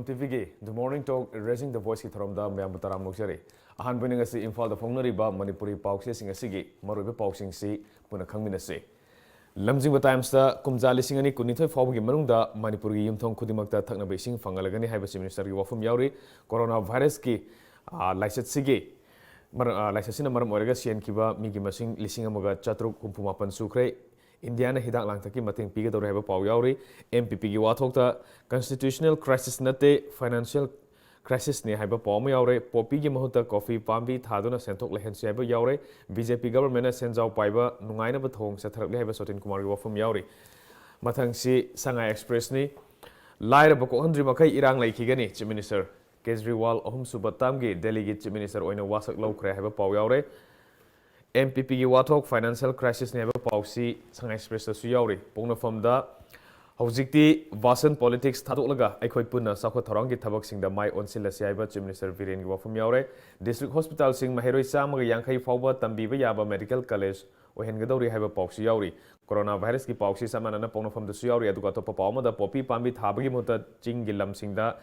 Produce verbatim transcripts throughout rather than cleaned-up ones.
ꯇꯤꯚꯤꯒꯤ The Morning Talk, Raising the Voiceꯀꯤ ꯊꯧꯔꯝꯗ ꯃꯌꯥꯝꯕꯨ ꯇꯔꯥꯝꯅ ꯑꯣꯛꯆꯔꯤ꯫ ꯑꯍꯥꯟꯕ ꯅꯤꯡ ꯑꯁꯤ ꯏꯝꯐꯥꯜꯗ ꯐꯣꯡꯅꯔꯤꯕ ꯃꯅꯤꯄꯨꯔꯤ ꯄꯥꯎꯆꯦꯁꯤꯡ ꯑꯁꯤꯒꯤ ꯃꯔꯨꯑꯣꯏꯕ ꯄꯥꯎꯁꯤꯡꯁꯤ ꯄꯨꯟꯅ ꯈꯪꯃꯤꯟꯅꯁꯤ꯫ ꯂꯝꯖꯤꯡꯕ ꯇꯥꯏꯝꯁꯇ ꯀꯨꯝꯖꯥ ꯂꯤꯁꯤꯡ ꯑꯅꯤ ꯀꯨꯟꯅꯤꯊꯣꯏ ꯐꯥꯎꯕꯒꯤ ꯃꯅꯨꯡꯗ ꯃꯅꯤꯄꯨꯔꯒꯤ ꯌꯨꯝꯊꯣꯡ ꯈꯨꯗꯤꯡꯃꯛꯇ ꯊꯛꯅꯕ ꯏꯁꯤꯡ ꯐꯪꯍꯜꯂꯒꯅꯤ ꯍꯥꯏꯕ ꯆꯤꯐ ꯃꯤꯅꯤꯁꯇꯔꯒꯤ ꯋꯥꯐꯝ ꯌꯥꯎꯔꯤ꯫ ꯀꯣꯔꯣꯅꯥ ꯚꯥꯏꯔꯁꯀꯤ, ꯑ, ꯂꯥꯏꯆꯠꯁꯤꯒꯤ ꯃꯔ-, ꯑ, ꯂꯥꯏꯆꯠꯁꯤꯅ ꯃꯔꯝ ꯑꯣꯏꯔꯒ ꯁꯤꯍꯟꯈꯤꯕ ꯃꯤꯒꯤ ꯃꯁꯤꯡ ꯂꯤꯁꯤꯡ ꯑꯃꯒ ꯆꯥꯇ꯭ꯔꯨꯛ ꯍꯨꯝꯐꯨ ꯃꯥꯄꯟ ꯁꯨꯈ꯭ꯔꯦ꯫ ꯏꯟꯗꯤꯌꯥꯅ ꯍꯤꯗꯥꯛ ꯂꯥꯡꯊꯛꯀꯤ ꯃꯇꯦꯡ ꯄꯤꯒꯗꯧꯔꯦ ꯍꯥꯏꯕ ꯄꯥꯎ ꯌꯥꯎꯔꯤ꯫ ꯑꯦꯝ ꯄꯤ ꯄꯤꯒꯤ ꯋꯥꯊꯣꯛꯇ constitutional crisis ꯅꯠꯇꯦ, financial crisisꯅꯤ ꯍꯥꯏꯕ ꯄꯥꯎ ꯑꯃ ꯌꯥꯎꯔꯦ꯫ ꯄꯣꯄꯤꯒꯤ ꯃꯍꯨꯠꯇ ꯀꯣꯐꯤ ꯄꯥꯝꯕꯤ ꯊꯥꯗꯨꯅ ꯁꯦꯟꯊꯣꯛ ꯂꯩꯍꯟꯁꯤ ꯍꯥꯏꯕ ꯌꯥꯎꯔꯦ꯫ ꯕꯤ ꯖꯦ ꯄꯤ ꯒꯚꯔꯟꯃꯦꯟꯠꯅ ꯁꯦꯟꯖꯥꯎ ꯄꯥꯏꯕ ꯅꯨꯡꯉꯥꯏꯅꯕ ꯊꯧꯑꯣꯡ ꯆꯠꯊꯔꯛꯂꯤ ꯍꯥꯏꯕ ꯁꯣꯇꯤꯟ ꯀꯨꯃꯥꯔꯒꯤ ꯋꯥꯐꯝ ꯌꯥꯎꯔꯤ꯫ ꯃꯊꯪꯁꯤ ꯁꯉꯥꯏ ꯑꯦꯛꯁꯄ꯭ꯔꯦꯁꯅꯤ꯫ ꯂꯥꯏꯔꯕ ꯀꯣꯛꯍꯟꯗ꯭ꯔꯤ ꯃꯈꯩ ꯏꯔꯥꯡ ꯂꯩꯈꯤꯒꯅꯤ, ꯆꯤꯐ ꯃꯤꯅꯤꯁꯇꯔ ꯀꯦꯖꯔꯤꯋꯥꯜ ꯑꯍꯨꯝꯁꯨꯕ ꯇꯥꯔꯝꯒꯤ ꯗꯦꯜꯂꯤꯒꯤ ꯆꯤꯐ ꯃꯤꯅꯤꯁꯇꯔ ꯑꯣꯏꯅ ꯋꯥꯁꯛ ꯂꯧꯈ꯭ꯔꯦ ꯍꯥꯏꯕ ꯄꯥꯎ ꯌꯥꯎꯔꯦ꯫ ꯑꯦꯝ ꯄꯤ ꯄꯤꯒꯤ ꯋꯥꯊꯣꯛ financial crisisꯅꯤ ꯍꯥꯏꯕ ꯄꯥꯎꯁꯤ ꯁꯉꯥꯏ ꯑꯦꯛꯁꯄ꯭ꯔꯦꯁꯇꯁꯨ ꯌꯥꯎꯔꯤ꯫ ꯄꯣꯛꯅꯐꯝꯗ ꯍꯧꯖꯤꯛꯇꯤ ꯚꯥꯁꯟ ꯄꯣꯂꯤꯇꯤꯛꯁ ꯊꯥꯗꯣꯛꯂꯒ ꯑꯩꯈꯣꯏ ꯄꯨꯟꯅ ꯆꯥꯎꯈꯠ ꯊꯧꯔꯥꯡꯒꯤ ꯊꯕꯛꯁꯤꯡꯗ ꯃꯥꯏ ꯑꯣꯟꯁꯤꯜꯂꯁꯤ ꯍꯥꯏꯕ ꯆꯤꯐ ꯃꯤꯅꯤꯁꯇꯔ ꯕꯤꯔꯦꯟꯒꯤ ꯋꯥꯐꯝ ꯌꯥꯎꯔꯦ꯫ ꯗꯤꯁꯇ꯭ꯔꯤꯛ ꯍꯣꯁꯄꯤꯇꯥꯜꯁꯤꯡ ꯃꯍꯩꯔꯣꯏ ꯆꯥꯝꯃꯒ ꯌꯥꯡꯈꯩ ꯐꯥꯎꯕ ꯇꯝꯕꯤꯕ ꯌꯥꯕ ꯃꯦꯗꯤꯀꯦꯜ ꯀꯣꯂꯦꯖ ꯑꯣꯏꯍꯟꯒꯗꯧꯔꯤ ꯍꯥꯏꯕ ꯄꯥꯎꯁꯨ ꯌꯥꯎꯔꯤ꯫ ꯀꯣꯔꯣꯅꯥ ꯚꯥꯏꯔꯁꯀꯤ ꯄꯥꯎꯁꯤ ꯆꯞ ꯃꯥꯟꯅꯅ ꯄꯣꯛꯅꯐꯝꯗꯁꯨ ꯌꯥꯎꯔꯤ꯫ ꯑꯗꯨꯒ ꯑꯇꯣꯞꯄ ꯄꯥꯎ ꯑꯃꯗ, ꯄꯣꯄꯤ ꯄꯥꯝꯕꯤ ꯊꯥꯕꯒꯤ ꯃꯍꯨꯠꯇ ꯆꯤꯡꯒꯤ ꯂꯝꯁꯤꯡꯗ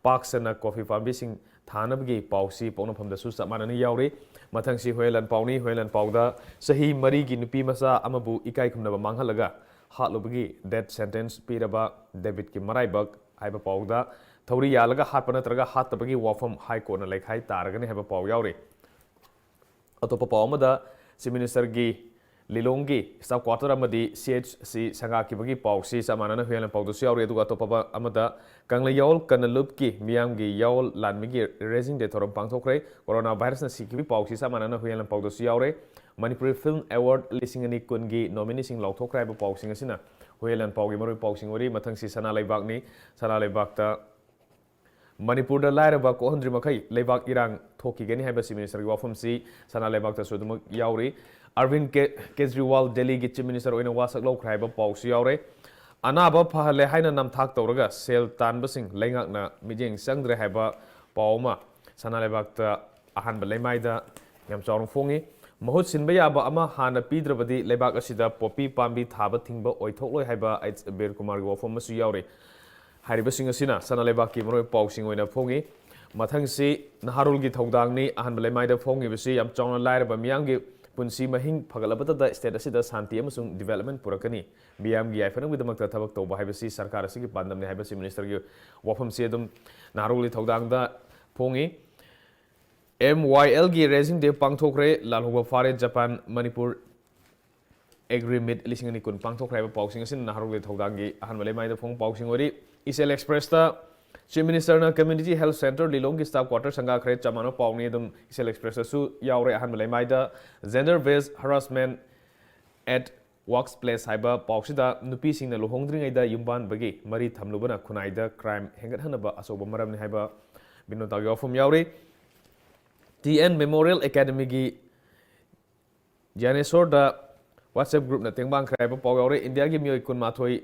ꯄꯥꯛ ꯁꯟꯅ ꯀꯣꯐꯤ ꯄꯥꯝꯕꯤꯁꯤꯡ ꯊꯥꯅꯕꯒꯤ ꯄꯥꯎꯁꯤ ꯄꯣꯛꯅꯐꯝꯗꯁꯨ ꯆꯞ ꯃꯥꯟꯅꯅ ꯌꯥꯎꯔꯤ꯫ ꯃꯊꯪꯁꯤ ꯍꯨꯌꯦꯟ ꯂꯥꯟꯄꯥꯎꯅꯤ꯫ ꯍꯨꯌꯦꯟ ꯂꯥꯟꯄꯥꯎꯗ ꯆꯍꯤ ꯃꯔꯤꯒꯤ ꯅꯨꯄꯤ ꯃꯆꯥ ꯑꯃꯕꯨ ꯏꯀꯥꯏ ꯈꯨꯝꯅꯕ ꯃꯥꯡꯍꯜꯂꯒ ꯍꯥꯠꯂꯨꯕꯒꯤ death sentence ꯄꯤꯔꯕ ꯗꯦꯕꯤꯠꯀꯤ ꯃꯔꯥꯏꯕꯛ ꯍꯥꯏꯕ ꯄꯥꯎꯗ ꯊꯧꯔꯤ ꯌꯥꯜꯂꯒ ꯍꯥꯠꯄ ꯅꯠꯇ꯭ꯔꯒ ꯍꯥꯠꯇꯕꯒꯤ ꯋꯥꯐꯝ ꯍꯥꯏ ꯀꯣꯔꯠꯅ ꯂꯩꯈꯥꯏ ꯇꯥꯔꯒꯅꯤ ꯍꯥꯏꯕ ꯄꯥꯎ ꯌꯥꯎꯔꯤ꯫ ꯑꯇꯣꯞꯄ ꯄꯥꯎ ꯑꯃꯗ, ꯆꯤꯐ ꯃꯤꯅꯤꯁꯇꯔꯒꯤ ꯂꯤꯂꯣꯡꯒꯤ staff quarter ꯑꯃꯗꯤ ꯁꯤ ꯑꯩꯆ ꯁꯤ ꯁꯪꯒꯥꯈꯤꯕꯒꯤ ꯄꯥꯎꯁꯤ ꯆꯞ ꯃꯥꯟꯅꯅ ꯍꯨꯌꯦꯟ ꯂꯥꯟꯄꯥꯎꯗꯁꯨ ꯌꯥꯎꯔꯤ꯫ ꯑꯗꯨꯒ ꯑꯇꯣꯞꯄ ꯑꯃꯗ, ꯀꯪꯂꯩ ꯌꯥꯋꯜ ꯀꯅꯂꯨꯞꯀꯤ ꯃꯤꯌꯥꯝꯒꯤ ꯌꯥꯋꯜ ꯂꯥꯟꯃꯤꯒꯤ Raising Day ꯊꯧꯔꯝ ꯄꯥꯡꯊꯣꯛꯈ꯭ꯔꯦ꯫ ꯀꯣꯔꯣꯅꯥ ꯚꯥꯏꯔꯁꯅ ꯁꯤꯈꯤꯕꯒꯤ ꯄꯥꯎꯁꯤ ꯆꯞ ꯃꯥꯟꯅꯅ ꯍꯨꯌꯦꯟ ꯂꯥꯟꯄꯥꯎꯗꯁꯨ ꯌꯥꯎꯔꯦ꯫ ꯃꯅꯤꯄꯨꯔꯤ ꯐꯤꯜꯝ ꯑꯦꯋꯥꯔꯗ ꯂꯤꯁꯤꯡ ꯑꯅꯤ ꯀꯨꯟꯒꯤ nomineeꯁꯤꯡ ꯂꯥꯎꯊꯣꯛꯈ꯭ꯔꯦ ꯍꯥꯏꯕ ꯄꯥꯎꯁꯤꯡ ꯑꯁꯤꯅ ꯍꯨꯌꯦꯟ ꯂꯥꯟꯄꯥꯎꯒꯤ ꯃꯔꯨꯑꯣꯏꯕ ꯄꯥꯎꯁꯤꯡ ꯑꯣꯏꯔꯤ꯫ ꯃꯊꯪꯁꯤ ꯁꯅꯥ ꯂꯩꯕꯥꯛꯅꯤ꯫ ꯁꯅꯥ ꯂꯩꯕꯥꯛꯇ ꯃꯅꯤꯄꯨꯔꯗ ꯂꯥꯏꯔꯕ ꯀꯣꯛꯍꯟꯗ꯭ꯔꯤ ꯃꯈꯩ ꯂꯩꯕꯥꯛ ꯏꯔꯥꯡ ꯊꯣꯛꯈꯤꯒꯅꯤ ꯍꯥꯏꯕ ꯆꯤꯐ ꯃꯤꯅꯤꯁꯇꯔꯒꯤ ꯋꯥꯐꯝꯁꯤ ꯁꯅꯥ ꯂꯩꯕꯥꯛꯇꯁꯨ ꯑꯗꯨꯃꯛ ꯌꯥꯎꯔꯤ꯫ ꯑꯔꯕꯤꯟ ꯀꯦ-, ꯀꯦꯖꯔꯤꯋꯥꯜ ꯗꯦꯜꯂꯤꯒꯤ ꯆꯤꯐ ꯃꯤꯅꯤꯁꯇꯔ ꯑꯣꯏꯅ ꯋꯥꯁꯛ ꯂꯧꯈ꯭ꯔꯦ ꯍꯥꯏꯕ ꯄꯥꯎꯁꯨ ꯌꯥꯎꯔꯦ꯫ ꯑꯅꯥꯕ ꯐꯍꯜꯂꯦ ꯍꯥꯏꯅ ꯅꯝꯊꯥꯛ ꯇꯧꯔꯒ ꯁꯦꯜ ꯇꯥꯟꯕꯁꯤꯡ ꯂꯩꯉꯥꯛꯅ ꯃꯤꯠꯌꯦꯡ ꯆꯪꯗ꯭ꯔꯦ ꯍꯥꯏꯕ ꯄꯥꯎ ꯑꯃ ꯁꯅꯥ ꯂꯩꯕꯥꯛꯇ ꯑꯍꯥꯟꯕ ꯂꯩꯃꯥꯏꯗ ꯌꯥꯝ ꯆꯥꯎꯅ ꯐꯣꯡꯉꯤ꯫ ꯃꯍꯨꯠ ꯁꯤꯟꯕ ꯌꯥꯕ ꯑꯃ ꯍꯥꯟꯅ ꯄꯤꯗ꯭ꯔꯕꯗꯤ ꯂꯩꯕꯥꯛ ꯑꯁꯤꯗ ꯄꯣꯄꯤ ꯄꯥꯝꯕꯤ ꯊꯥꯕ ꯊꯤꯡꯕ ꯑꯣꯏꯊꯣꯛꯂꯣꯏ ꯍꯥꯏꯕ ꯑꯩꯆ ꯕꯤꯔ ꯀꯨꯃꯥꯔꯒꯤ ꯋꯥꯐꯝ ꯑꯃꯁꯨ ꯌꯥꯎꯔꯤ꯫ ꯍꯥꯏꯔꯤꯕꯁꯤꯡ ꯑꯁꯤꯅ ꯁꯅꯥ ꯂꯩꯕꯥꯛꯀꯤ ꯃꯔꯨꯑꯣꯏꯕ ꯄꯥꯎꯁꯤꯡ ꯑꯣꯏꯅ ꯐꯣꯡꯉꯤ꯫ ꯃꯊꯪꯁꯤ ꯅꯍꯥꯔꯣꯜꯒꯤ ꯊꯧꯗꯥꯡꯅꯤ꯫ ꯑꯍꯥꯟꯕ ꯂꯩꯃꯥꯏꯗ ꯐꯣꯡꯉꯤꯕꯁꯤ ꯌꯥꯝ ꯆꯥꯎꯅ ꯂꯥꯏꯔꯕ ꯃꯤꯌꯥꯝꯒꯤ ꯄꯨꯟꯁꯤ ꯃꯍꯤꯡ ꯐꯒꯠꯂꯕꯗꯇ state ꯑꯁꯤꯗ ꯁꯥꯟꯇꯤ ꯑꯃꯁꯨꯡ development ꯄꯨꯔꯛꯀꯅꯤ꯫ ꯃꯤꯌꯥꯝꯒꯤ ꯌꯥꯏꯐꯅꯕꯒꯤꯗꯃꯛꯇ ꯊꯕꯛ ꯇꯧꯕ ꯍꯥꯏꯕꯁꯤ ꯁꯔꯀꯥꯔ ꯑꯁꯤꯒꯤ ꯄꯥꯟꯗꯝꯅꯤ ꯍꯥꯏꯕꯁꯤ ministerꯒꯤ ꯋꯥꯐꯝꯁꯤ ꯑꯗꯨꯝ ꯅꯍꯥꯔꯣꯜꯒꯤ ꯊꯧꯗꯥꯡꯗ ꯐꯣꯡꯉꯤ꯫ MYLꯒꯤ Raising Day ꯄꯥꯡꯊꯣꯛꯈ꯭ꯔꯦ꯫ ꯂꯥꯜꯍꯧꯕ ꯐꯥꯔꯦ ꯖꯄꯥꯟ ꯃꯅꯤꯄꯨꯔ Agri Meet ꯂꯤꯁꯤꯡ ꯑꯅꯤ ꯀꯨꯟ ꯄꯥꯡꯊꯣꯛꯈ꯭ꯔꯦ ꯍꯥꯏꯕ ꯄꯥꯎꯁꯤꯡ ꯑꯁꯤꯅ ꯅꯍꯥꯔꯣꯜꯒꯤ ꯊꯧꯗꯥꯡꯒꯤ ꯑꯍꯥꯟꯕ ꯂꯩꯃꯥꯏꯗ ꯐꯣꯡꯕ ꯄꯥꯎꯁꯤꯡ ꯑꯣꯏꯔꯤ꯫ ꯏꯆꯦꯜ Expressꯇ Chief Ministerꯅ Community Health Centre ꯂꯤꯂꯣꯡꯒꯤ staff quarter ꯁꯪꯒꯥꯈ꯭ꯔꯦ꯫ ꯆꯞ ꯃꯥꯟꯅꯕ ꯄꯥꯎꯅꯤ ꯑꯗꯨꯝ ꯏꯆꯦꯜ Expressꯇꯁꯨ ꯌꯥꯎꯔꯦ꯫ ꯑꯍꯥꯟꯕ ꯂꯩꯃꯥꯏꯗ Gender Based Harassment at Workplace ꯍꯥꯏꯕ ꯄꯥꯎꯁꯤꯗ ꯅꯨꯄꯤꯁꯤꯡꯅ ꯂꯨꯍꯣꯡꯗ꯭ꯔꯤꯉꯩꯗ ꯌꯨꯝꯕꯥꯟꯕꯒꯤ ꯃꯔꯤ ꯊꯝꯂꯨꯕꯅ ꯈꯨꯟꯅꯥꯏꯗ crime ꯍꯦꯟꯒꯠꯍꯟꯅꯕ ꯑꯆꯧꯕ ꯃꯔꯝꯅꯤ ꯍꯥꯏꯕ ꯕꯤꯅꯣꯗꯥꯒꯤ ꯋꯥꯐꯝ ꯌꯥꯎꯔꯤ꯫ TN Memorial Academyꯒꯤ ꯖ꯭ꯌꯥꯅꯦꯁꯣꯔꯗ WhatsApp groupꯅ ꯇꯦꯡꯕꯥꯡꯈ꯭ꯔꯦ ꯍꯥꯏꯕ ꯄꯥꯎ ꯌꯥꯎꯔꯦ꯫ ꯏꯟꯗꯤꯌꯥꯒꯤ ꯃꯤꯑꯣꯏ ꯀꯨꯟꯃꯥꯊꯣꯏ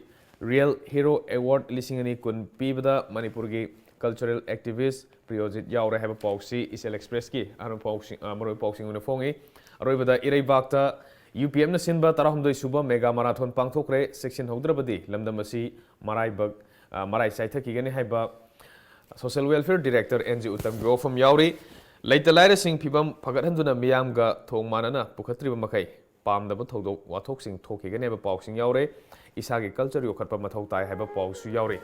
Real Hero Award ꯂꯤꯁꯤꯡ ꯑꯅꯤ ꯀꯨꯟ ꯄꯤꯕꯗ ꯃꯅꯤꯄꯨꯔꯒꯤ cultural activist ꯄ꯭ꯔꯤꯌꯣꯖꯤꯠ ꯌꯥꯎꯔꯦ ꯍꯥꯏꯕ ꯄꯥꯎꯁꯤ ꯏꯆꯦꯜ Expressꯀꯤ ꯑꯍꯥꯟꯕ ꯄꯥꯎꯁꯤꯡ, ꯑ, ꯃꯔꯨꯑꯣꯏꯕ ꯄꯥꯎꯁꯤꯡ ꯑꯣꯏꯅ ꯐꯣꯡꯉꯤ꯫ ꯑꯔꯣꯏꯕꯗ ꯏꯔꯩꯕꯥꯛꯇ UPMꯅ ꯁꯤꯟꯕ ꯇꯔꯥꯍꯨꯝꯗꯣꯏ ꯁꯨꯕ mega marathon ꯄꯥꯡꯊꯣꯛꯈ꯭ꯔꯦ꯫ ꯆꯦꯛꯁꯤꯟꯍꯧꯗ꯭ꯔꯕꯗꯤ ꯂꯝꯗꯝ ꯑꯁꯤ ꯃꯔꯥꯏꯕꯛ, ꯑ, ꯃꯔꯥꯏ ꯆꯥꯏꯊꯈꯤꯒꯅꯤ ꯍꯥꯏꯕ Social Welfare Director N G ꯎꯇꯝꯒꯤ ꯋꯥꯐꯝ ꯌꯥꯎꯔꯤ꯫ ꯂꯩꯇ ꯂꯥꯏꯔꯁꯤꯡ ꯐꯤꯕꯝ ꯐꯒꯠꯍꯟꯗꯨꯅ ꯃꯤꯌꯥꯝꯒ ꯊꯣꯡ ꯃꯥꯟꯅꯅ ꯄꯨꯈꯠꯇ꯭ꯔꯤꯕ ꯃꯈꯩ ꯄꯥꯝꯗꯕ ꯊꯧꯗꯣꯛ ꯋꯥꯊꯣꯛꯁꯤꯡ ꯊꯣꯛꯈꯤꯒꯅꯤ ꯍꯥꯏꯕ ꯄꯥꯎꯁꯤꯡ ꯌꯥꯎꯔꯦ꯫ ꯏꯁꯥꯒꯤ culture ꯌꯣꯛꯈꯠꯄ ꯃꯊꯧ ꯇꯥꯏ ꯍꯥꯏꯕ ꯄꯥꯎꯁꯨ ꯌꯥꯎꯔꯤ꯫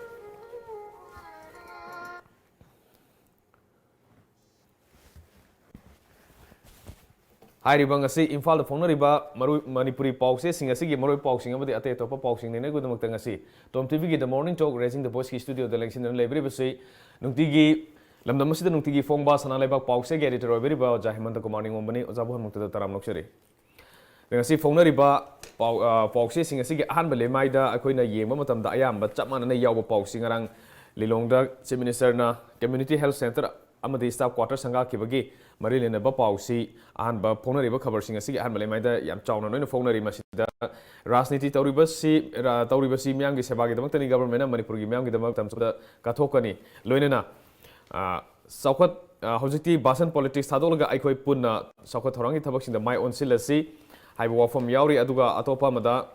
ꯍꯥꯏꯔꯤꯕ ꯉꯁꯤ ꯏꯝꯐꯥꯜꯗ ꯐꯣꯡꯅꯔꯤꯕ ꯃꯔꯨ-, ꯃꯅꯤꯄꯨꯔꯤ ꯄꯥꯎꯆꯦꯁꯤꯡ ꯑꯁꯤꯒꯤ ꯃꯔꯨꯑꯣꯏꯕ ꯄꯥꯎꯁꯤꯡ ꯑꯃꯗꯤ ꯑꯇꯩ ꯑꯇꯣꯞꯄ ꯄꯥꯎꯁꯤꯡ ꯅꯩꯅꯕꯒꯤꯗꯃꯛꯇ ꯉꯁꯤ Tom TVꯒꯤ The Morning Talk Raising the Voiceꯀꯤ studioꯗ ꯂꯦꯡꯁꯤꯟꯗꯨꯅ ꯂꯩꯕꯤꯔꯤꯕꯁꯤ ꯅꯨꯡꯇꯤꯒꯤ ꯂꯝꯗꯝ ꯑꯁꯤꯗ ꯅꯨꯡꯇꯤꯒꯤ ꯐꯣꯡꯕ ꯁꯅꯥ ꯂꯩꯕꯥꯛ ꯄꯥꯎꯆꯦꯒꯤ editor ꯑꯣꯏꯕꯤꯔꯤꯕ ꯑꯣꯖꯥ ꯍꯦꯃꯟꯇ ꯀꯨꯃꯥꯔ ꯅꯤꯉꯣꯝꯕꯅꯤ꯫ ꯑꯣꯖꯥꯕꯨ ꯍꯟꯃꯨꯛꯇꯗ ꯇꯔꯥꯝ ꯂꯧꯖꯔꯤ꯫ ꯉꯁꯤ ꯐꯣꯡꯅꯔꯤꯕ ꯄꯥꯎ, ꯑ, ꯄꯥꯎꯆꯦꯁꯤꯡ ꯑꯁꯤꯒꯤ ꯑꯍꯥꯟꯕ ꯂꯩꯃꯥꯏꯗ ꯑꯩꯈꯣꯏꯅ ꯌꯦꯡꯕ ꯃꯇꯝꯗ ꯑꯌꯥꯝꯕ ꯆꯞ ꯃꯥꯟꯅꯅ ꯌꯥꯎꯕ ꯄꯥꯎꯁꯤ ꯉꯔꯥꯡ ꯂꯤꯂꯣꯡꯗ Chief Ministerꯅ Community Health Centre ꯑꯃꯗꯤ staff quarter ꯁꯪꯒꯥꯈꯤꯕꯒꯤ ꯃꯔꯤ ꯂꯩꯅꯕ ꯄꯥꯎꯁꯤ ꯑꯍꯥꯟꯕ ꯐꯣꯡꯅꯔꯤꯕ ꯈꯕꯔꯁꯤꯡ ꯑꯁꯤꯒꯤ ꯑꯍꯥꯟꯕ ꯂꯩꯃꯥꯏꯗ ꯌꯥꯝ ꯆꯥꯎꯅ ꯂꯣꯏꯅ ꯐꯣꯡꯅꯔꯤ꯫ ꯃꯁꯤꯗ ꯔꯥꯖꯅꯤꯇꯤ ꯇꯧꯔꯤꯕꯁꯤ, ꯔ-, ꯇꯧꯔꯤꯕꯁꯤ ꯃꯤꯌꯥꯝꯒꯤ ꯁꯦꯕꯥꯒꯤꯗꯃꯛꯇꯅꯤ, governmentꯅ ꯃꯅꯤꯄꯨꯔꯒꯤ ꯃꯤꯌꯥꯝꯒꯤꯗꯃꯛ ꯃꯇꯝ ꯆꯨꯞꯄꯗ ꯀꯠꯊꯣꯛꯀꯅꯤ꯫ ꯂꯣꯏꯅꯅ, ꯑ, ꯆꯥꯎꯈꯠ-, ꯑ, ꯍꯧꯖꯤꯛꯇꯤ ꯕꯥꯁꯟ politics ꯊꯥꯗꯣꯛꯂꯒ ꯑꯩꯈꯣꯏ ꯄꯨꯟꯅ ꯆꯥꯎꯈꯠ ꯊꯧꯔꯥꯡꯒꯤ ꯊꯕꯛꯁꯤꯡꯗ ꯃꯥꯏ ꯑꯣꯟꯁꯤꯜꯂꯁꯤ ꯍꯥꯏꯕ ꯋꯥꯐꯝ ꯌꯥꯎꯔꯤ꯫ ꯑꯗꯨꯒ ꯑꯇꯣꯞꯄ ꯑꯃꯗ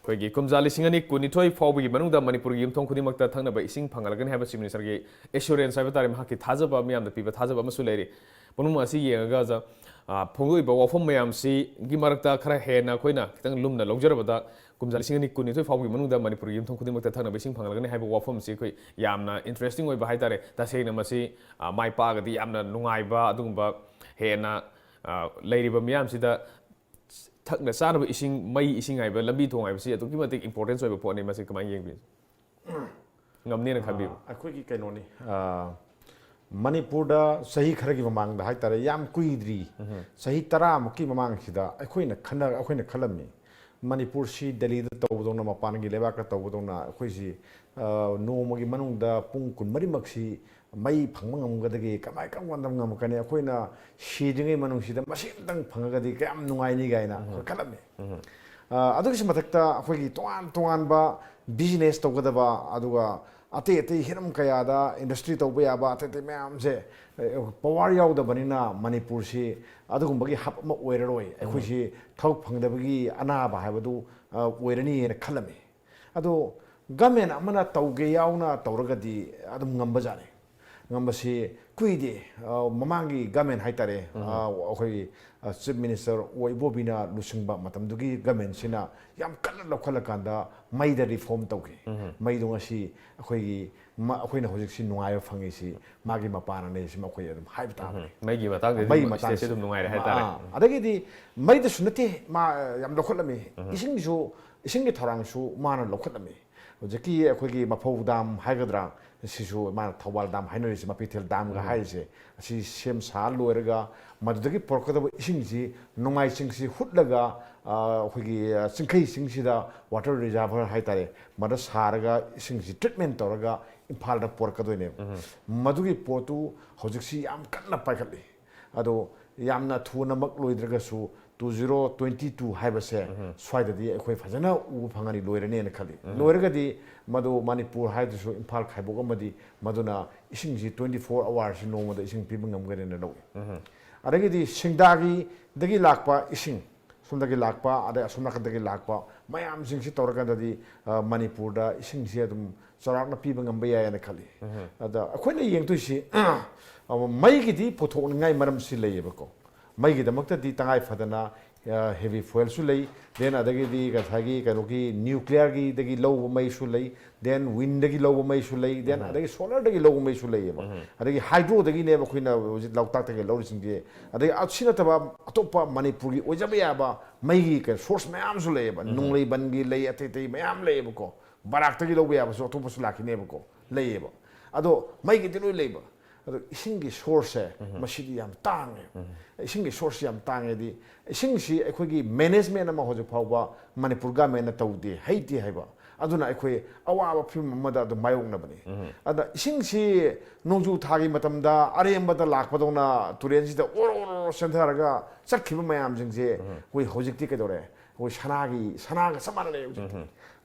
ꯑꯩꯈꯣꯏꯒꯤ ꯀꯨꯝꯖꯥ ꯂꯤꯁꯤꯡ ꯑꯅꯤ ꯀꯨꯟꯅꯤꯊꯣꯏ ꯐꯥꯎꯕꯒꯤ ꯃꯅꯨꯡꯗ ꯃꯅꯤꯄꯨꯔꯒꯤ ꯌꯨꯝꯊꯣꯡ ꯈꯨꯗꯤꯡꯃꯛꯇ ꯊꯛꯅꯕ ꯏꯁꯤꯡ ꯐꯪꯍꯜꯂꯒꯅꯤ ꯍꯥꯏꯕ Chief Ministerꯒꯤ assurance ꯍꯥꯏꯕ ꯇꯥꯔꯦ, ꯃꯍꯥꯛꯀꯤ ꯊꯥꯖꯕ, ꯃꯤꯌꯥꯝꯗ ꯄꯤꯕ ꯊꯥꯖꯕ ꯑꯃꯁꯨ ꯂꯩꯔꯤ꯫ ꯄꯨꯝꯅꯃꯛ ꯑꯁꯤ ꯌꯦꯡꯉꯒ ꯑꯣꯖꯥ, ꯑ, ꯐꯣꯡꯗꯣꯛꯏꯕ ꯋꯥꯐꯝ ꯃꯌꯥꯝꯁꯤꯒꯤ ꯃꯔꯛꯇ ꯈꯔ ꯍꯦꯟꯅ ꯑꯩꯈꯣꯏꯅ ꯈꯤꯇꯪ ꯂꯨꯝꯅ ꯂꯧꯖꯔꯕꯗ, ꯀꯨꯝꯖꯥ ꯂꯤꯁꯤꯡ ꯑꯅꯤ ꯀꯨꯟꯅꯤꯊꯣꯏ ꯐꯥꯎꯕꯒꯤ ꯃꯅꯨꯡꯗ ꯃꯅꯤꯄꯨꯔꯒꯤ ꯌꯨꯝꯊꯣꯡ ꯈꯨꯗꯤꯡꯃꯛꯇ ꯊꯛꯅꯕ ꯏꯁꯤꯡ ꯐꯪꯍꯜꯂꯒꯅꯤ ꯍꯥꯏꯕ ꯋꯥꯐꯝꯁꯤ ꯑꯩꯈꯣꯏ ꯌꯥꯝꯅ interesting ꯑꯣꯏꯕ ꯍꯥꯏ ꯇꯥꯔꯦ꯫ ꯇꯁꯦꯡꯅ ꯃꯁꯤ, ꯑ, ꯃꯥꯏ ꯄꯥꯛꯑꯒꯗꯤ ꯌꯥꯝꯅ ꯅꯨꯡꯉꯥꯏꯕ, ꯑꯗꯨꯒꯨꯝꯕ ꯍꯦꯟꯅ, ꯑ, ꯂꯩꯔꯤꯕ ꯃꯤꯌꯥꯝꯁꯤꯗ ꯊꯛꯅ ꯆꯥꯅꯕ ꯏꯁꯤꯡ, ꯃꯩ, ꯏꯁꯤꯡ ꯍꯥꯏꯕ, ꯂꯝꯕꯤ ꯊꯣꯡ ꯍꯥꯏꯕꯁꯤ ꯑꯗꯨꯛꯀꯤ ꯃꯇꯤꯛ importance ꯑꯣꯏꯕ ꯄꯣꯠꯅꯤ꯫ ꯃꯁꯤ ꯀꯃꯥꯏꯅ ꯌꯦꯡꯕꯤ-, ꯉꯝꯅꯦꯅ ꯈꯟꯕꯤꯕ? ꯑꯩꯈꯣꯏꯒꯤ ꯀꯩꯅꯣꯅꯤ, ꯑ, ꯃꯅꯤꯄꯨꯔꯗ ꯆꯍꯤ ꯈꯔꯒꯤ ꯃꯃꯥꯡꯗ ꯍꯥꯏꯇꯥꯔꯦ, ꯌꯥꯝ ꯀꯨꯏꯗ꯭ꯔꯤ, ꯆꯍꯤ ꯇꯔꯥꯃꯨꯛꯀꯤ ꯃꯃꯥꯡꯁꯤꯗ ꯑꯩꯈꯣꯏꯅ ꯈꯟꯅ-, ꯑꯩꯈꯣꯏꯅ ꯈꯜꯂꯝꯃꯤ, ꯃꯅꯤꯄꯨꯔꯁꯤ ꯗꯦꯜꯂꯤꯗ ꯇꯧꯕꯗꯧꯅ, ꯃꯄꯥꯟꯒꯤ ꯂꯩꯕꯥꯛꯇ ꯇꯧꯕꯗꯧꯅ ꯑꯩꯈꯣꯏꯁꯤ, ꯑ, ꯅꯣꯡꯃꯒꯤ ꯃꯅꯨꯡꯗ ꯄꯨꯡ ꯀꯨꯟꯃꯔꯤꯃꯛꯁꯤ ꯃꯩ ꯐꯪꯕ ꯉꯝꯒꯗꯒꯦ, ꯀꯃꯥꯏ, ꯀꯔꯝ ꯀꯥꯟꯗ ꯉꯝꯃꯛꯀꯅꯤ? ꯑꯩꯈꯣꯏꯅ ꯁꯤꯗ꯭ꯔꯤꯉꯩ ꯃꯅꯨꯡꯁꯤꯗ ꯃꯁꯤ ꯑꯝꯇꯪ ꯐꯪꯉꯒꯗꯤ ꯀꯌꯥꯝ ꯅꯨꯡꯉꯥꯏꯅꯤ ꯀꯥꯏꯅ ꯑꯩꯈꯣꯏ ꯈꯜꯂꯝꯃꯤ꯫ ꯑ, ꯑꯗꯨꯒꯤꯁꯨ ꯃꯊꯛꯇ ꯑꯩꯈꯣꯏꯒꯤ ꯇꯣꯉꯥꯟ ꯇꯣꯉꯥꯟꯕ business ꯇꯧꯒꯗꯕ, ꯑꯗꯨꯒ ꯑꯇꯩ ꯑꯇꯩ ꯍꯤꯔꯝ ꯀꯌꯥꯗ industry ꯇꯧꯕ ꯌꯥꯕ ꯑꯇꯩ ꯑꯇꯩ ꯃꯌꯥꯝꯁꯦ, ꯑ, power ꯌꯥꯎꯗꯕꯅꯤꯅ ꯃꯅꯤꯄꯨꯔꯁꯤ ꯑꯗꯨꯒꯨꯝꯕꯒꯤ hub ꯑꯃ ꯑꯣꯏꯔꯔꯣꯏ꯫ ꯑꯩꯈꯣꯏꯁꯤ ꯊꯕꯛ ꯐꯪꯗꯕꯒꯤ ꯑꯅꯥꯕ ꯍꯥꯏꯕꯗꯨ, ꯑ, ꯑꯣꯏꯔꯅꯤ ꯍꯥꯏꯅ ꯈꯜꯂꯝꯃꯤ꯫ ꯑꯗꯣ government ꯑꯃꯅ ꯇꯧꯒꯦ ꯌꯥꯎꯅ ꯇꯧꯔꯒꯗꯤ ꯑꯗꯨꯝ ꯉꯝꯕꯖꯥꯠꯅꯤ꯫ ꯉꯝꯕꯁꯤ ꯀꯨꯏꯗꯦ, ꯑ, ꯃꯃꯥꯡꯒꯤ government ꯍꯥꯏꯇꯥꯔꯦ, ꯑ, ꯑꯩꯈꯣꯏꯒꯤ, ꯑ, Chief Minister ꯑꯣ ꯏꯕꯣꯕꯤꯅ ꯂꯨꯆꯤꯡꯕ ꯃꯇꯝꯗꯨꯒꯤ governmentꯁꯤꯅ ꯌꯥꯝ ꯀꯟꯅ ꯂꯧꯈꯠꯂꯀꯥꯟꯗ ꯃꯩꯗ reform ꯇꯧꯈꯤ꯫ ꯃꯩꯗꯣ ꯉꯁꯤ ꯑꯩꯈꯣꯏꯒꯤ ꯃ-, ꯑꯩꯈꯣꯏꯅ ꯍꯧꯖꯤꯛꯁꯤ ꯅꯨꯡꯉꯥꯏꯕ ꯐꯪꯉꯤꯁꯤ ꯃꯥꯒꯤ ꯃꯄꯥꯅꯅꯦ ꯁꯤ ꯑꯩꯈꯣꯏ ꯑꯗꯨꯝ ꯍꯥꯏꯕ ꯇꯥꯕꯅꯤ꯫ ꯃꯩꯒꯤ ꯃꯇꯥꯡꯗꯗꯤ ꯃꯩ ꯑꯗꯨꯝ ꯃꯇꯥꯡꯁꯤ stateꯁꯤ ꯑꯗꯨꯝ ꯅꯨꯡꯉꯥꯏꯔꯦ ꯍꯥꯏꯇꯥꯔꯦ꯫ ꯑꯥ, ꯑꯗꯒꯤꯗꯤ ꯃꯩꯗꯁꯨ ꯅꯠꯇꯦ ꯃꯥ ꯌꯥꯝ ꯂꯧꯈꯠꯂꯝꯃꯤ, ꯏꯁꯤꯡꯁꯨ, ꯏꯁꯤꯡꯒꯤ ꯊꯧꯔꯥꯡꯁꯨ ꯃꯥꯅ ꯂꯧꯈꯠꯂꯝꯃꯤ꯫ ꯍꯧꯖꯤꯛꯀꯤ ꯑꯩꯈꯣꯏꯒꯤ ꯃꯐꯧ dam ꯍꯥꯏꯒꯗ꯭ꯔꯥ, ꯁꯤꯁꯨ ꯃꯥꯅ ꯊꯧꯕꯥꯜ dam ꯍꯥꯏꯅꯔꯤꯁꯦ, ꯃꯄꯤꯊꯦꯜ damꯒ ꯍꯥꯏꯔꯤꯁꯦ, ꯑꯁꯤ ꯁꯦꯝ ꯁꯥ ꯂꯣꯏꯔꯒ ꯃꯗꯨꯗꯒꯤ ꯄꯨꯔꯛꯀꯗꯕ ꯏꯁꯤꯡꯁꯤ ꯅꯣꯡꯃꯥꯏ ꯆꯤꯡꯁꯤ ꯍꯨꯠꯂꯒ, ꯑ, ꯑꯩꯈꯣꯏꯒꯤ, ꯑ, ꯆꯤꯡꯈꯩ ꯆꯤꯡꯁꯤꯗ water reservoir ꯍꯥꯏꯇꯥꯔꯦ, ꯃꯗ ꯁꯥꯔꯒ ꯏꯁꯤꯡꯁꯤ treatment ꯇꯧꯔꯒ ꯏꯝꯐꯥꯜꯗ ꯄꯨꯔꯛꯀꯗꯣꯏꯅꯦꯕ꯫ ꯃꯗꯨꯒꯤ ꯄꯣꯠꯇꯨ ꯍꯧꯖꯤꯛꯁꯤ ꯌꯥꯝ ꯀꯟꯅ ꯄꯥꯏꯈꯠꯂꯤ꯫ ꯑꯗꯣ ꯌꯥꯝꯅ ꯊꯨꯅꯃꯛ ꯂꯣꯏꯗ꯭ꯔꯒꯁꯨ two zero twenty two ꯍꯥꯏꯕꯁꯦ ꯁ꯭ꯋꯥꯏꯗꯗꯤ ꯑꯩꯈꯣꯏ ꯐꯖꯅ ꯎꯕ ꯐꯪꯉꯅꯤ, ꯂꯣꯏꯔꯅꯦꯅ ꯈꯜꯂꯤ꯫ ꯂꯣꯏꯔꯒꯗꯤ ꯃꯗꯨ ꯃꯅꯤꯄꯨꯔ ꯍꯥꯏꯗꯨꯁꯨ ꯏꯝꯐꯥꯜ ꯈꯥꯏꯕꯣꯛ ꯑꯃꯗꯤ ꯃꯗꯨꯅ ꯏꯁꯤꯡꯁꯤ twenty four hoursꯁꯤ ꯅꯣꯡꯃꯗ ꯏꯁꯤꯡ ꯄꯤꯕ ꯉꯝꯒꯅꯦꯅ ꯂꯧꯏ꯫ ꯑꯗꯒꯤꯗꯤ ꯁꯤꯡꯗꯥꯒꯤꯗꯒꯤ ꯂꯥꯛꯄ ꯏꯁꯤꯡ, ꯁꯣꯝꯗꯒꯤ ꯂꯥꯛꯄ, ꯑꯗꯩ ꯑꯁꯣꯝ ꯅꯥꯀꯟꯗꯒꯤ ꯂꯥꯛꯄ ꯃꯌꯥꯝꯁꯤꯡꯁꯤ ꯇꯧꯔꯀꯥꯟꯗꯗꯤ, ꯑ, ꯃꯅꯤꯄꯨꯔꯗ ꯏꯁꯤꯡꯁꯦ ꯑꯗꯨꯝ ꯆꯥꯎꯔꯥꯛꯅ ꯄꯤꯕ ꯉꯝꯕ ꯌꯥꯏꯌꯦꯅ ꯈꯜꯂꯤ꯫ ꯑꯗ ꯑꯩꯈꯣꯏꯅ ꯌꯦꯡꯗꯣꯏꯁꯤ, ꯑ, ꯃꯩꯒꯤꯗꯤ ꯄꯨꯊꯣꯛꯅꯤꯡꯉꯥꯏ ꯃꯔꯝꯁꯤ ꯂꯩꯌꯦꯕꯀꯣ꯫ ꯃꯩꯒꯤꯗꯃꯛꯇꯗꯤ ꯇꯉꯥꯏ ꯐꯗꯅ, ꯑ, heavy fuelꯁꯨ ꯂꯩ, then ꯑꯗꯒꯤꯗꯤ ꯉꯁꯥꯏꯒꯤ ꯀꯩꯅꯣꯒꯤ nuclearꯒꯤꯗꯒꯤ ꯂꯧꯕ ꯃꯩꯁꯨ ꯂꯩ, then windꯗꯒꯤ ꯂꯧꯕ ꯃꯩꯁꯨ ꯂꯩ, then ꯑꯗꯒꯤ solarꯗꯒꯤ ꯂꯧꯕ ꯃꯩꯁꯨ ꯂꯩꯌꯦꯕ꯫ ꯑꯗꯒꯤ hydroꯗꯒꯤꯅꯦꯕ ꯑꯩꯈꯣꯏꯅ ꯍꯧꯖꯤꯛ ꯂꯣꯛꯇꯥꯛꯇꯒꯤ ꯂꯧꯔꯤꯁꯤꯡꯁꯦ꯫ ꯑꯗꯒꯤ ꯑꯁꯤ ꯅꯠꯇꯕ ꯑꯇꯣꯞꯄ ꯃꯅꯤꯄꯨꯔꯒꯤ ꯑꯣꯏꯖꯕ ꯌꯥꯕ ꯃꯩꯒꯤ ꯀꯩꯅꯣ source ꯃꯌꯥꯝꯁꯨ ꯂꯩꯌꯦꯕ꯫ ꯅꯣꯡꯂꯩ ꯕꯟꯒꯤ ꯂꯩ, ꯑꯇꯩ ꯑꯇꯩ ꯃꯌꯥꯝ ꯂꯩꯌꯦꯕꯀꯣ꯫ ꯕꯔꯥꯛꯇꯒꯤ ꯂꯧꯕ ꯌꯥꯕꯁꯨ ꯑꯇꯣꯞꯄꯁꯨ ꯂꯥꯛꯈꯤꯅꯦꯕꯀꯣ, ꯂꯩꯌꯦꯕ꯫ ꯑꯗꯣ ꯃꯩꯒꯤꯗꯤ ꯂꯣꯏ ꯂꯩꯕ꯫ ꯑꯗꯣ ꯏꯁꯤꯡꯒꯤ sourceꯁꯦ, ꯃꯁꯤꯗꯤ ꯌꯥꯝ ꯇꯥꯡꯉꯦ꯫ ꯏꯁꯤꯡꯒꯤ sourceꯁꯤ ꯌꯥꯝ ꯇꯥꯡꯉꯦꯗꯤ, ꯏꯁꯤꯡꯁꯤ ꯑꯩꯈꯣꯏꯒꯤ management ꯑꯃ ꯍꯧꯖꯤꯛ ꯐꯥꯎꯕ ꯃꯅꯤꯄꯨꯔ governmentꯅ ꯇꯧꯗꯦ, ꯍꯩꯇꯦ ꯍꯥꯏꯕ꯫ ꯑꯗꯨꯅ ꯑꯩꯈꯣꯏ ꯑꯋꯥꯕ ꯐꯤꯕꯝ ꯑꯃꯗ ꯑꯗꯨꯝ ꯃꯥꯌꯣꯛꯅꯕꯅꯤ꯫ ꯑꯗ ꯏꯁꯤꯡꯁꯤ ꯅꯣꯡꯖꯨ ꯊꯥꯒꯤ ꯃꯇꯝꯗ ꯑꯔꯦꯝꯕꯗ ꯂꯥꯛꯄꯗꯧꯅ ꯇꯨꯔꯦꯜꯁꯤꯗ ꯑꯣꯔꯣ ꯑꯣꯔꯣ ꯆꯦꯟꯊꯔꯒ ꯆꯠꯈꯤꯕ ꯃꯌꯥꯝꯁꯤꯡꯁꯦ ꯑꯩꯈꯣꯏ ꯍꯧꯖꯤꯛꯇꯤ ꯀꯩꯗꯧꯔꯦ? ꯑꯩꯈꯣꯏ ꯁꯅꯥꯒꯤ, ꯁꯅꯥꯒ ꯆꯞ ꯃꯥꯟꯅꯔꯦ ꯍꯧꯖꯤꯛꯇꯤ꯫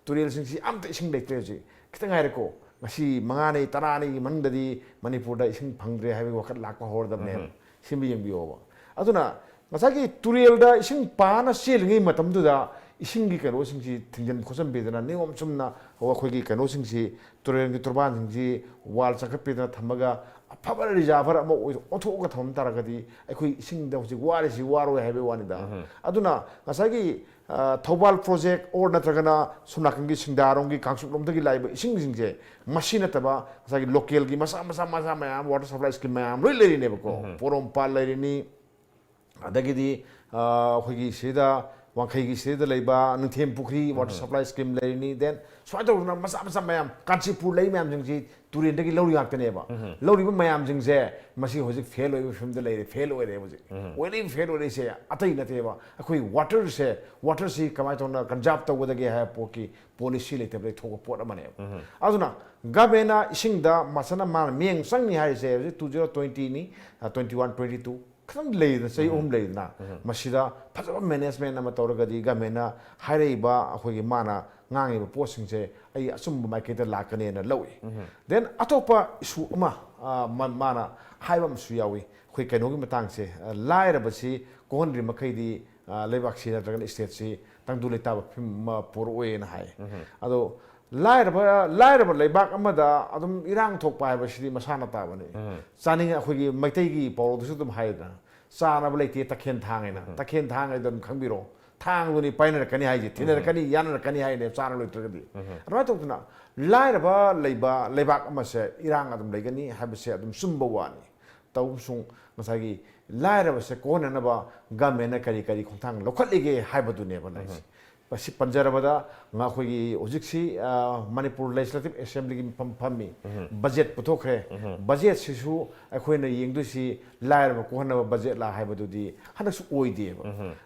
ꯇꯨꯔꯦꯜꯁꯤꯡꯁꯤ ꯑꯝꯇ ꯏꯁꯤꯡ ꯂꯩꯇ꯭ꯔꯦ ꯍꯧꯖꯤꯛ꯫ ꯈꯤꯇꯪ ꯉꯥꯏꯔꯦꯀꯣ, ꯉꯁꯤ ꯃꯉꯥꯅꯤ, ꯇꯔꯥꯅꯤꯒꯤ ꯃꯅꯨꯡꯗꯗꯤ ꯃꯅꯤꯄꯨꯔꯗ ꯏꯁꯤꯡ ꯐꯪꯗ꯭ꯔꯦ ꯍꯥꯏꯕꯒꯤ ꯋꯥꯈꯜ ꯂꯥꯛꯄ ꯍꯧꯔꯗꯕꯅꯦꯕ꯫ ꯁꯤꯃ ꯌꯦꯡꯕꯤꯌꯣꯕ꯫ ꯑꯗꯨꯅ ꯉꯁꯥꯏꯒꯤ ꯇꯨꯔꯦꯜꯗ ꯏꯁꯤꯡ ꯄꯥꯅ ꯆꯦꯜꯂꯤꯉꯩ ꯃꯇꯝꯗꯨꯗ ꯏꯁꯤꯡꯒꯤ ꯀꯩꯅꯣꯁꯤꯡꯁꯤ ꯊꯤꯡꯖꯤꯟ ꯈꯣꯠꯆꯤꯟꯕꯤꯗꯅ ꯅꯤꯌꯣꯝ ꯆꯨꯝꯅ ꯑꯩꯈꯣꯏꯒꯤ ꯀꯩꯅꯣꯁꯤꯡꯁꯤ, ꯇꯨꯔꯦꯜꯒꯤ ꯇꯣꯔꯕꯥꯟꯁꯤꯡꯁꯤ wall ꯆꯪꯈꯠꯄꯤꯗꯅ ꯊꯝꯃꯒ ꯑꯐꯕ reservoir ꯑꯃ ꯑꯣꯏ-, ꯑꯣꯟꯊꯣꯛꯑꯒ ꯊꯝꯕ ꯇꯥꯔꯒꯗꯤ ꯑꯩꯈꯣꯏ ꯏꯁꯤꯡꯗ ꯍꯧꯖꯤꯛ ꯋꯥꯔꯤꯁꯤ ꯋꯥꯔꯣꯏ ꯍꯥꯏꯕꯒꯤ ꯋꯥꯅꯤꯗ꯫ ꯑꯗꯨꯅ ꯉꯁꯥꯏꯒꯤ, ꯑ, ꯊꯧꯕꯥꯜ project or ꯅꯠꯇ꯭ꯔꯒꯅ ꯁꯣꯝ ꯅꯥꯀꯟꯒꯤ ꯁꯤꯡꯗꯥꯔꯣꯝꯒꯤ ꯀꯥꯡꯆꯨꯞꯂꯣꯝꯗꯒꯤ ꯂꯥꯛꯏꯕ ꯏꯁꯤꯡꯁꯤꯡꯁꯦ, ꯃꯁꯤ ꯅꯠꯇꯕ ꯉꯁꯥꯏꯒꯤ localꯒꯤ ꯃꯆꯥ ꯃꯆꯥ ꯃꯆꯥ ꯃꯌꯥꯝ water supply scheme ꯃꯌꯥꯝ ꯂꯣꯏ ꯂꯩꯔꯤꯅꯦꯕꯀꯣ꯫ ꯄꯣꯔꯣꯝꯄꯥꯠ ꯂꯩꯔꯤꯅꯤ, ꯑꯗꯒꯤꯗꯤ, ꯑ, ꯑꯩꯈꯣꯏꯒꯤ ꯁꯤꯗ ꯋꯥꯡꯈꯩꯒꯤ ꯁꯤꯗ ꯂꯩꯕ ꯅꯤꯡꯊꯦꯝ ꯄꯨꯈ꯭ꯔꯤ water supply scheme ꯂꯩꯔꯤꯅꯤ, then ꯁꯨꯃꯥꯏꯅ ꯇꯧꯗꯅ ꯃꯆꯥ ꯃꯆꯥ ꯃꯌꯥꯝ, ꯀꯥꯟꯆꯤꯄꯨꯔ ꯂꯩ ꯃꯌꯥꯝꯁꯤꯡꯁꯤ ꯇꯨꯔꯦꯟꯗꯒꯤ ꯂꯧꯔꯤ ꯉꯥꯛꯇꯅꯦꯕ꯫ ꯂꯧꯔꯤꯕ ꯃꯌꯥꯝꯁꯤꯡꯁꯦ ꯃꯁꯤ ꯍꯧꯖꯤꯛ fail ꯑꯣꯏꯕ ꯐꯤꯕꯝꯗ ꯂꯩꯔꯦ, fail ꯑꯣꯏꯔꯦ ꯍꯧꯖꯤꯛ꯫ ꯑꯣꯏꯔꯤꯕ fail ꯑꯣꯏꯔꯤꯁꯦ ꯑꯇꯩ ꯅꯠꯇꯦꯕ, ꯑꯩꯈꯣꯏ waterꯁꯦ, waterꯁꯤ ꯀꯃꯥꯏꯅ ꯇꯧꯅ conserve ꯇꯧꯒꯗꯒꯦ ꯍꯥꯏꯕ ꯄꯣꯠꯀꯤ policy ꯂꯩꯇꯕꯗꯒꯤ ꯊꯣꯛꯄ ꯄꯣꯠ ꯑꯃꯅꯦꯕ꯫ ꯑꯗꯨꯅ governmentꯅ ꯏꯁꯤꯡꯗ ꯃꯁꯥꯅ ꯃꯥꯅ ꯃꯤꯠꯌꯦꯡ ꯆꯪꯅꯤ ꯍꯥꯏꯔꯤꯁꯦ ꯍꯧꯖꯤꯛ two zero twentyꯅꯤ, ꯑ, twenty one, twenty two, ꯈꯤꯇꯪ ꯂꯩꯗꯅ, ꯆꯍꯤ ꯑꯍꯨꯝ ꯂꯩꯗꯅ, ꯃꯁꯤꯗ ꯐꯖꯕ management ꯑꯃ ꯇꯧꯔꯒꯗꯤ governmentꯅ ꯍꯥꯏꯔꯛꯏꯕ ꯑꯩꯈꯣꯏꯒꯤ ꯃꯥꯅ ꯉꯥꯡꯉꯤꯕ ꯄꯣꯠꯁꯤꯡꯁꯦ ꯑꯩ ꯑꯆꯨꯝꯕ ꯃꯥꯏꯀꯩꯗ ꯂꯥꯛꯀꯅꯦꯅ ꯂꯧꯏ꯫ Then ꯑꯇꯣꯞꯄ issue ꯑꯃ, ꯑ, ꯃ-, ꯃꯥꯅ ꯍꯥꯏꯕ ꯑꯃꯁꯨ ꯌꯥꯎꯏ, ꯑꯩꯈꯣꯏ ꯀꯩꯅꯣꯒꯤ ꯃꯇꯥꯡꯁꯦ, ꯑ, ꯂꯥꯏꯔꯕꯁꯤ ꯀꯣꯛꯍꯟꯗ꯭ꯔꯤ ꯃꯈꯩꯗꯤ ꯑ, ꯂꯩꯕꯥꯛꯁꯤ ꯅꯠꯇ꯭ꯔꯒꯅ stateꯁꯤ ꯇꯪꯗꯨ ꯂꯩꯇꯥꯕ ꯐꯤꯕꯝ ꯑꯃ ꯄꯨꯔꯛꯑꯣꯏꯅ ꯍꯥꯏ꯫ ꯑꯗꯣ ꯂꯥꯏꯔꯕ, ꯂꯥꯏꯔꯕ ꯂꯩꯕꯥꯛ ꯑꯃꯗ ꯑꯗꯨꯝ ꯏꯔꯥꯡ ꯊꯣꯛꯄ ꯍꯥꯏꯕꯁꯤꯗꯤ ꯃꯁꯥꯅ ꯇꯥꯕꯅꯤ꯫ ꯆꯥꯅꯤꯡ-, ꯑꯩꯈꯣꯏꯒꯤ ꯃꯩꯇꯩꯒꯤ ꯄꯥꯎꯔꯧꯗꯁꯨ ꯑꯗꯨꯝ ꯍꯥꯏꯗꯅ, "ꯆꯥꯅꯕ ꯂꯩꯇꯦ ꯇꯈꯦꯟ ꯊꯥꯡ" ꯍꯥꯏꯅ꯫ ꯇꯈꯦꯟ ꯊꯥꯡ ꯍꯥꯏꯗꯣ ꯑꯗꯨꯝ ꯈꯪꯕꯤꯔꯣ꯫ ꯊꯥꯡꯗꯨꯅꯤ ꯄꯥꯏꯅꯔꯛꯀꯅꯤ ꯍꯥꯏꯁꯦ, ꯊꯤꯅꯔꯛꯀꯅꯤ, ꯌꯥꯅꯔꯛꯀꯅꯤ ꯍꯥꯏꯅꯦ, ꯆꯥꯅ ꯂꯩꯇ꯭ꯔꯒꯗꯤ꯫ ꯑꯗꯨꯃꯥꯏꯅ ꯇꯧꯗꯅ ꯂꯥꯏꯔꯕ ꯂꯩꯕ ꯂꯩꯕꯥꯛ ꯑꯃꯁꯦ ꯏꯔꯥꯡ ꯑꯗꯨꯝ ꯂꯩꯒꯅꯤ ꯍꯥꯏꯕꯁꯦ ꯑꯗꯨꯝ ꯆꯨꯝꯕ ꯋꯥꯅꯤ꯫ ꯇꯧꯕꯁꯨ ꯉꯁꯥꯏꯒꯤ ꯂꯥꯏꯔꯕꯁꯦ ꯀꯣꯛꯍꯟꯅꯅꯕ governmentꯅ ꯀꯔꯤ ꯀꯔꯤ ꯈꯣꯡꯊꯥꯡ ꯂꯧꯈꯠꯂꯤꯒꯦ ꯍꯥꯏꯕꯗꯨꯅꯦꯕ ꯂꯩꯔꯤꯁꯦ꯫ ꯃꯁꯤ ꯄꯟꯖꯔꯕꯗ ꯉ-, ꯑꯩꯈꯣꯏꯒꯤ ꯍꯧꯖꯤꯛꯁꯤ, ꯑ, ꯃꯅꯤꯄꯨꯔ Legislative Assemblyꯒꯤ ꯃꯐꯝ ꯐꯝꯃꯤ꯫ Budget ꯄꯨꯊꯣꯛꯈ꯭ꯔꯦ꯫ Budgetꯁꯤꯁꯨ ꯑꯩꯈꯣꯏꯅ ꯌꯦꯡꯗꯣꯏꯁꯤ ꯂꯥꯏꯔꯕ ꯀꯣꯛꯍꯟꯅꯕ budgetꯂꯥ ꯍꯥꯏꯕꯗꯨꯗꯤ ꯍꯟꯗꯛꯁꯨ ꯑꯣꯏꯗꯦꯕ꯫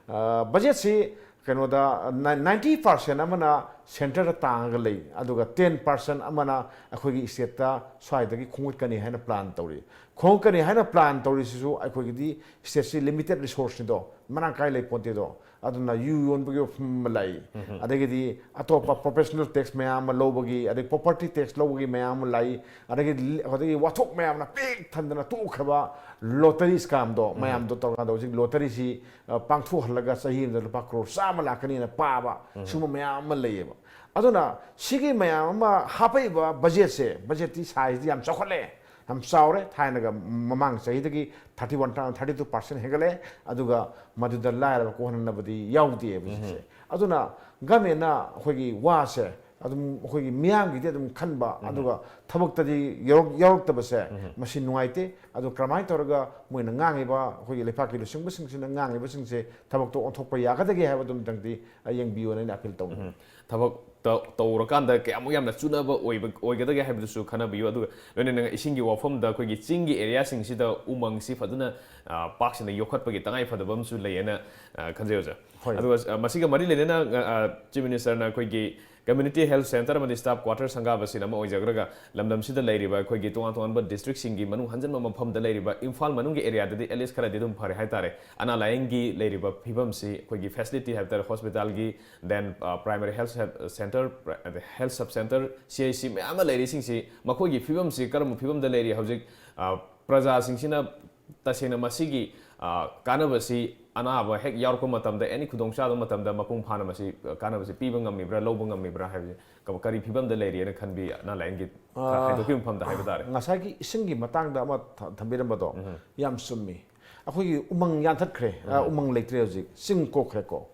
ꯑ, budgetꯁꯤ ꯀꯩꯅꯣꯗ ꯅꯥꯏ-, ninety percent ꯑꯃꯅ centreꯗ ꯇꯥꯡꯉꯒ ꯂꯩ, ꯑꯗꯨꯒ ten percent ꯑꯃꯅ ꯑꯩꯈꯣꯏꯒꯤ stateꯇ ꯁ꯭ꯋꯥꯏꯗꯒꯤ ꯈꯣꯝꯒꯠꯀꯅꯤ ꯍꯥꯏꯅ plan ꯇꯧꯔꯤ꯫ ꯈꯣꯝꯒꯠꯀꯅꯤ ꯍꯥꯏꯅ plan ꯇꯧꯔꯤꯁꯤꯁꯨ ꯑꯩꯈꯣꯏꯒꯤꯗꯤ stateꯁꯤ limited resourceꯅꯤꯗꯣ, ꯃꯔꯥꯡ ꯀꯥꯏ ꯂꯩ ꯄꯣꯟꯇꯦꯗꯣ꯫ ꯑꯗꯨꯅ ꯌꯨ ꯌꯣꯟꯕꯒꯤ ꯋꯥꯐꯝ ꯑꯃ ꯂꯥꯛꯏ, ꯑꯗꯒꯤꯗꯤ ꯑꯇꯣꯞꯄ professional tax ꯃꯌꯥꯝ ꯑꯃ ꯂꯧꯕꯒꯤ, ꯑꯗꯩ property tax ꯂꯧꯕꯒꯤ ꯃꯌꯥꯝ ꯑꯃ ꯂꯥꯛꯏ, ꯑꯗꯒꯤ ꯂꯤ-, ꯑꯗꯒꯤ ꯋꯥꯊꯣꯛ ꯃꯌꯥꯝꯅ ꯄꯤꯛ ꯊꯟꯗꯅ ꯇꯣꯛꯈ꯭ꯔꯕ lottery scamꯗꯣ ꯃꯌꯥꯝꯗꯣ ꯇꯧꯔꯀꯥꯟꯗ ꯍꯧꯖꯤꯛ lotteryꯁꯤ, ꯑ, ꯄꯥꯡꯊꯣꯛꯍꯜꯂꯒ ꯆꯍꯤ ꯑꯃꯗ ꯂꯨꯄꯥ ꯀ꯭ꯔꯣꯔ ꯆꯥꯝꯃ ꯂꯥꯛꯀꯅꯤꯅ ꯄꯥꯕ, ꯁꯤꯒꯨꯝꯕ ꯃꯌꯥꯝ ꯑꯃ ꯂꯩꯌꯦꯕ꯫ ꯑꯗꯨꯅ ꯁꯤꯒꯤ ꯃꯌꯥꯝ ꯑꯃ ꯍꯥꯞꯄꯛꯏꯕ budgetꯁꯦ, budgetꯇꯤ sizeꯇꯤ ꯌꯥꯝ ꯆꯥꯎꯈꯠꯂꯦ, ꯌꯥꯝ ꯆꯥꯎꯔꯦ꯫ ꯊꯥꯏꯅꯒ ꯃꯃꯥꯡ ꯆꯍꯤꯗꯒꯤ thirty one, thirty two percent ꯍꯦꯟꯒꯠꯂꯦ꯫ ꯑꯗꯨꯒ ꯃꯗꯨꯗ ꯂꯥꯏꯔꯕ ꯀꯣꯛꯍꯟꯅꯕꯗꯤ ꯌꯥꯎꯗꯦꯕ ꯍꯧꯖꯤꯛꯁꯦ꯫ ꯑꯗꯨꯅ governmentꯅ ꯑꯩꯈꯣꯏꯒꯤ ꯋꯥꯁꯦ ꯑꯗꯨꯝ ꯑꯩꯈꯣꯏꯒꯤ ꯃꯤꯌꯥꯝꯒꯤꯗꯤ ꯑꯗꯨꯝ ꯈꯟꯕ, ꯑꯗꯨꯒ ꯊꯕꯛꯇꯗꯤ ꯌꯧꯔꯛ-, ꯌꯧꯔꯛꯇꯕꯁꯦ ꯃꯁꯤ ꯅꯨꯡꯉꯥꯏꯇꯦ꯫ ꯑꯗꯣ ꯀꯔꯝꯍꯥꯏꯅ ꯇꯧꯔꯒ ꯃꯣꯏꯅ ꯉꯥꯡꯉꯤꯕ, ꯑꯩꯈꯣꯏꯒꯤ ꯂꯩꯄꯥꯛꯀꯤ ꯂꯨꯆꯤꯡꯕꯁꯤꯡꯁꯤꯅ ꯉꯥꯡꯉꯤꯕꯁꯤꯡꯁꯦ ꯊꯕꯛꯇꯣ ꯑꯣꯟꯊꯣꯛꯄ ꯌꯥꯒꯗꯒꯦ ꯍꯥꯏꯕꯗꯨꯝꯇꯪꯗꯤ, ꯑ, ꯌꯦꯡꯕꯤꯌꯣꯅ ꯑꯩꯅ appeal ꯇꯧꯅꯤꯡꯉꯤ꯫ ꯊꯕꯛ ꯇ-, ꯇꯧꯔꯀꯥꯟꯗ ꯀꯌꯥꯃꯨꯛ ꯌꯥꯝꯅ ꯆꯨꯅꯕ ꯑꯣꯏꯕ, ꯑꯣꯏꯒꯗꯒꯦ ꯍꯥꯏꯕꯗꯨꯁꯨ ꯈꯟꯅꯕꯤꯌꯨ꯫ ꯑꯗꯨꯒ ꯂꯣꯏꯅꯅ ꯏꯁꯤꯡꯒꯤ ꯋꯥꯐꯝꯗ ꯑꯩꯈꯣꯏꯒꯤ ꯆꯤꯡꯒꯤ areaꯁꯤꯡꯁꯤꯗ ꯎꯃꯪꯁꯤ ꯐꯖꯅ, ꯑ, ꯄꯥꯛ ꯁꯟꯅ ꯌꯣꯛꯈꯠꯄꯒꯤ ꯇꯉꯥꯏ ꯐꯗꯕ ꯑꯃꯁꯨ ꯂꯩꯌꯦꯅ, ꯑ, ꯈꯟꯖꯩ ꯑꯣꯖꯥ꯫ ꯍꯣꯏ꯫ ꯑꯗꯨꯒ, ꯑ, ꯃꯁꯤꯒ ꯃꯔꯤ ꯂꯩꯅꯅ, ꯑ, ꯑ, Chief Ministerꯅ ꯑꯩꯈꯣꯏꯒꯤ community health centre ꯑꯃꯗꯤ staff quarter ꯁꯪꯒꯥꯕꯁꯤꯅ ꯑꯃ ꯑꯣꯏꯖꯈ꯭ꯔꯒ, ꯂꯝꯗꯝꯁꯤꯗ ꯂꯩꯔꯤꯕ ꯑꯩꯈꯣꯏꯒꯤ ꯇꯣꯉꯥꯟ ꯇꯣꯉꯥꯟꯕ districtꯁꯤꯡꯒꯤ ꯃꯅꯨꯡ ꯍꯟꯖꯤꯟꯕ ꯃꯐꯝꯗ ꯂꯩꯔꯤꯕ ꯏꯝꯐꯥꯜ ꯃꯅꯨꯡꯒꯤ areaꯗꯗꯤ at least ꯈꯔꯗꯤ ꯑꯗꯨꯝ ꯐꯔꯦ ꯍꯥꯏꯇꯥꯔꯦ꯫ ꯑꯅꯥ ꯂꯥꯌꯦꯡꯒꯤ ꯂꯩꯔꯤꯕ ꯐꯤꯕꯝꯁꯤ ꯑꯩꯈꯣꯏꯒꯤ facility ꯍꯥꯏꯕ ꯇꯥꯔꯦ, hospitalꯒꯤ, then, ꯑ, primary health centre, pri-, health sub centre, C H C ꯃꯌꯥꯝ ꯑꯃ ꯂꯩꯔꯤꯁꯤꯡꯁꯤ, ꯃꯈꯣꯏꯒꯤ ꯐꯤꯕꯝꯁꯤ ꯀꯔꯝꯕ ꯐꯤꯕꯝꯗ ꯂꯩꯔꯤ ꯍꯧꯖꯤꯛ, ꯑ, ꯄ꯭ꯔꯖꯥꯁꯤꯡꯁꯤꯅ ꯇꯁꯦꯡꯅ ꯃꯁꯤꯒꯤ, ꯑ, ꯀꯥꯟꯅꯕꯁꯤ ꯑꯅꯥꯕ ꯍꯦꯛ ꯌꯥꯎꯔꯛꯄ ꯃꯇꯝꯗ, ꯑꯦꯅꯤ ꯈꯨꯗꯣꯡꯆꯥꯗꯕ ꯃꯇꯝꯗ ꯃꯄꯨꯡ ꯐꯥꯅ ꯃꯁꯤ, ꯑ, ꯀꯥꯟꯅꯕꯁꯤ ꯄꯤꯕ ꯉꯝꯃꯤꯕ꯭ꯔꯥ, ꯂꯧꯕ ꯉꯝꯃꯤꯕ꯭ꯔꯥ ꯍꯥꯏꯕꯁꯤ ꯀ-, ꯀꯔꯤ ꯐꯤꯕꯝꯗ ꯂꯩꯔꯤꯅ ꯈꯟꯕꯤ? ꯑꯅꯥ ꯂꯥꯏꯌꯦꯡꯒꯤ ꯈꯔ ꯑ, ꯍꯥꯏꯗꯣꯛꯄꯒꯤ ꯃꯐꯝꯗ ꯍꯥꯏꯕ ꯇꯥꯔꯦ꯫ ꯉꯁꯥꯏꯒꯤ ꯏꯁꯤꯡꯒꯤ ꯃꯇꯥꯡꯗ ꯑꯃ ꯊ-, ꯊꯝꯕꯤꯔꯝꯕꯗꯣ ꯎꯝ꯫ ꯌꯥꯝ ꯆꯨꯝꯃꯤ꯫ ꯑꯩꯈꯣꯏꯒꯤ ꯎꯃꯪ ꯌꯥꯟꯊꯠꯈ꯭ꯔꯦ, ꯑ, ꯎꯝ꯫ ꯎꯃꯪ ꯂꯩꯇ꯭ꯔꯦ ꯍꯧꯖꯤꯛ, ꯆꯤꯡ ꯀꯣꯛꯈ꯭ꯔꯦꯀꯣ꯫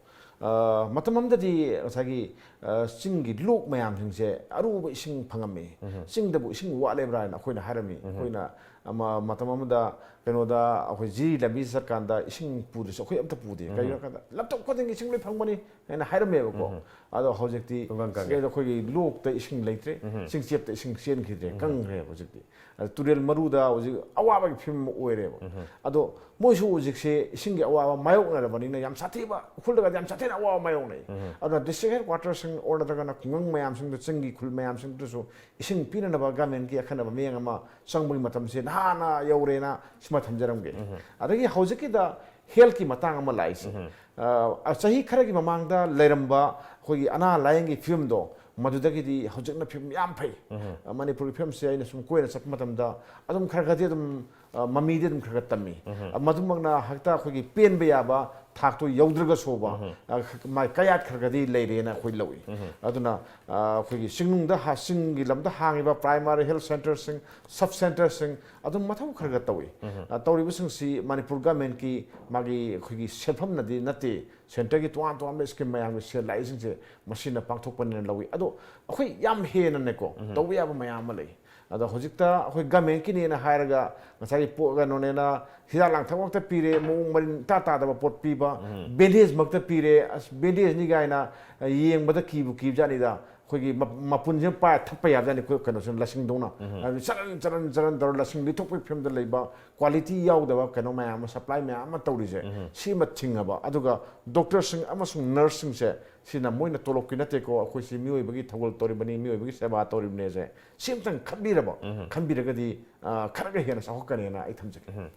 ꯑ, ꯃꯇꯝ ꯑꯃꯗꯗꯤ ꯉꯁꯥꯏꯒꯤ, ꯑ, ꯆꯤꯡꯒꯤ ꯂꯣꯛ ꯃꯌꯥꯝꯁꯤꯡꯁꯦ ꯑꯔꯨꯕ ꯏꯁꯤꯡ ꯐꯪꯉꯝꯃꯤ꯫ ꯎꯝ꯫ ꯆꯤꯡꯗꯕꯨ ꯏꯁꯤꯡ ꯋꯥꯠꯂꯦꯕ꯭ꯔꯥ ꯍꯥꯏꯅ ꯑꯩꯈꯣꯏꯅ ꯍꯥꯏꯔꯝꯃꯤ꯫ ꯎꯝ꯫ ꯑꯩꯈꯣꯏꯅ ꯑꯃ, ꯃꯇꯝ ꯑꯃꯗ ꯀꯩꯅꯣꯗ ꯑꯩꯈꯣꯏ ꯖꯤꯔꯤ ꯂꯝꯕꯤ ꯆꯠꯀꯥꯟꯗ ꯏꯁꯤꯡ ꯄꯨꯗ꯭ꯔꯁꯨ ꯑꯩꯈꯣꯏ ꯑꯝꯇ ꯄꯨꯗꯦ꯫ ꯎꯝ꯫ ꯀꯩꯒꯤꯅꯣ ꯍꯥꯏ ꯀꯥꯟꯗ ꯂꯝꯇꯣꯛ ꯈꯨꯗꯤꯡꯒꯤ ꯏꯁꯤꯡ ꯂꯣꯏ ꯐꯪꯕꯅꯤ ꯍꯥꯏꯅ ꯍꯥꯏꯔꯝꯃꯦꯕꯀꯣ꯫ ꯎꯝ꯫ ꯑꯗꯣ ꯍꯧꯖꯤꯛꯇꯤ ꯄꯨꯡꯀꯪ ꯀꯪꯉꯦ꯫ ꯁꯤꯗꯩꯗ ꯑꯩꯈꯣꯏꯒꯤ ꯂꯣꯛꯇ ꯏꯁꯤꯡ ꯂꯩꯇ꯭ꯔꯦ, ꯎꯝ꯫ ꯆꯤꯡꯆꯦꯞꯇ ꯏꯁꯤꯡ ꯆꯦꯟꯈꯤꯗ꯭ꯔꯦ, ꯎꯝ꯫ ꯀꯪꯈ꯭ꯔꯦꯕ ꯍꯧꯖꯤꯛꯇꯤ꯫ ꯑꯗ ꯇꯨꯔꯦꯜ ꯃꯔꯨꯗ ꯍꯧꯖꯤꯛ ꯑꯋꯥꯕꯒꯤ ꯐꯤꯕꯝ ꯑꯃ ꯑꯣꯏꯔꯦꯕ꯫ ꯎꯝ꯫ ꯑꯗꯣ ꯃꯣꯏꯁꯨ ꯍꯧꯖꯤꯛꯁꯦ ꯏꯁꯤꯡꯒꯤ ꯑꯋꯥꯕ ꯃꯥꯌꯣꯛꯅꯔꯕꯅꯤꯅ ꯌꯥꯝ ꯁꯥꯊꯤꯕ, ꯎꯈ꯭ꯔꯨꯜꯗꯒꯗꯤ ꯌꯥꯝ ꯁꯥꯊꯤꯅ ꯑꯋꯥꯕ ꯃꯥꯌꯣꯛꯅꯩ꯫ ꯎꯝ꯫ ꯑꯗꯨꯅ district headquarterꯁꯤꯡ ꯑꯣꯔ ꯅꯠꯇ꯭ꯔꯒꯅ ꯈꯨꯡꯒꯪ ꯃꯌꯥꯝꯁꯤꯡꯗ, ꯆꯤꯡꯒꯤ ꯈꯨꯜ ꯃꯌꯥꯝꯁꯤꯡꯗꯁꯨ ꯏꯁꯤꯡ ꯄꯤꯅꯅꯕ governmentꯀꯤ ꯑꯈꯟꯅꯕ ꯃꯤꯠꯌꯦꯡ ꯑꯃ ꯆꯪꯕꯒꯤ ꯃꯇꯝꯁꯦ ꯅꯍꯥꯟꯅ ꯌꯧꯔꯦꯅ ꯁꯤꯃ ꯊꯝꯖꯔꯝꯒꯦ꯫ ꯎꯝ꯫ ꯑꯗꯒꯤ ꯍꯧꯖꯤꯛꯀꯤꯗ healthꯀꯤ ꯃꯇꯥꯡ ꯑꯃ ꯂꯥꯛꯏꯁꯦ꯫ ꯎꯝ꯫ ꯑ, ꯆꯍꯤ ꯈꯔꯒꯤ ꯃꯃꯥꯡꯗ ꯂꯩꯔꯝꯕ ꯑꯩꯈꯣꯏꯒꯤ ꯑꯅꯥ ꯂꯥꯏꯌꯦꯡꯒꯤ ꯐꯤꯕꯝꯗꯣ, ꯃꯗꯨꯗꯒꯤꯗꯤ ꯍꯧꯖꯤꯛꯅ ꯐꯤꯕꯝ ꯌꯥꯝ ꯐꯩ꯫ ꯎꯝ꯫ ꯑ, ꯃꯅꯤꯄꯨꯔꯒꯤ ꯐꯤꯕꯝꯁꯦ ꯑꯩꯅ ꯁꯨꯝ ꯀꯣꯏꯅ ꯆꯠꯄ ꯃꯇꯝꯗ ꯑꯗꯨꯝ ꯈꯔ ꯈꯔꯗꯤ ꯑꯗꯨꯝ, ꯑ, ꯃꯃꯤꯗꯤ ꯑꯗꯨꯝ ꯈꯔ ꯈꯔ ꯇꯝꯃꯤ꯫ ꯎꯝ꯫ ꯑ, ꯃꯗꯨꯃꯛꯅ ꯍꯦꯛꯇ ꯑꯩꯈꯣꯏꯒꯤ ꯄꯦꯟꯕ ꯌꯥꯕ ꯊꯥꯛꯇꯣ ꯌꯧꯗ꯭ꯔꯒꯁꯨꯕ, ꯎꯝ꯫ ꯑ, ꯈ-, ꯃꯥꯏ ꯀꯌꯥꯠ ꯈꯔ ꯈꯔꯗꯤ ꯂꯩꯔꯦꯅ ꯑꯩꯈꯣꯏ ꯂꯧꯏ꯫ ꯎꯝ꯫ ꯑꯗꯨꯅ, ꯑ, ꯑꯩꯈꯣꯏꯒꯤ ꯆꯤꯡꯅꯨꯡꯗ ꯍꯥ-, ꯆꯤꯡꯒꯤ ꯂꯝꯗ ꯍꯥꯡꯉꯤꯕ primary health centreꯁꯤꯡ, sub centreꯁꯤꯡ ꯑꯗꯨꯝ ꯃꯊꯧ ꯈꯔ ꯈꯔ ꯇꯧꯏ꯫ ꯎꯝ꯫ ꯑ, ꯇꯧꯔꯤꯕꯁꯤꯡꯁꯤ ꯃꯅꯤꯄꯨꯔ governmentꯀꯤ ꯃꯥꯒꯤ ꯑꯩꯈꯣꯏꯒꯤ ꯁꯦꯟꯐꯝꯅꯗꯤ ꯅꯠꯇꯦ, centreꯒꯤ ꯇꯣꯉꯥꯟ ꯇꯣꯉꯥꯟꯕ scheme ꯃꯌꯥꯝꯒꯤ ꯁꯦꯜ ꯂꯥꯛꯏꯁꯤꯡꯁꯦ ꯃꯁꯤꯅ ꯄꯥꯡꯊꯣꯛꯄꯅꯦꯅ ꯂꯧꯏ꯫ ꯑꯗꯣ ꯑꯩꯈꯣꯏ ꯌꯥꯝ ꯍꯦꯟꯅꯅꯦꯀꯣ, ꯎꯝ꯫ ꯇꯧꯕ ꯌꯥꯕ ꯃꯌꯥꯝ ꯑꯃ ꯂꯩ꯫ ꯑꯗꯣ ꯍꯧꯖꯤꯛꯇ ꯑꯩꯈꯣꯏ governmentꯀꯤꯅꯦꯅ ꯍꯥꯏꯔꯒ ꯉꯁꯥꯏꯒꯤ ꯄꯣ-, ꯀꯩꯅꯣꯅꯦꯅ ꯍꯤꯗꯥꯛ ꯂꯥꯡꯊꯛꯃꯛꯇ ꯄꯤꯔꯦ, ꯃꯑꯣꯡ ꯃꯔꯤꯟ ꯏꯇꯥ ꯇꯥꯗꯕ ꯄꯣꯠ ꯄꯤꯕ, ꯎꯝ꯫ Bandageꯃꯛꯇ ꯄꯤꯔꯦ, ꯑꯁ, bandageꯅꯤ ꯀꯥꯏꯅ ꯌꯦꯡꯕꯗ ꯀꯤꯕꯨ ꯀꯤꯕꯖꯥꯠꯅꯤꯗ꯫ ꯑꯩꯈꯣꯏꯒꯤ ꯃ-, ꯃꯄꯨꯟꯁꯤꯅ ꯄꯥꯏꯔ ꯊꯛꯄ ꯌꯥꯕꯖꯥꯠꯅꯤ, ꯑꯩꯈꯣꯏ ꯀꯩꯅꯣꯁꯤꯅ ꯂꯁꯤꯡꯗꯧꯅ꯫ ꯎꯝ꯫ ꯍꯥꯏꯕꯗꯤ ꯆꯔꯪ, ꯆꯔꯪ, ꯆꯔꯪ ꯇꯧꯔ ꯂꯁꯤꯡ ꯂꯤꯊꯣꯛꯄꯒꯤ ꯐꯤꯕꯝꯗ ꯂꯩꯕ, quality ꯌꯥꯎꯗꯕ ꯀꯩꯅꯣ ꯃꯌꯥꯝ ꯑꯃ, supply ꯃꯌꯥꯝ ꯑꯃ ꯇꯧꯔꯤꯁꯦ, ꯎꯝ꯫ ꯁꯤꯃ ꯊꯤꯡꯉꯕ, ꯑꯗꯨꯒ doctorꯁꯤꯡ ꯑꯃꯁꯨꯡ nurseꯁꯤꯡꯁꯦ, ꯁꯤꯅ ꯃꯣꯏꯅ ꯇꯣꯂꯣꯞꯀꯤ ꯅꯠꯇꯦꯀꯣ, ꯑꯩꯈꯣꯏꯁꯤ ꯃꯤꯑꯣꯏꯕꯒꯤ ꯊꯧꯒꯜ ꯇꯧꯔꯤꯕꯅꯤ, ꯃꯤꯑꯣꯏꯕꯒꯤ ꯁꯦꯕꯥ ꯇꯧꯔꯤꯕꯅꯦꯁꯦ, ꯁꯤ ꯑꯝꯇꯪ ꯈꯟꯕꯤꯔꯕ, ꯎꯝ꯫ ꯈꯟꯕꯤꯔꯒꯗꯤ, ꯑ, ꯈꯔꯒ ꯍꯦꯟꯅ ꯆꯥꯎꯈꯠꯀꯅꯦꯅ ꯑꯩ ꯊꯝꯖꯒꯦ꯫ ꯎꯝ꯫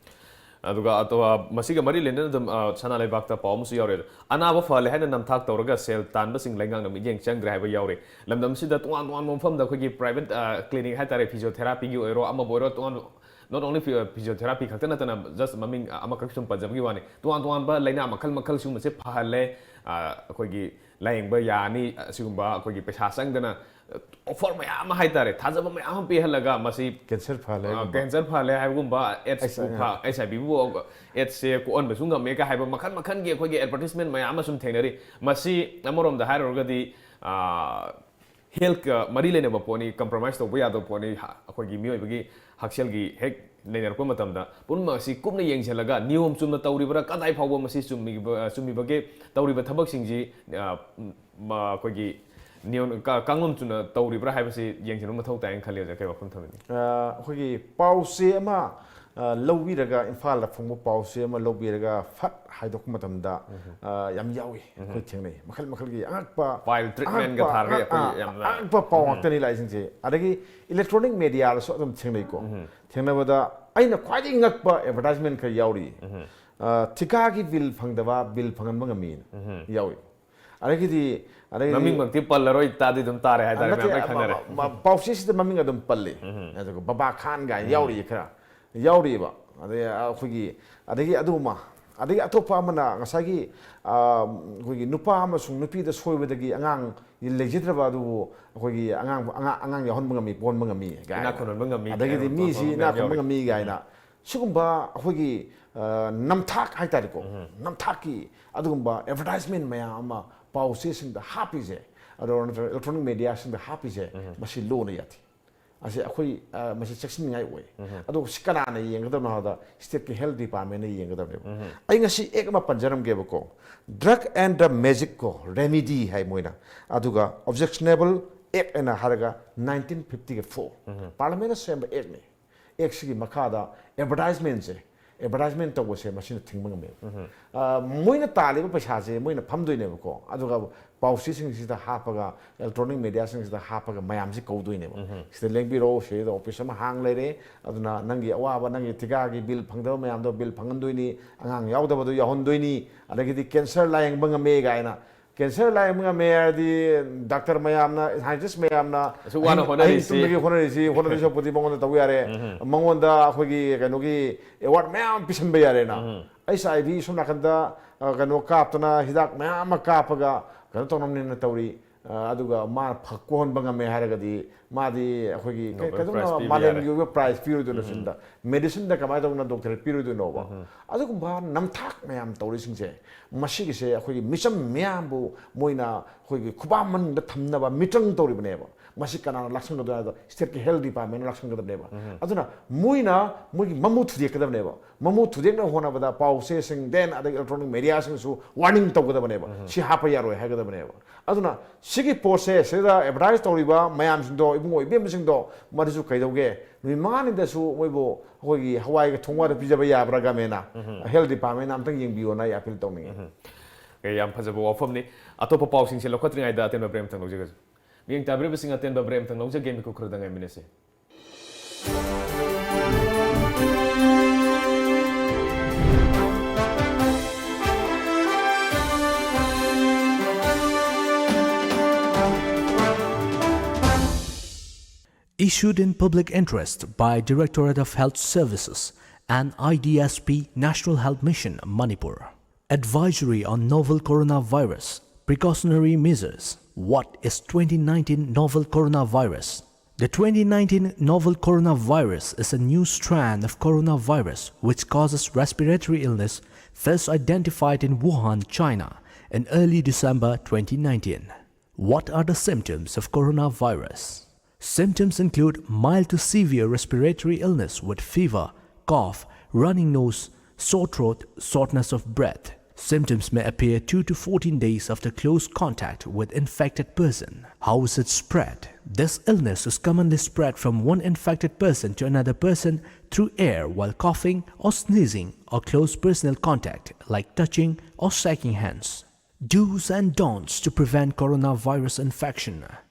ꯑꯗꯨꯒ ꯑꯇꯣꯞꯄ ꯃꯁꯤꯒ ꯃꯔꯤ ꯂꯩꯅꯅ ꯑꯗꯨꯝ, ꯑ, ꯁꯅꯥ ꯂꯩꯕꯥꯛꯇ ꯄꯥꯎ ꯑꯃꯁꯨ ꯌꯥꯎꯔꯦ꯫ ꯑꯅꯥꯕ ꯐꯍꯜꯂꯦ ꯍꯥꯏꯅ ꯅꯝꯊꯥꯛ ꯇꯧꯔꯒ ꯁꯦꯜ ꯇꯥꯟꯕꯁꯤꯡ ꯂꯩꯉꯥꯛꯅ ꯃꯤꯠꯌꯦꯡ ꯆꯪꯗ꯭ꯔꯦ ꯍꯥꯏꯕ ꯌꯥꯎꯔꯤ꯫ ꯂꯝꯗꯝꯁꯤꯗ ꯇꯣꯉꯥꯟ ꯇꯣꯉꯥꯟꯕ ꯃꯐꯝꯗ ꯑꯩꯈꯣꯏꯒꯤ private, ꯑ, clinic ꯍꯥꯏꯇꯥꯔꯦ, physiotherapyꯒꯤ ꯑꯣꯏꯔꯣ, ꯑꯃꯕꯨ ꯑꯣꯏꯔꯣ, ꯇꯣꯉꯥꯟꯕ Not only physiotherapy ꯈꯛꯇ ꯅꯠꯇꯅ, just ꯃꯃꯤꯡ ꯑꯃꯈꯛ ꯁꯨꯝ ꯄꯟꯖꯕꯒꯤ ꯋꯥꯅꯤ, ꯇꯣꯉꯥꯟ ꯇꯣꯉꯥꯟꯕ ꯂꯥꯏꯅꯥ ꯃꯈꯜ ꯃꯈꯜ ꯁꯤꯒꯨꯝꯕꯁꯦ ꯐꯍꯜꯂꯦ꯫ ꯑ, ꯑꯩꯈꯣꯏꯒꯤ ꯂꯥꯌꯦꯡꯕ ꯌꯥꯅꯤ, ꯑꯁꯤꯒꯨꯝꯕ ꯑꯩꯈꯣꯏꯒꯤ ꯄꯩꯁꯥ ꯆꯪꯗꯅ offer ꯃꯌꯥꯝ ꯑꯃ ꯍꯥꯏꯇꯥꯔꯦ, ꯊꯥꯖꯕ ꯃꯌꯥꯝ ꯑꯃ ꯄꯤꯍꯜꯂꯒ ꯃꯁꯤ, cancer ꯐꯍꯜꯂꯦ ꯑ, ꯍꯥꯏꯒꯨꯝꯕ꯫ Cancer ꯐꯍꯜꯂꯦ ꯍꯥꯏꯕꯒꯨꯝꯕ, AIDS ꯐ-, HIV ꯕꯨ AIDS ꯁꯦ ꯀꯣꯛꯍꯟꯕꯁꯨ ꯉꯝꯃꯦ ꯀ ꯍꯥꯏꯕ ꯃꯈꯜ ꯃꯈꯜꯒꯤ ꯑꯩꯈꯣꯏꯒꯤ advertisement ꯃꯌꯥꯝ ꯑꯃ ꯁꯨꯝ ꯊꯦꯡꯅꯔꯤ꯫ ꯃꯁꯤ ꯑꯃꯔꯣꯝꯗ ꯍꯥꯏꯔꯨꯔꯒꯗꯤ, ꯑ, health ꯀ ꯃꯔꯤ ꯂꯩꯅꯕ ꯄꯣꯠꯅꯤ, compromise ꯇꯧꯕ ꯌꯥꯗꯕ ꯄꯣꯠꯅꯤ꯫ ꯍ-, ꯑꯩꯈꯣꯏꯒꯤ ꯃꯤꯑꯣꯏꯕꯒꯤ ꯍꯛꯁꯦꯜꯒꯤ ꯍꯦꯛ ꯅꯩꯅꯔꯛꯄ ꯃꯇꯝꯗ ꯄꯨꯝꯅꯃꯛ ꯑꯁꯤ ꯀꯨꯞꯅ ꯌꯦꯡꯁꯤꯜꯂꯒ ꯅꯤꯌꯣꯝ ꯆꯨꯝꯅ ꯇꯧꯔꯤꯕ꯭ꯔꯥ, ꯀꯗꯥꯏ ꯐꯥꯎꯕ ꯃꯁꯤ ꯆꯨꯝꯃꯤꯕ-, ꯆꯨꯝꯃꯤꯕꯒꯦ, ꯇꯧꯔꯤꯕ ꯊꯕꯛꯁꯤꯡꯁꯤ, ꯑ, ꯃ-, ꯑꯩꯈꯣꯏꯒꯤ ꯅꯤꯌꯣꯝ, ꯀ-, ꯀꯥꯡꯂꯣꯟ ꯆꯨꯝꯅ ꯇꯧꯔꯤꯕ꯭ꯔꯥ ꯍꯥꯏꯕꯁꯤ ꯌꯦꯡꯁꯤꯟꯕ ꯃꯊꯧ ꯇꯥꯏꯅ ꯈꯜꯂꯤ꯫ ꯑꯣꯖꯥ, ꯀꯩ ꯋꯥꯐꯝ ꯊꯝꯕꯤꯅꯤ? ꯑ, ꯑꯩꯈꯣꯏꯒꯤ ꯄꯥꯎꯆꯦ ꯑꯃ, ꯑ, ꯂꯧꯕꯤꯔꯒ, ꯏꯝꯐꯥꯜꯗ ꯐꯣꯡꯕ ꯄꯥꯎꯆꯦ ꯑꯃ ꯂꯧꯕꯤꯔꯒ ꯐꯠ ꯍꯥꯏꯗꯣꯛꯄ ꯃꯇꯝꯗ, ꯑ, ꯌꯥꯝ ꯌꯥꯎꯏ꯫ ꯑꯩꯈꯣꯏ ꯊꯦꯡꯅꯩ꯫ ꯃꯈꯜ ꯃꯈꯜꯒꯤ ꯑꯉꯛꯄ, file treatment ꯒ ꯑꯉꯛꯄ, ꯊꯥꯔꯒ ꯑ, ꯑꯩꯈꯣꯏ ꯑ, ꯌꯥꯝꯅ ꯑꯉꯛꯄ ꯄꯥꯎ ꯉꯥꯛꯇꯅꯤ ꯂꯥꯛꯏꯁꯤꯡꯁꯦ꯫ ꯑꯗꯒꯤ electronic media ꯗꯁꯨ ꯑꯗꯨꯝ ꯊꯦꯡꯅꯩꯀꯣ꯫ ꯊꯦꯡꯅꯕꯗ ꯑꯩꯅ ꯈ꯭ꯋꯥꯏꯗꯒꯤ ꯉꯛꯄ advertisement ꯈꯔ ꯌꯥꯎꯔꯤ꯫ ꯑ, ꯊꯤꯀꯥꯒꯤ bill ꯐꯪꯗꯕ bill ꯐꯪꯍꯟꯕ ꯉꯝꯃꯤꯅ ꯌꯥꯎꯏ꯫ ꯑꯗꯒꯤꯗꯤ, ꯑꯗꯒꯤꯗꯤ ꯃꯃꯤꯡꯃꯛꯇꯤ ꯄꯜꯂꯔꯣꯏ, ꯇꯥꯗꯤ ꯑꯗꯨꯝ ꯇꯥꯔꯦ ꯍꯥꯏꯇꯥꯔꯦ, ꯅꯠꯇꯦ, ꯃꯌꯥꯝ ꯂꯣꯏ ꯈꯪꯅꯔꯦ꯫ ꯃ-, ꯃ-, ꯄꯥꯎꯆꯦꯁꯤꯗ ꯃꯃꯤꯡ ꯑꯗꯨꯝ ꯄꯜꯂꯤ꯫ ꯑꯗꯨꯒ ꯕꯕꯥ ꯈꯥꯟ ꯀꯥꯏꯅ ꯌꯥꯎꯔꯤ ꯈꯔ꯫ ꯌꯥꯎꯔꯤꯕ꯫ ꯑꯗꯩ ꯑꯩꯈꯣꯏꯒꯤ, ꯑꯗꯒꯤ ꯑꯇꯣꯞꯄ ꯑꯃꯅ ꯉꯁꯥꯏꯒꯤ, ꯑ, ꯑꯩꯈꯣꯏꯒꯤ ꯅꯨꯄꯥ ꯑꯃꯁꯨꯡ ꯅꯨꯄꯤꯗ ꯁꯣꯏꯕꯗꯒꯤ ꯑꯉꯥꯡ ꯂꯩꯖꯗ꯭ꯔꯕ ꯑꯗꯨꯕꯨ ꯑꯩꯈꯣꯏꯒꯤ ꯑꯉꯥꯡ, ꯑꯉꯥꯡ, ꯑꯉꯥꯡ ꯌꯥꯎꯍꯟꯕ ꯉꯝꯃꯤ, ꯄꯣꯟꯕ ꯉꯝꯃꯤ ꯀꯥꯏꯅ꯫ ꯏꯅꯥꯛ ꯈꯨꯟꯍꯟꯕ ꯉꯝꯃꯤ ꯑꯗꯒꯤꯗꯤ ꯀꯥꯏꯅ ꯃꯤꯁꯤ ꯄꯣꯟꯕ ꯏꯅꯥꯛ ꯈꯨꯟꯕ ꯌꯥꯎꯔꯤ꯫ ꯉꯝꯃꯤ ꯀꯥꯏꯅ꯫ ꯁꯤꯒꯨꯝꯕ ꯑꯩꯈꯣꯏꯒꯤ, ꯑ, ꯅꯝꯊꯥꯛ ꯍꯥꯏꯇꯥꯔꯦꯀꯣ, ꯅꯝꯊꯥꯛꯀꯤ ꯑꯗꯨꯒꯨꯝꯕ advertisement ꯃꯌꯥꯝ ꯑꯃ ꯄꯥꯎꯆꯦꯁꯤꯡꯗ ꯍꯥꯞꯄꯤꯁꯦ, ꯑꯗꯣ ꯅꯠꯇ꯭ꯔꯒ electronic media ꯁꯤꯡꯗ ꯍꯥꯞꯄꯤꯁꯦ, ꯃꯁꯤ ꯂꯣꯅ ꯌꯥꯗꯦ꯫ ꯑꯁꯤ ꯑꯩꯈꯣꯏ, ꯑ, ꯃꯁꯤ ꯆꯦꯛꯁꯤꯟꯅꯤꯡꯉꯥꯏ ꯑꯣꯏ꯫ ꯑꯗꯣ ꯁꯤ ꯀꯅꯥꯅ ꯌꯦꯡꯒꯗꯕꯅꯣ ꯍꯥꯏꯕꯗ state ꯀꯤ health department ꯅ ꯌꯦꯡꯒꯗꯕꯅꯦꯕ꯫ ꯑꯩ ꯉꯁꯤ act ꯑꯃ ꯄꯟꯖꯔꯝꯒꯦꯕꯀꯣ, Drug and the Magic ꯀꯣ, remedy ꯍꯥꯏ ꯃꯣꯏꯅ, ꯑꯗꯨꯒ Objectionable Act ꯍꯥꯏꯅ ꯍꯥꯏꯔꯒ nineteen fifty four parliament ꯅ ꯁꯦꯝꯕ act ꯅꯤ꯫ Act ꯁꯤꯒꯤ ꯃꯈꯥꯗ advertisement ꯁꯦ, advertisement ꯇꯧꯕꯁꯦ ꯃꯁꯤꯅ ꯊꯤꯡꯕ ꯉꯝꯃꯦꯕ꯫ ꯑ, ꯃꯣꯏꯅ ꯇꯥꯜꯂꯤꯕ ꯄꯩꯁꯥꯁꯦ ꯃꯣꯏꯅ ꯐꯝꯗꯣꯏꯅꯦꯕꯀꯣ, ꯑꯗꯨꯒ ꯄꯥꯎꯆꯦꯁꯤꯡꯁꯤꯗ ꯍꯥꯞꯄꯒ, electronic media ꯁꯤꯡꯁꯤꯗ ꯍꯥꯞꯄꯒ ꯃꯌꯥꯝꯁꯤ ꯀꯧꯗꯣꯏꯅꯦꯕ꯫ ꯁꯤꯗ ꯂꯦꯡꯕꯤꯔꯛꯑꯣ, ꯁꯤꯗ office ꯑꯃ ꯍꯥꯡ ꯂꯩꯔꯦ, ꯑꯗꯨꯅ ꯅꯪꯒꯤ ꯑꯋꯥꯕ, ꯅꯪꯒꯤ ꯊꯤꯀꯥꯒꯤ bill ꯐꯪꯗꯕ ꯃꯌꯥꯝꯗꯣ bill ꯐꯪꯍꯟꯗꯣꯏꯅꯤ, ꯑꯉꯥꯡ ꯌꯥꯎꯗꯕꯗꯣ ꯌꯥꯎꯍꯟꯗꯣꯏꯅꯤ, ꯑꯗꯒꯤꯗꯤ cancer ꯂꯥꯌꯦꯡꯕ ꯉꯝꯃꯦ ꯀꯥꯏꯅ ꯀꯦꯟꯁꯔ ꯂꯥꯏꯌꯦꯡꯕ ꯉꯝꯃꯦ ꯍꯥꯏꯔꯗꯤ, ꯗꯥꯛꯇꯔ ꯃꯌꯥꯝꯅ, ꯁꯥꯏꯟꯇꯤꯁ ꯃꯌꯥꯝꯅ ꯑꯁꯨꯛ ꯋꯥꯅ ꯑꯍꯤꯡ, ꯍꯣꯠꯅꯔꯤꯁꯤ꯫ ꯑꯍꯤꯡ ꯇꯨꯝꯗꯒꯤ ꯍꯣꯠꯅꯔꯤꯁꯤ, ꯍꯣꯠꯅꯗꯣꯏ ꯁꯔꯨꯛꯄꯨꯗꯤ ꯃꯉꯣꯟꯗ ꯇꯧ ꯌꯥꯔꯦ꯫ ꯎꯝ꯫ ꯃꯉꯣꯟꯗ ꯑꯩꯈꯣꯏꯒꯤ ꯀꯩꯅꯣꯒꯤ ꯑꯦꯋꯥꯔꯗ ꯃꯌꯥꯝ ꯄꯤꯁꯟꯕ ꯌꯥꯔꯦꯅ꯫ ꯎꯝ꯫ ꯑꯩꯆ ꯑꯥꯏ ꯚꯤ ꯁꯣꯝ ꯅꯥꯀꯟꯗ, ꯑ, ꯀꯩꯅꯣ ꯀꯥꯞꯇꯅ, ꯍꯤꯗꯥꯛ ꯃꯌꯥꯝ ꯑꯃ ꯀꯥꯞꯄꯒ ꯀꯩꯅꯣ ꯇꯧꯅꯕꯅꯦꯅ ꯇꯧꯔꯤ꯫ ꯑ, ꯑꯗꯨꯒ ꯃꯥ ꯐ-, ꯀꯣꯛꯍꯟꯕ ꯉꯝꯃꯦ ꯍꯥꯏꯔꯒꯗꯤ, ꯃꯥꯗꯤ ꯑꯩꯈꯣꯏꯒꯤ ꯀꯩ-, Nobel ꯀꯩꯗꯧꯅ Prize ꯄꯤꯕ ꯃꯥꯂꯦꯝꯒꯤ ꯌꯥꯔꯦ꯫ ꯑꯣꯏꯕ ꯄ꯭ꯔꯥꯏꯖ ꯄꯤꯔꯣꯏꯗꯣꯏꯅꯣ? ꯎꯝ꯫ ꯁꯤꯗ ꯃꯦꯗꯤꯁꯤꯟꯗ ꯀꯃꯥꯏꯅ ꯇꯧꯗꯅ ꯗꯣꯛꯇꯔꯦꯠ ꯄꯤꯔꯣꯏꯗꯣꯏꯅꯣꯕ? ꯎꯝ꯫ ꯑꯗꯨꯒꯨꯝꯕ ꯅꯝꯊꯥꯛ ꯃꯌꯥꯝ ꯇꯧꯔꯤꯁꯤꯡꯁꯦ, ꯃꯁꯤꯒꯤꯁꯦ ꯑꯩꯈꯣꯏꯒꯤ ꯃꯤꯆꯝ ꯃꯤꯌꯥꯝꯕꯨ ꯃꯣꯏꯅ ꯑꯩꯈꯣꯏꯒꯤ ꯈꯨꯕꯥꯛ ꯃꯅꯨꯡꯗ ꯊꯝꯅꯕ ꯃꯤꯇ꯭ꯔꯪ ꯇꯧꯔꯤꯕꯅꯦꯕ꯫ ꯃꯁꯤ ꯀꯅꯥꯅ ꯂꯥꯛꯁꯟꯒꯗꯣꯏꯅꯣ ꯍꯥꯏꯕꯗ, ꯁ꯭ꯇꯦꯠꯀꯤ ꯍꯦꯜꯊ ꯗꯤꯄꯥꯔꯠꯃꯦꯟꯅ ꯂꯥꯛꯁꯟꯒꯗꯕꯅꯦꯕ꯫ ꯎꯝ꯫ ꯑꯗꯨꯅ ꯃꯣꯏꯅ ꯃꯣꯏꯒꯤ ꯃꯃꯨ ꯊꯨꯗꯦꯛꯀꯗꯕꯅꯦꯕ꯫ ꯃꯃꯨ ꯊꯨꯗꯦꯛꯅꯕ ꯍꯣꯠꯅꯕꯗ ꯄꯥꯎ ꯆꯦꯁꯤꯡ, ꯗꯦꯟ ꯑꯗꯒꯤ ꯏꯂꯦꯛꯇ꯭ꯔꯣꯅꯤꯛ ꯃꯦꯗꯤꯌꯥꯁꯤꯡꯁꯨ ꯋꯥꯔꯅꯤꯡ ꯇꯧꯒꯗꯕꯅꯦꯕ꯫ ꯎꯝ꯫ ꯁꯤ ꯍꯥꯞꯄ ꯌꯥꯔꯣꯏ ꯍꯥꯏꯒꯗꯕꯅꯦꯕ꯫ ꯑꯗꯨꯅ ꯁꯤꯒꯤ ꯄꯣꯠꯁꯦ, ꯁꯤꯗ ꯑꯦꯗꯚꯔꯇꯥꯏꯁ ꯇꯧꯔꯤꯕ ꯃꯌꯥꯝꯁꯤꯡꯗꯣ, ꯏꯕꯨꯡꯉꯣ ꯏꯕꯦꯝꯃꯁꯤꯡꯗꯣ, ꯃꯗꯨꯁꯨ ꯀꯩꯗꯧꯒꯦ? ꯅꯨꯃꯤꯠ ꯃꯉꯥꯅꯤꯗꯁꯨ ꯃꯣꯏꯕꯨ ꯑꯩꯈꯣꯏꯒꯤ ꯍꯋꯥꯏꯒ ꯊꯣꯡꯋꯥꯗ ꯄꯤꯖꯕ ꯌꯥꯕ꯭ꯔꯥ, ꯒꯃꯦꯟꯅ? ꯎꯝ꯫ ꯍꯦꯜꯊ ꯗꯤꯄꯥꯔꯠꯃꯦꯟꯅ ꯑꯝꯇꯪ ꯌꯦꯡꯕꯤꯌꯣꯅ ꯑꯩ ꯑꯄꯤꯜ ꯇꯧꯅꯤꯡꯉꯤ꯫ ꯎꯝ꯫ ꯑꯦ, ꯌꯥꯝ ꯐꯖꯕ ꯋꯥꯐꯝꯅꯤ꯫ ꯑꯇꯣꯞꯄ ꯄꯥꯎꯁꯤꯡꯁꯦ ꯂꯧꯈꯠꯇ꯭ꯔꯤꯉꯩꯗ ꯑꯇꯦꯟꯕ ꯕ꯭ꯔꯦꯛ ꯑꯃꯇꯪ ꯂꯧꯖꯒꯦ꯫ ꯃꯤꯠꯌꯦꯡ ꯇꯥꯕꯤꯔꯤꯕꯁꯤꯡ, ꯑꯇꯦꯟꯕ ꯕ꯭ꯔꯦꯛ ꯑꯃꯇꯪ ꯂꯧꯖꯒꯦ, ꯃꯤꯀꯨꯞ ꯈꯔꯗ ꯉꯥꯏꯃꯤꯟꯅꯁꯤ꯫ Issued in public interest by Directorate of Health Services and I D S P, National Health Mission, Manipur. Advisory on novel coronavirus, precautionary measures. What is twenty nineteen novel coronavirus? The twenty nineteen novel coronavirus is a new strand of coronavirus which causes respiratory illness, first identified in Wuhan, China, in early December twenty nineteen. What are the symptoms of coronavirus? Symptoms include mild to severe respiratory illness with fever, cough, running nose, sore throat, shortness of breath. Symptoms may appear two to fourteen days after close contact with infected person. How is it spread? This illness is commonly spread from one infected person to another person through air while coughing or sneezing or close personal contact like touching or shaking hands. Do's and don'ts to prevent coronavirus infection.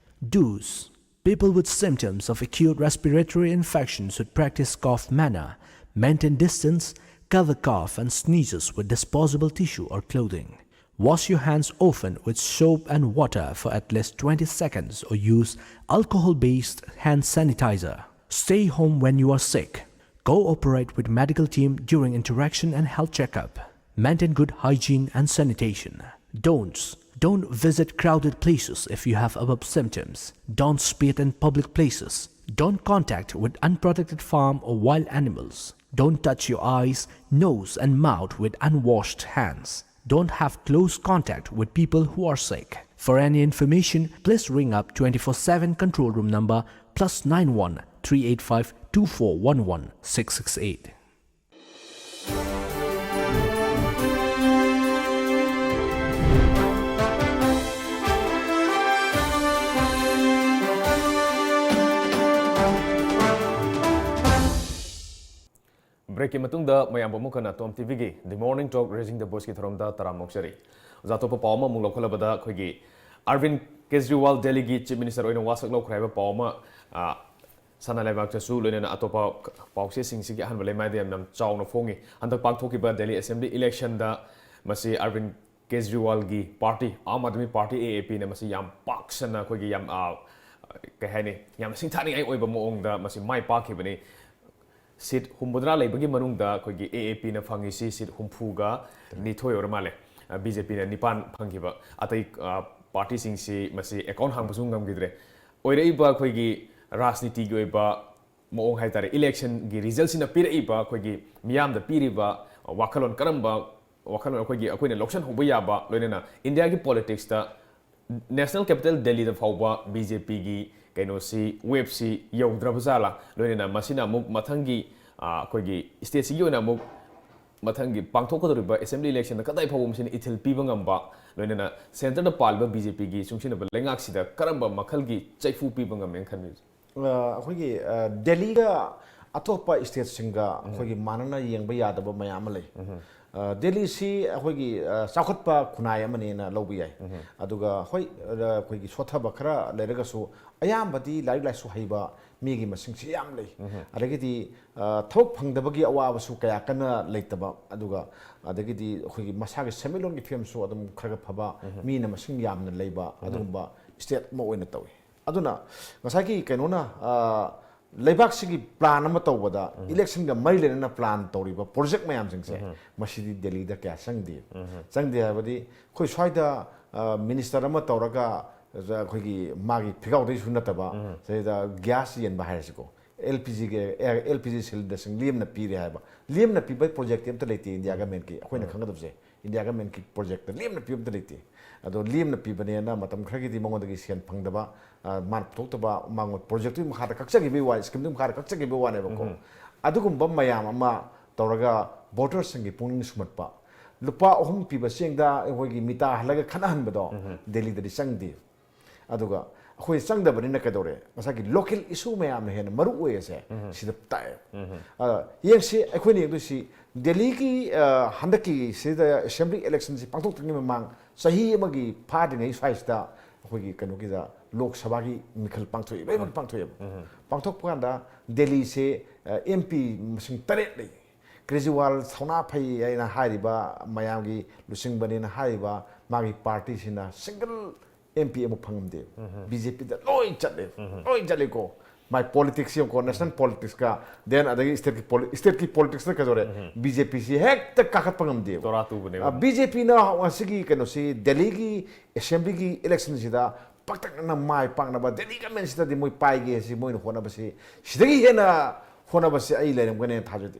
Do's. People with symptoms of acute respiratory infection should practice cough manner, maintain distance, cover cough and sneezes with disposable tissue or clothing. Wash your hands often with soap and water for at least twenty seconds or use alcohol based hand sanitizer. Stay home when you are sick. Cooperate with medical team during interaction and health checkup. Maintain good hygiene and sanitation. Don'ts. Don't visit crowded places if you have above symptoms. Don't spit in public places. Don't contact with unprotected farm or wild animals. Don't touch your eyes, nose, and mouth with unwashed hands. Don't have close contact with people who are sick. For any information, please ring up twenty-four seven control room number plus nine one three eight five two four one one six six eight. Breakꯀꯤ ꯃꯇꯨꯡꯗ ꯃꯌꯥꯝꯕꯨ ꯑꯃꯨꯛ ꯍꯟꯅ ꯇꯣꯝ ꯇꯤꯚꯤꯒꯤ The Morning Talk Raising the Voiceꯀꯤ ꯊꯧꯔꯝꯗ ꯇꯔꯥꯝꯅ ꯑꯣꯛꯆꯔꯤ꯫ ꯑꯣꯖꯥ, ꯑꯇꯣꯞꯄ ꯄꯥꯎ ꯑꯃ ꯑꯃꯨꯛ ꯂꯧꯈꯠꯂꯕꯗ, ꯑꯩꯈꯣꯏꯒꯤ ꯑꯔꯕꯤꯟ ꯀꯦꯖꯔꯤꯋꯥꯜ ꯗꯦꯜꯂꯤꯒꯤ ꯆꯤꯐ ꯃꯤꯅꯤꯁꯇꯔ ꯑꯣꯏꯅ ꯋꯥꯁꯛ ꯂꯧꯈ꯭ꯔꯦ ꯍꯥꯏꯕ ꯄꯥꯎ ꯑꯃ, ꯑ, ꯁꯅꯥ ꯂꯩꯕꯥꯛꯇꯁꯨ, ꯂꯣꯏꯅꯅ ꯑꯇꯣꯞꯄ ꯄꯥꯎꯆꯦꯁꯤꯡꯁꯤꯒꯤ ꯑꯍꯥꯟꯕ ꯂꯩꯃꯥꯏꯗ ꯌꯥꯝꯅ ꯆꯥꯎꯅ ꯐꯣꯡꯉꯤ꯫ ꯍꯟꯗꯛ ꯄꯥꯡꯊꯣꯛꯈꯤꯕ ꯗꯦꯜꯂꯤ ꯑꯦꯁꯦꯝꯕ꯭ꯂꯤ ꯏꯂꯦꯛꯁꯟꯗ ꯃꯁꯤ ꯑꯔꯕꯤꯟ ꯀꯦꯖꯔꯤꯋꯥꯜꯒꯤ ꯄꯥꯔꯇꯤ, ꯑꯥꯝ ꯑꯥꯗꯃꯤ ꯄꯥꯔꯇꯤ, ꯑꯦ ꯑꯦ ꯄꯤꯅ ꯃꯁꯤ ꯌꯥꯝ ꯄꯥꯛ ꯁꯟꯅ ꯑꯩꯈꯣꯏꯒꯤ ꯌꯥꯝ, ꯑ, ꯀꯩ ꯍꯥꯏꯅꯤ, ꯌꯥꯝ ꯁꯤꯡꯊꯥꯅꯤꯡꯉꯥꯏ ꯑꯣꯏꯕ ꯃꯑꯣꯡꯗ ꯃꯁꯤ ꯃꯥꯏ ꯄꯥꯛꯈꯤꯕꯅꯤ꯫ ꯁꯤꯠ ꯍꯨꯝꯐꯨꯇꯔꯥ ꯂꯩꯕꯒꯤ ꯃꯅꯨꯡꯗ ꯑꯩꯈꯣꯏꯒꯤ ꯑꯦ ꯑꯦ ꯄꯤꯅ ꯐꯪꯉꯤꯁꯤ ꯁꯤꯠ ꯍꯨꯝꯐꯨꯒ ꯅꯤꯊꯣꯏ ꯑꯣꯏꯔ ꯃꯥꯜꯂꯦ꯫ ꯑ, ꯕꯤ ꯖꯦ ꯄꯤꯅ ꯅꯤꯄꯥꯟ ꯐꯪꯈꯤꯕ꯫ ꯑꯇꯩ, ꯑ, ꯄꯥꯔꯇꯤꯁꯤꯡꯁꯤ ꯃꯁꯤ ꯑꯦꯀꯥꯎꯟ ꯍꯥꯡꯕꯁꯨ ꯉꯝꯈꯤꯗ꯭ꯔꯦ꯫ ꯑꯣꯏꯔꯛꯏꯕ ꯑꯩꯈꯣꯏꯒꯤ ꯔꯥꯖꯅꯤꯇꯤꯒꯤ ꯑꯣꯏꯕ ꯃꯑꯣꯡ ꯍꯥꯏ ꯇꯥꯔꯦ, ꯏꯂꯦꯛꯁꯟꯒꯤ ꯔꯤꯖꯜꯁꯤꯅ ꯄꯤꯔꯛꯏꯕ, ꯑꯩꯈꯣꯏꯒꯤ ꯃꯤꯌꯥꯝꯗ ꯄꯤꯔꯤꯕ ꯋꯥꯈꯜꯂꯣꯟ, ꯀꯔꯝꯕ ꯋꯥꯈꯜꯂꯣꯟ ꯑꯩꯈꯣꯏꯒꯤ, ꯑꯩꯈꯣꯏꯅ ꯂꯧꯁꯤꯟꯍꯧꯕ ꯌꯥꯕ, ꯂꯣꯏꯅꯅ ꯏꯟꯗꯤꯌꯥꯒꯤ ꯄꯣꯂꯤꯇꯤꯛꯁꯇ ꯅꯦꯁꯅꯦꯜ ꯀꯦꯄꯤꯇꯦꯜ ꯗꯦꯜꯂꯤꯗ ꯐꯥꯎꯕ ꯕꯤ ꯖꯦ ꯄꯤꯒꯤ ꯀꯩꯅꯣꯁꯤ, ꯋꯦꯕꯁꯤ ꯌꯧꯗ꯭ꯔꯕ ꯖꯥꯠꯂꯥ? ꯂꯣꯏꯅꯅ ꯃꯁꯤꯅ ꯑꯃꯨꯛ ꯃꯊꯪꯒꯤ, ꯑ, ꯑꯩꯈꯣꯏꯒꯤ ꯁ꯭ꯇꯦꯠꯁꯤꯒꯤ ꯑꯣꯏꯅ ꯑꯃꯨꯛ ꯃꯊꯪꯒꯤ ꯄꯥꯡꯊꯣꯛꯀꯗꯧꯔꯤꯕ ꯑꯦꯁꯦꯝꯕ꯭ꯂꯤ ꯏꯂꯦꯛꯁꯟꯗ ꯀꯗꯥꯏ ꯐꯥꯎꯕ ꯃꯁꯤꯅ ꯏꯊꯤꯜ ꯄꯤꯕ ꯉꯝꯕ, ꯂꯣꯏꯅꯅ ꯁꯦꯟꯇꯔꯗ ꯄꯥꯜꯂꯤꯕ ꯕꯤ ꯖꯦ ꯄꯤꯒꯤ ꯆꯨꯡꯁꯤꯟꯅꯕ ꯂꯩꯉꯥꯛꯁꯤꯗ ꯀꯔꯝꯕ ꯃꯈꯜꯒꯤ ꯆꯩꯐꯨ ꯄꯤꯕ ꯉꯝꯃꯦꯅ ꯈꯟꯕꯤꯕꯁꯦ? ꯑ, ꯑꯩꯈꯣꯏꯒꯤ, ꯑ, ꯗꯦꯜꯂꯤꯒ ꯑꯇꯣꯞꯄ ꯁ꯭ꯇꯦꯠꯁꯤꯡꯒ ꯑꯩꯈꯣꯏꯒꯤ ꯃꯥꯟꯅꯅ ꯌꯦꯡꯕ ꯌꯥꯗꯕ ꯃꯌꯥꯝ ꯑꯃ ꯂꯩ꯫ ꯑ, ꯗꯦꯜꯂꯤꯁꯤ ꯑꯩꯈꯣꯏꯒꯤ, ꯑ, ꯆꯥꯎꯈꯠꯄ ꯈꯨꯟꯅꯥꯏ ꯑꯃꯅꯦꯅ ꯂꯧꯕ ꯌꯥꯏ꯫ ꯑꯗꯨꯒ ꯍꯣꯏ, ꯑ, ꯑꯩꯈꯣꯏꯒꯤ ꯁꯣꯠꯊꯕ ꯈꯔ ꯂꯩꯔꯒꯁꯨ ꯑꯌꯥꯝꯕꯗꯤ ꯂꯥꯏꯔꯤꯛ ꯂꯥꯏꯁꯨ ꯍꯩꯕ ꯃꯤꯒꯤ ꯃꯁꯤꯡꯁꯤ ꯌꯥꯝ ꯂꯩ꯫ ꯑꯗꯒꯤꯗꯤ, ꯑ, ꯊꯕꯛ ꯐꯪꯗꯕꯒꯤ ꯑꯋꯥꯕꯁꯨ ꯀꯌꯥ ꯀꯟꯅ ꯂꯩꯇꯕ, ꯑꯗꯨꯒ ꯑꯗꯒꯤꯗꯤ ꯑꯩꯈꯣꯏꯒꯤ ꯃꯁꯥꯒꯤ ꯁꯦꯟꯃꯤꯠꯂꯣꯟꯒꯤ ꯐꯤꯕꯝꯁꯨ ꯑꯗꯨꯝ ꯈꯔ ꯈꯔ ꯐꯕ, ꯃꯤꯅ ꯃꯁꯤꯡ ꯌꯥꯝꯅ ꯂꯩꯕ, ꯑꯗꯨꯒꯨꯝꯕ state ꯑꯃ ꯑꯣꯏꯅ ꯇꯧꯏ꯫ ꯑꯗꯨꯅ ꯉꯁꯥꯏꯒꯤ ꯀꯩꯅꯣꯅ, ꯑ, ꯂꯩꯕꯥꯛꯁꯤꯒꯤ plan ꯑꯃ ꯇꯧꯕꯗ, electionꯒ ꯃꯔꯤ ꯂꯩꯅꯅ plan ꯇꯧꯔꯤꯕ project ꯃꯌꯥꯝꯁꯤꯡꯁꯦ, ꯃꯁꯤꯗꯤ ꯗꯦꯜꯂꯤꯗ ꯀꯌꯥ ꯆꯪꯗꯦ꯫ ꯆꯪꯗꯦ ꯍꯥꯏꯕꯗꯤ, ꯑꯩꯈꯣꯏ ꯁ꯭ꯋꯥꯏꯗ, ꯑ, minister ꯑꯃ ꯇꯧꯔꯒ, ꯑ, ꯑꯩꯈꯣꯏꯒꯤ ꯃꯥꯒꯤ ꯐꯤꯒꯥꯎꯗꯩꯁꯨ ꯅꯠꯇꯕ, ꯁꯤꯗ gas ꯌꯦꯟꯕ ꯍꯥꯏꯔꯁꯤꯀꯣ, LPGꯒꯤ, ꯑꯦ, LPG cylinderꯁꯤꯡ ꯂꯦꯝꯅ ꯄꯤꯔꯦ ꯍꯥꯏꯕ꯫ ꯂꯦꯝꯅ ꯄꯤꯕ projectꯇꯤ ꯑꯝꯇ ꯂꯩꯇꯦ India governmentꯀꯤ, ꯑꯩꯈꯣꯏꯅ ꯈꯪꯒꯗꯕꯁꯦ꯫ India governmentꯀꯤ projectꯇ ꯂꯦꯝꯅ ꯄꯤꯕ ꯑꯝꯇ ꯂꯩꯇꯦ꯫ ꯑꯗꯣ ꯂꯦꯝꯅ ꯄꯤꯕꯅꯦꯅ ꯃꯇꯝ ꯈꯔꯒꯤꯗꯤ ꯃꯉꯣꯟꯗꯒꯤ ꯁꯦꯟ ꯐꯪꯗꯕ, ꯑ, ꯃꯥꯅ ꯄꯨꯊꯣꯛꯇꯕ, ꯃꯉꯣꯟ projectꯇꯨꯒꯤ ꯃꯈꯥꯗ ꯀꯛꯆꯈꯤꯕꯒꯤ ꯋꯥꯅꯤ, schemeꯗꯨꯒꯤ ꯃꯈꯥꯗ ꯀꯛꯆꯈꯤꯕꯒꯤ ꯋꯥꯅꯦꯕꯀꯣ꯫ ꯑꯗꯨꯒꯨꯝꯕ ꯃꯌꯥꯝ ꯑꯃ ꯇꯧꯔꯒ votersꯁꯤꯡꯒꯤ ꯄꯨꯛꯅꯤꯡ ꯁꯨꯝꯍꯠꯄ, ꯂꯨꯄꯥ ꯑꯍꯨꯝ ꯄꯤꯕ ꯆꯦꯡꯗ ꯑꯩꯈꯣꯏꯒꯤ ꯃꯤꯇꯥ ꯍꯜꯂꯒ ꯈꯠꯅꯍꯟꯕꯗꯣ ꯗꯦꯜꯂꯤꯗꯗꯤ ꯆꯪꯗꯦ꯫ ꯑꯗꯨꯒ ꯑꯩꯈꯣꯏ ꯆꯪꯗꯕꯅꯤꯅ ꯀꯩꯗꯧꯔꯦ? ꯉꯁꯥꯏꯒꯤ local issue ꯃꯌꯥꯝꯅ ꯍꯦꯟꯅ ꯃꯔꯨ ꯑꯣꯏ ꯑꯁꯦ ꯁꯤꯗ ꯇꯥꯛꯑꯦ꯫ ꯑ, ꯌꯦꯡꯁꯤ, ꯑꯩꯈꯣꯏꯅ ꯌꯦꯡꯗꯣꯏꯁꯤ ꯗꯦꯜꯂꯤꯒꯤ, ꯑ, ꯍꯟꯗꯛꯀꯤ ꯁꯤꯗ assembly electionꯁꯤ ꯄꯥꯡꯊꯣꯛꯇ꯭ꯔꯤꯉꯩ ꯃꯃꯥꯡ ꯆꯍꯤ ꯑꯃꯒꯤ ꯐꯥꯗ꯭ꯔꯤꯉꯩ ꯁ꯭ꯋꯥꯏꯁꯤꯗ ꯑꯩꯈꯣꯏꯒꯤ ꯀꯩꯅꯣꯒꯤꯗ ꯂꯣꯛ ꯁꯚꯥꯒꯤ ꯃꯤꯈꯜ ꯄꯥꯡꯊꯣꯛꯏ, ꯂꯣꯏꯅꯃꯛ ꯄꯥꯡꯊꯣꯛꯑꯦꯕ꯫ ꯄꯥꯡꯊꯣꯛꯄ ꯀꯥꯟꯗ ꯗꯦꯜꯂꯤꯁꯦ, ꯑ, MP ꯃꯁꯤꯡ ꯇꯔꯦꯠ ꯂꯩ꯫ ꯀ꯭ꯔꯤꯖꯤꯋꯥꯜ ꯁꯧꯅꯥ ꯐꯩ ꯍꯥꯏꯅ ꯍꯥꯏꯔꯤꯕ, ꯃꯌꯥꯝꯒꯤ ꯂꯨꯆꯤꯡꯕꯅꯦꯅ ꯍꯥꯏꯔꯤꯕ ꯃꯥꯒꯤ partyꯁꯤꯅ single MP ꯑꯃ ꯐꯪꯉꯝꯗꯦ꯫ BJPꯗ ꯂꯣꯏ ꯆꯠꯂꯦ, ꯂꯣꯏ ꯆꯠꯂꯦꯀꯣ꯫ My politics ꯌꯦꯡꯉꯨꯀꯣ, national politicsꯀ, then ꯑꯗꯒꯤ stateꯀꯤ poli-, stateꯀꯤ politicsꯅ ꯀꯩꯗꯧꯔꯦ? BJPꯁꯤ ꯍꯦꯛꯇ ꯀꯥꯈꯠꯄ ꯉꯝꯗꯦꯕ꯫ ꯇꯣꯔꯥ ꯇꯨꯕꯅꯦꯕ꯫ ꯑ, BJPꯅ ꯉꯁꯤꯒꯤ ꯀꯩꯅꯣꯁꯤ, ꯗꯦꯜꯂꯤꯒꯤ assemblyꯒꯤ electionꯁꯤꯗ ꯄꯥꯛꯇꯛꯅꯅ ꯃꯥꯏ ꯄꯥꯛꯅꯕ, ꯗꯦꯜꯂꯤ governmentꯁꯤꯗꯗꯤ ꯃꯣꯏ ꯄꯥꯏꯒꯦ ꯍꯥꯏꯁꯤ ꯃꯣꯏꯅ ꯍꯣꯠꯅꯕꯁꯤ, ꯁꯤꯗꯒꯤ ꯍꯦꯟꯅ ꯍꯣꯠꯅꯕꯁꯤ ꯑꯩ ꯂꯩꯔꯝꯒꯅꯦꯅ ꯊꯥꯖꯗꯦ꯫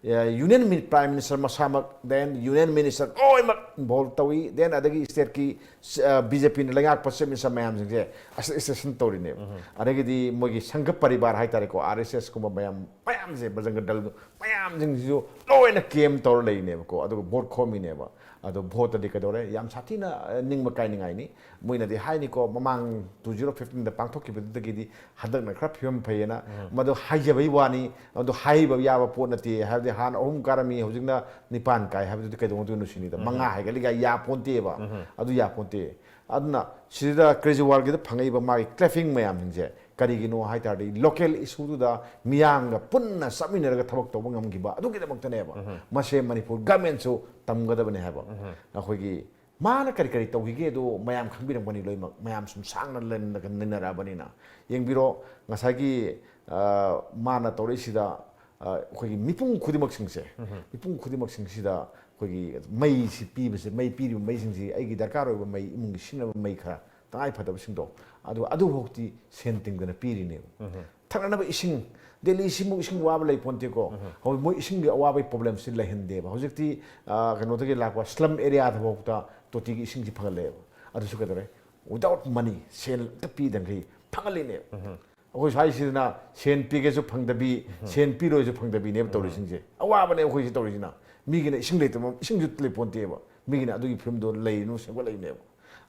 ꯑ, Union Mi-, Prime Minister ꯃꯁꯥꯃꯛ, then Union Minister ꯂꯣꯏꯅꯃꯛ involve ꯇꯧꯏ, then ꯑꯗꯒꯤ stateꯀꯤ, ꯑ, BJPꯅ ꯂꯩꯉꯥꯛꯄ Chief Minister ꯃꯌꯥꯝꯁꯤꯡꯁꯦ association ꯇꯧꯔꯤꯅꯦꯕ꯫ ꯑꯗꯒꯤꯗꯤ ꯃꯣꯏꯒꯤ ꯁꯪꯘ ꯄꯔꯤꯕꯥꯔ ꯍꯥꯏꯇꯥꯔꯦꯀꯣ, RSSꯀꯨꯝꯕ ꯃꯌꯥꯝ, ꯃꯌꯥꯝꯁꯦ, ꯕꯖꯔꯪꯒ ꯗꯜ ꯃꯌꯥꯝꯁꯤꯡꯁꯤꯁꯨ ꯂꯣꯏꯅ camp ꯇꯧꯔ ꯂꯩꯔꯤꯅꯦꯕꯀꯣ꯫ ꯑꯗꯨꯒ vote ꯈꯣꯝꯃꯤꯅꯦꯕ꯫ ꯑꯗꯣ voteꯇꯗꯤ ꯀꯩꯗꯧꯔꯦ? ꯌꯥꯝ ꯁꯥꯊꯤꯅ, ꯑ, ꯅꯤꯡꯕ ꯀꯥꯏꯅꯤꯡꯉꯥꯏꯅꯤ꯫ ꯃꯣꯏꯅꯗꯤ ꯍꯥꯏꯅꯤꯀꯣ, ꯃꯃꯥꯡ two zero fifteenꯗ ꯄꯥꯡꯊꯣꯛꯈꯤꯕꯗꯨꯗꯒꯤꯗꯤ ꯍꯟꯗꯛꯅ ꯈꯔ ꯐꯤꯕꯝ ꯐꯩꯌꯦꯅ꯫ ꯃꯗꯨ ꯍꯥꯏꯖꯕꯩ ꯋꯥꯅꯤ, ꯃꯗꯨ ꯍꯥꯏꯕ ꯌꯥꯕ ꯄꯣꯠ ꯅꯠꯇꯦ꯫ ꯍꯥꯏꯕꯗꯤ ꯍꯥꯟꯅ ꯑꯍꯨꯝ ꯀꯥꯔꯝꯃꯤ, ꯍꯧꯖꯤꯛꯅ ꯅꯤꯄꯥꯟ ꯀꯥꯏ ꯍꯥꯏꯕꯗꯨꯗꯤ ꯀꯩꯗꯧꯅꯗꯣꯏꯅꯣ ꯁꯤꯅꯤꯗ꯫ ꯃꯉꯥ ꯍꯥꯏꯒꯠꯂꯤꯒ ꯌꯥꯄꯣꯟꯇꯦꯕ꯫ ꯑꯗꯨ ꯌꯥꯄꯣꯟꯇꯦ꯫ ꯑꯗꯨꯅ ꯁꯤꯗ ꯀ꯭ꯔꯦꯖꯤꯋꯥꯜꯒꯤꯗ ꯐꯪꯉꯛꯏꯕ ꯃꯥꯒꯤ ꯀ꯭ꯂꯦꯐꯤꯡ ꯃꯌꯥꯝꯁꯤꯡꯁꯦ ꯀꯔꯤꯒꯤꯅꯣ ꯍꯥꯏ ꯇꯥꯔꯗꯤ, ꯂꯣꯀꯦꯜ ꯏꯁꯨꯗꯨꯗ ꯃꯤꯌꯥꯝꯒ ꯄꯨꯟꯅ ꯆꯠꯃꯤꯟꯅꯔꯒ ꯊꯕꯛ ꯇꯧꯕ ꯉꯝꯈꯤꯕ ꯑꯗꯨꯒꯤꯗꯃꯛꯇꯅꯦꯕ꯫ ꯃꯁꯦ ꯃꯅꯤꯄꯨꯔ ꯒꯃꯦꯟꯁꯨ ꯇꯝꯒꯗꯕꯅꯦ ꯍꯥꯏꯕ꯫ ꯑꯩꯈꯣꯏꯒꯤ ꯃꯥꯅ ꯀꯔꯤ ꯀꯔꯤ ꯇꯧꯈꯤꯒꯦꯗꯣ ꯃꯌꯥꯝ ꯈꯪꯕꯤꯔꯝꯒꯅꯤ ꯂꯣꯏꯅꯃꯛ, ꯃꯌꯥꯝ ꯁꯨꯝ ꯁꯥꯡꯅ ꯂꯩꯅ-, ꯅꯩꯅꯔꯛꯑꯕꯅꯤꯅ꯫ ꯌꯦꯡꯕꯤꯔꯣ, ꯉꯁꯥꯏꯒꯤ, ꯑ, ꯃꯥꯅ ꯇꯧꯔꯛꯏꯁꯤꯗ, ꯑ, ꯑꯩꯈꯣꯏꯒꯤ ꯃꯤꯄꯨꯝ ꯈꯨꯗꯤꯡꯃꯛꯁꯤꯡꯁꯦ, ꯃꯤꯄꯨꯝ ꯈꯨꯗꯤꯡꯃꯛꯁꯤꯡꯁꯤꯗ ꯑꯩꯈꯣꯏꯒꯤ ꯃꯩꯁꯤ ꯄꯤꯕꯁꯦ, ꯃꯩ ꯄꯤꯔꯤꯕ ꯃꯩꯁꯤꯡꯁꯤ ꯑꯩꯒꯤ ꯗꯔꯀꯥꯔ ꯑꯣꯏꯕ ꯃꯩ, ꯏꯃꯨꯡꯒꯤ ꯁꯤꯖꯤꯟꯅꯕ ꯃꯩ ꯈꯔ ꯇꯉꯥꯏ ꯐꯗꯕꯁꯤꯡꯗꯣ, ꯑꯗꯨ, ꯑꯗꯨꯐꯥꯎꯗꯤ ꯁꯦꯟ ꯇꯤꯡꯗꯅ ꯄꯤꯔꯤꯅꯦꯕ꯫ ꯊꯛꯅꯅꯕ ꯏꯁꯤꯡ, ꯗꯦꯜꯂꯤꯁꯤꯃꯨꯛ ꯏꯁꯤꯡ ꯋꯥꯕ ꯂꯩ ꯄꯣꯟꯇꯦꯀꯣ꯫ ꯍꯧꯖꯤꯛ ꯃꯣꯏ ꯏꯁꯤꯡꯒꯤ ꯑꯋꯥꯕꯒꯤ ꯄ꯭ꯔꯣꯕ꯭ꯂꯦꯝꯁꯤ ꯂꯩꯍꯟꯗꯦꯕ꯫ ꯍꯧꯖꯤꯛꯇꯤ, ꯑ, ꯀꯩꯅꯣꯗꯒꯤ ꯂꯥꯛꯄ ꯁ꯭ꯂꯝ ꯑꯦꯔꯤꯌꯥꯗꯐꯥꯎꯗ ꯇꯣꯇꯤꯒꯤ ꯏꯁꯤꯡꯁꯤ ꯐꯪꯍꯜꯂꯦꯕ꯫ ꯑꯗꯨꯁꯨ ꯀꯩꯗꯧꯔꯦ? Without money, ꯁꯦꯟ ꯑꯝꯇ ꯄꯤꯗꯈꯩ ꯐꯪꯍꯜꯂꯤꯅꯦꯕ꯫ ꯑꯩꯈꯣꯏ ꯁ꯭ꯋꯥꯏꯁꯤꯗꯅ ꯁꯦꯟ ꯄꯤꯒꯦꯁꯨ ꯐꯪꯗꯕꯤ, ꯁꯦꯟ ꯄꯤꯔꯣꯏꯁꯨ ꯐꯪꯗꯕꯤꯅꯦꯕ ꯇꯧꯔꯤꯁꯤꯡꯁꯦ꯫ ꯑꯋꯥꯕꯅꯦ ꯑꯩꯈꯣꯏꯁꯤ ꯇꯧꯔꯤꯁꯤꯅ꯫ ꯃꯤꯒꯤꯅ ꯏꯁꯤꯡ ꯂꯩꯇꯕ, ꯏꯁꯤꯡꯁꯨ ꯂꯩꯄꯣꯟꯇꯦꯕ꯫ ꯃꯤꯒꯤꯅ ꯑꯗꯨꯒꯤ ꯐꯤꯕꯝꯗꯣ ꯂꯩꯔꯤꯅꯨ ꯁꯦꯝꯒꯠꯂꯛꯏꯅꯦꯕ꯫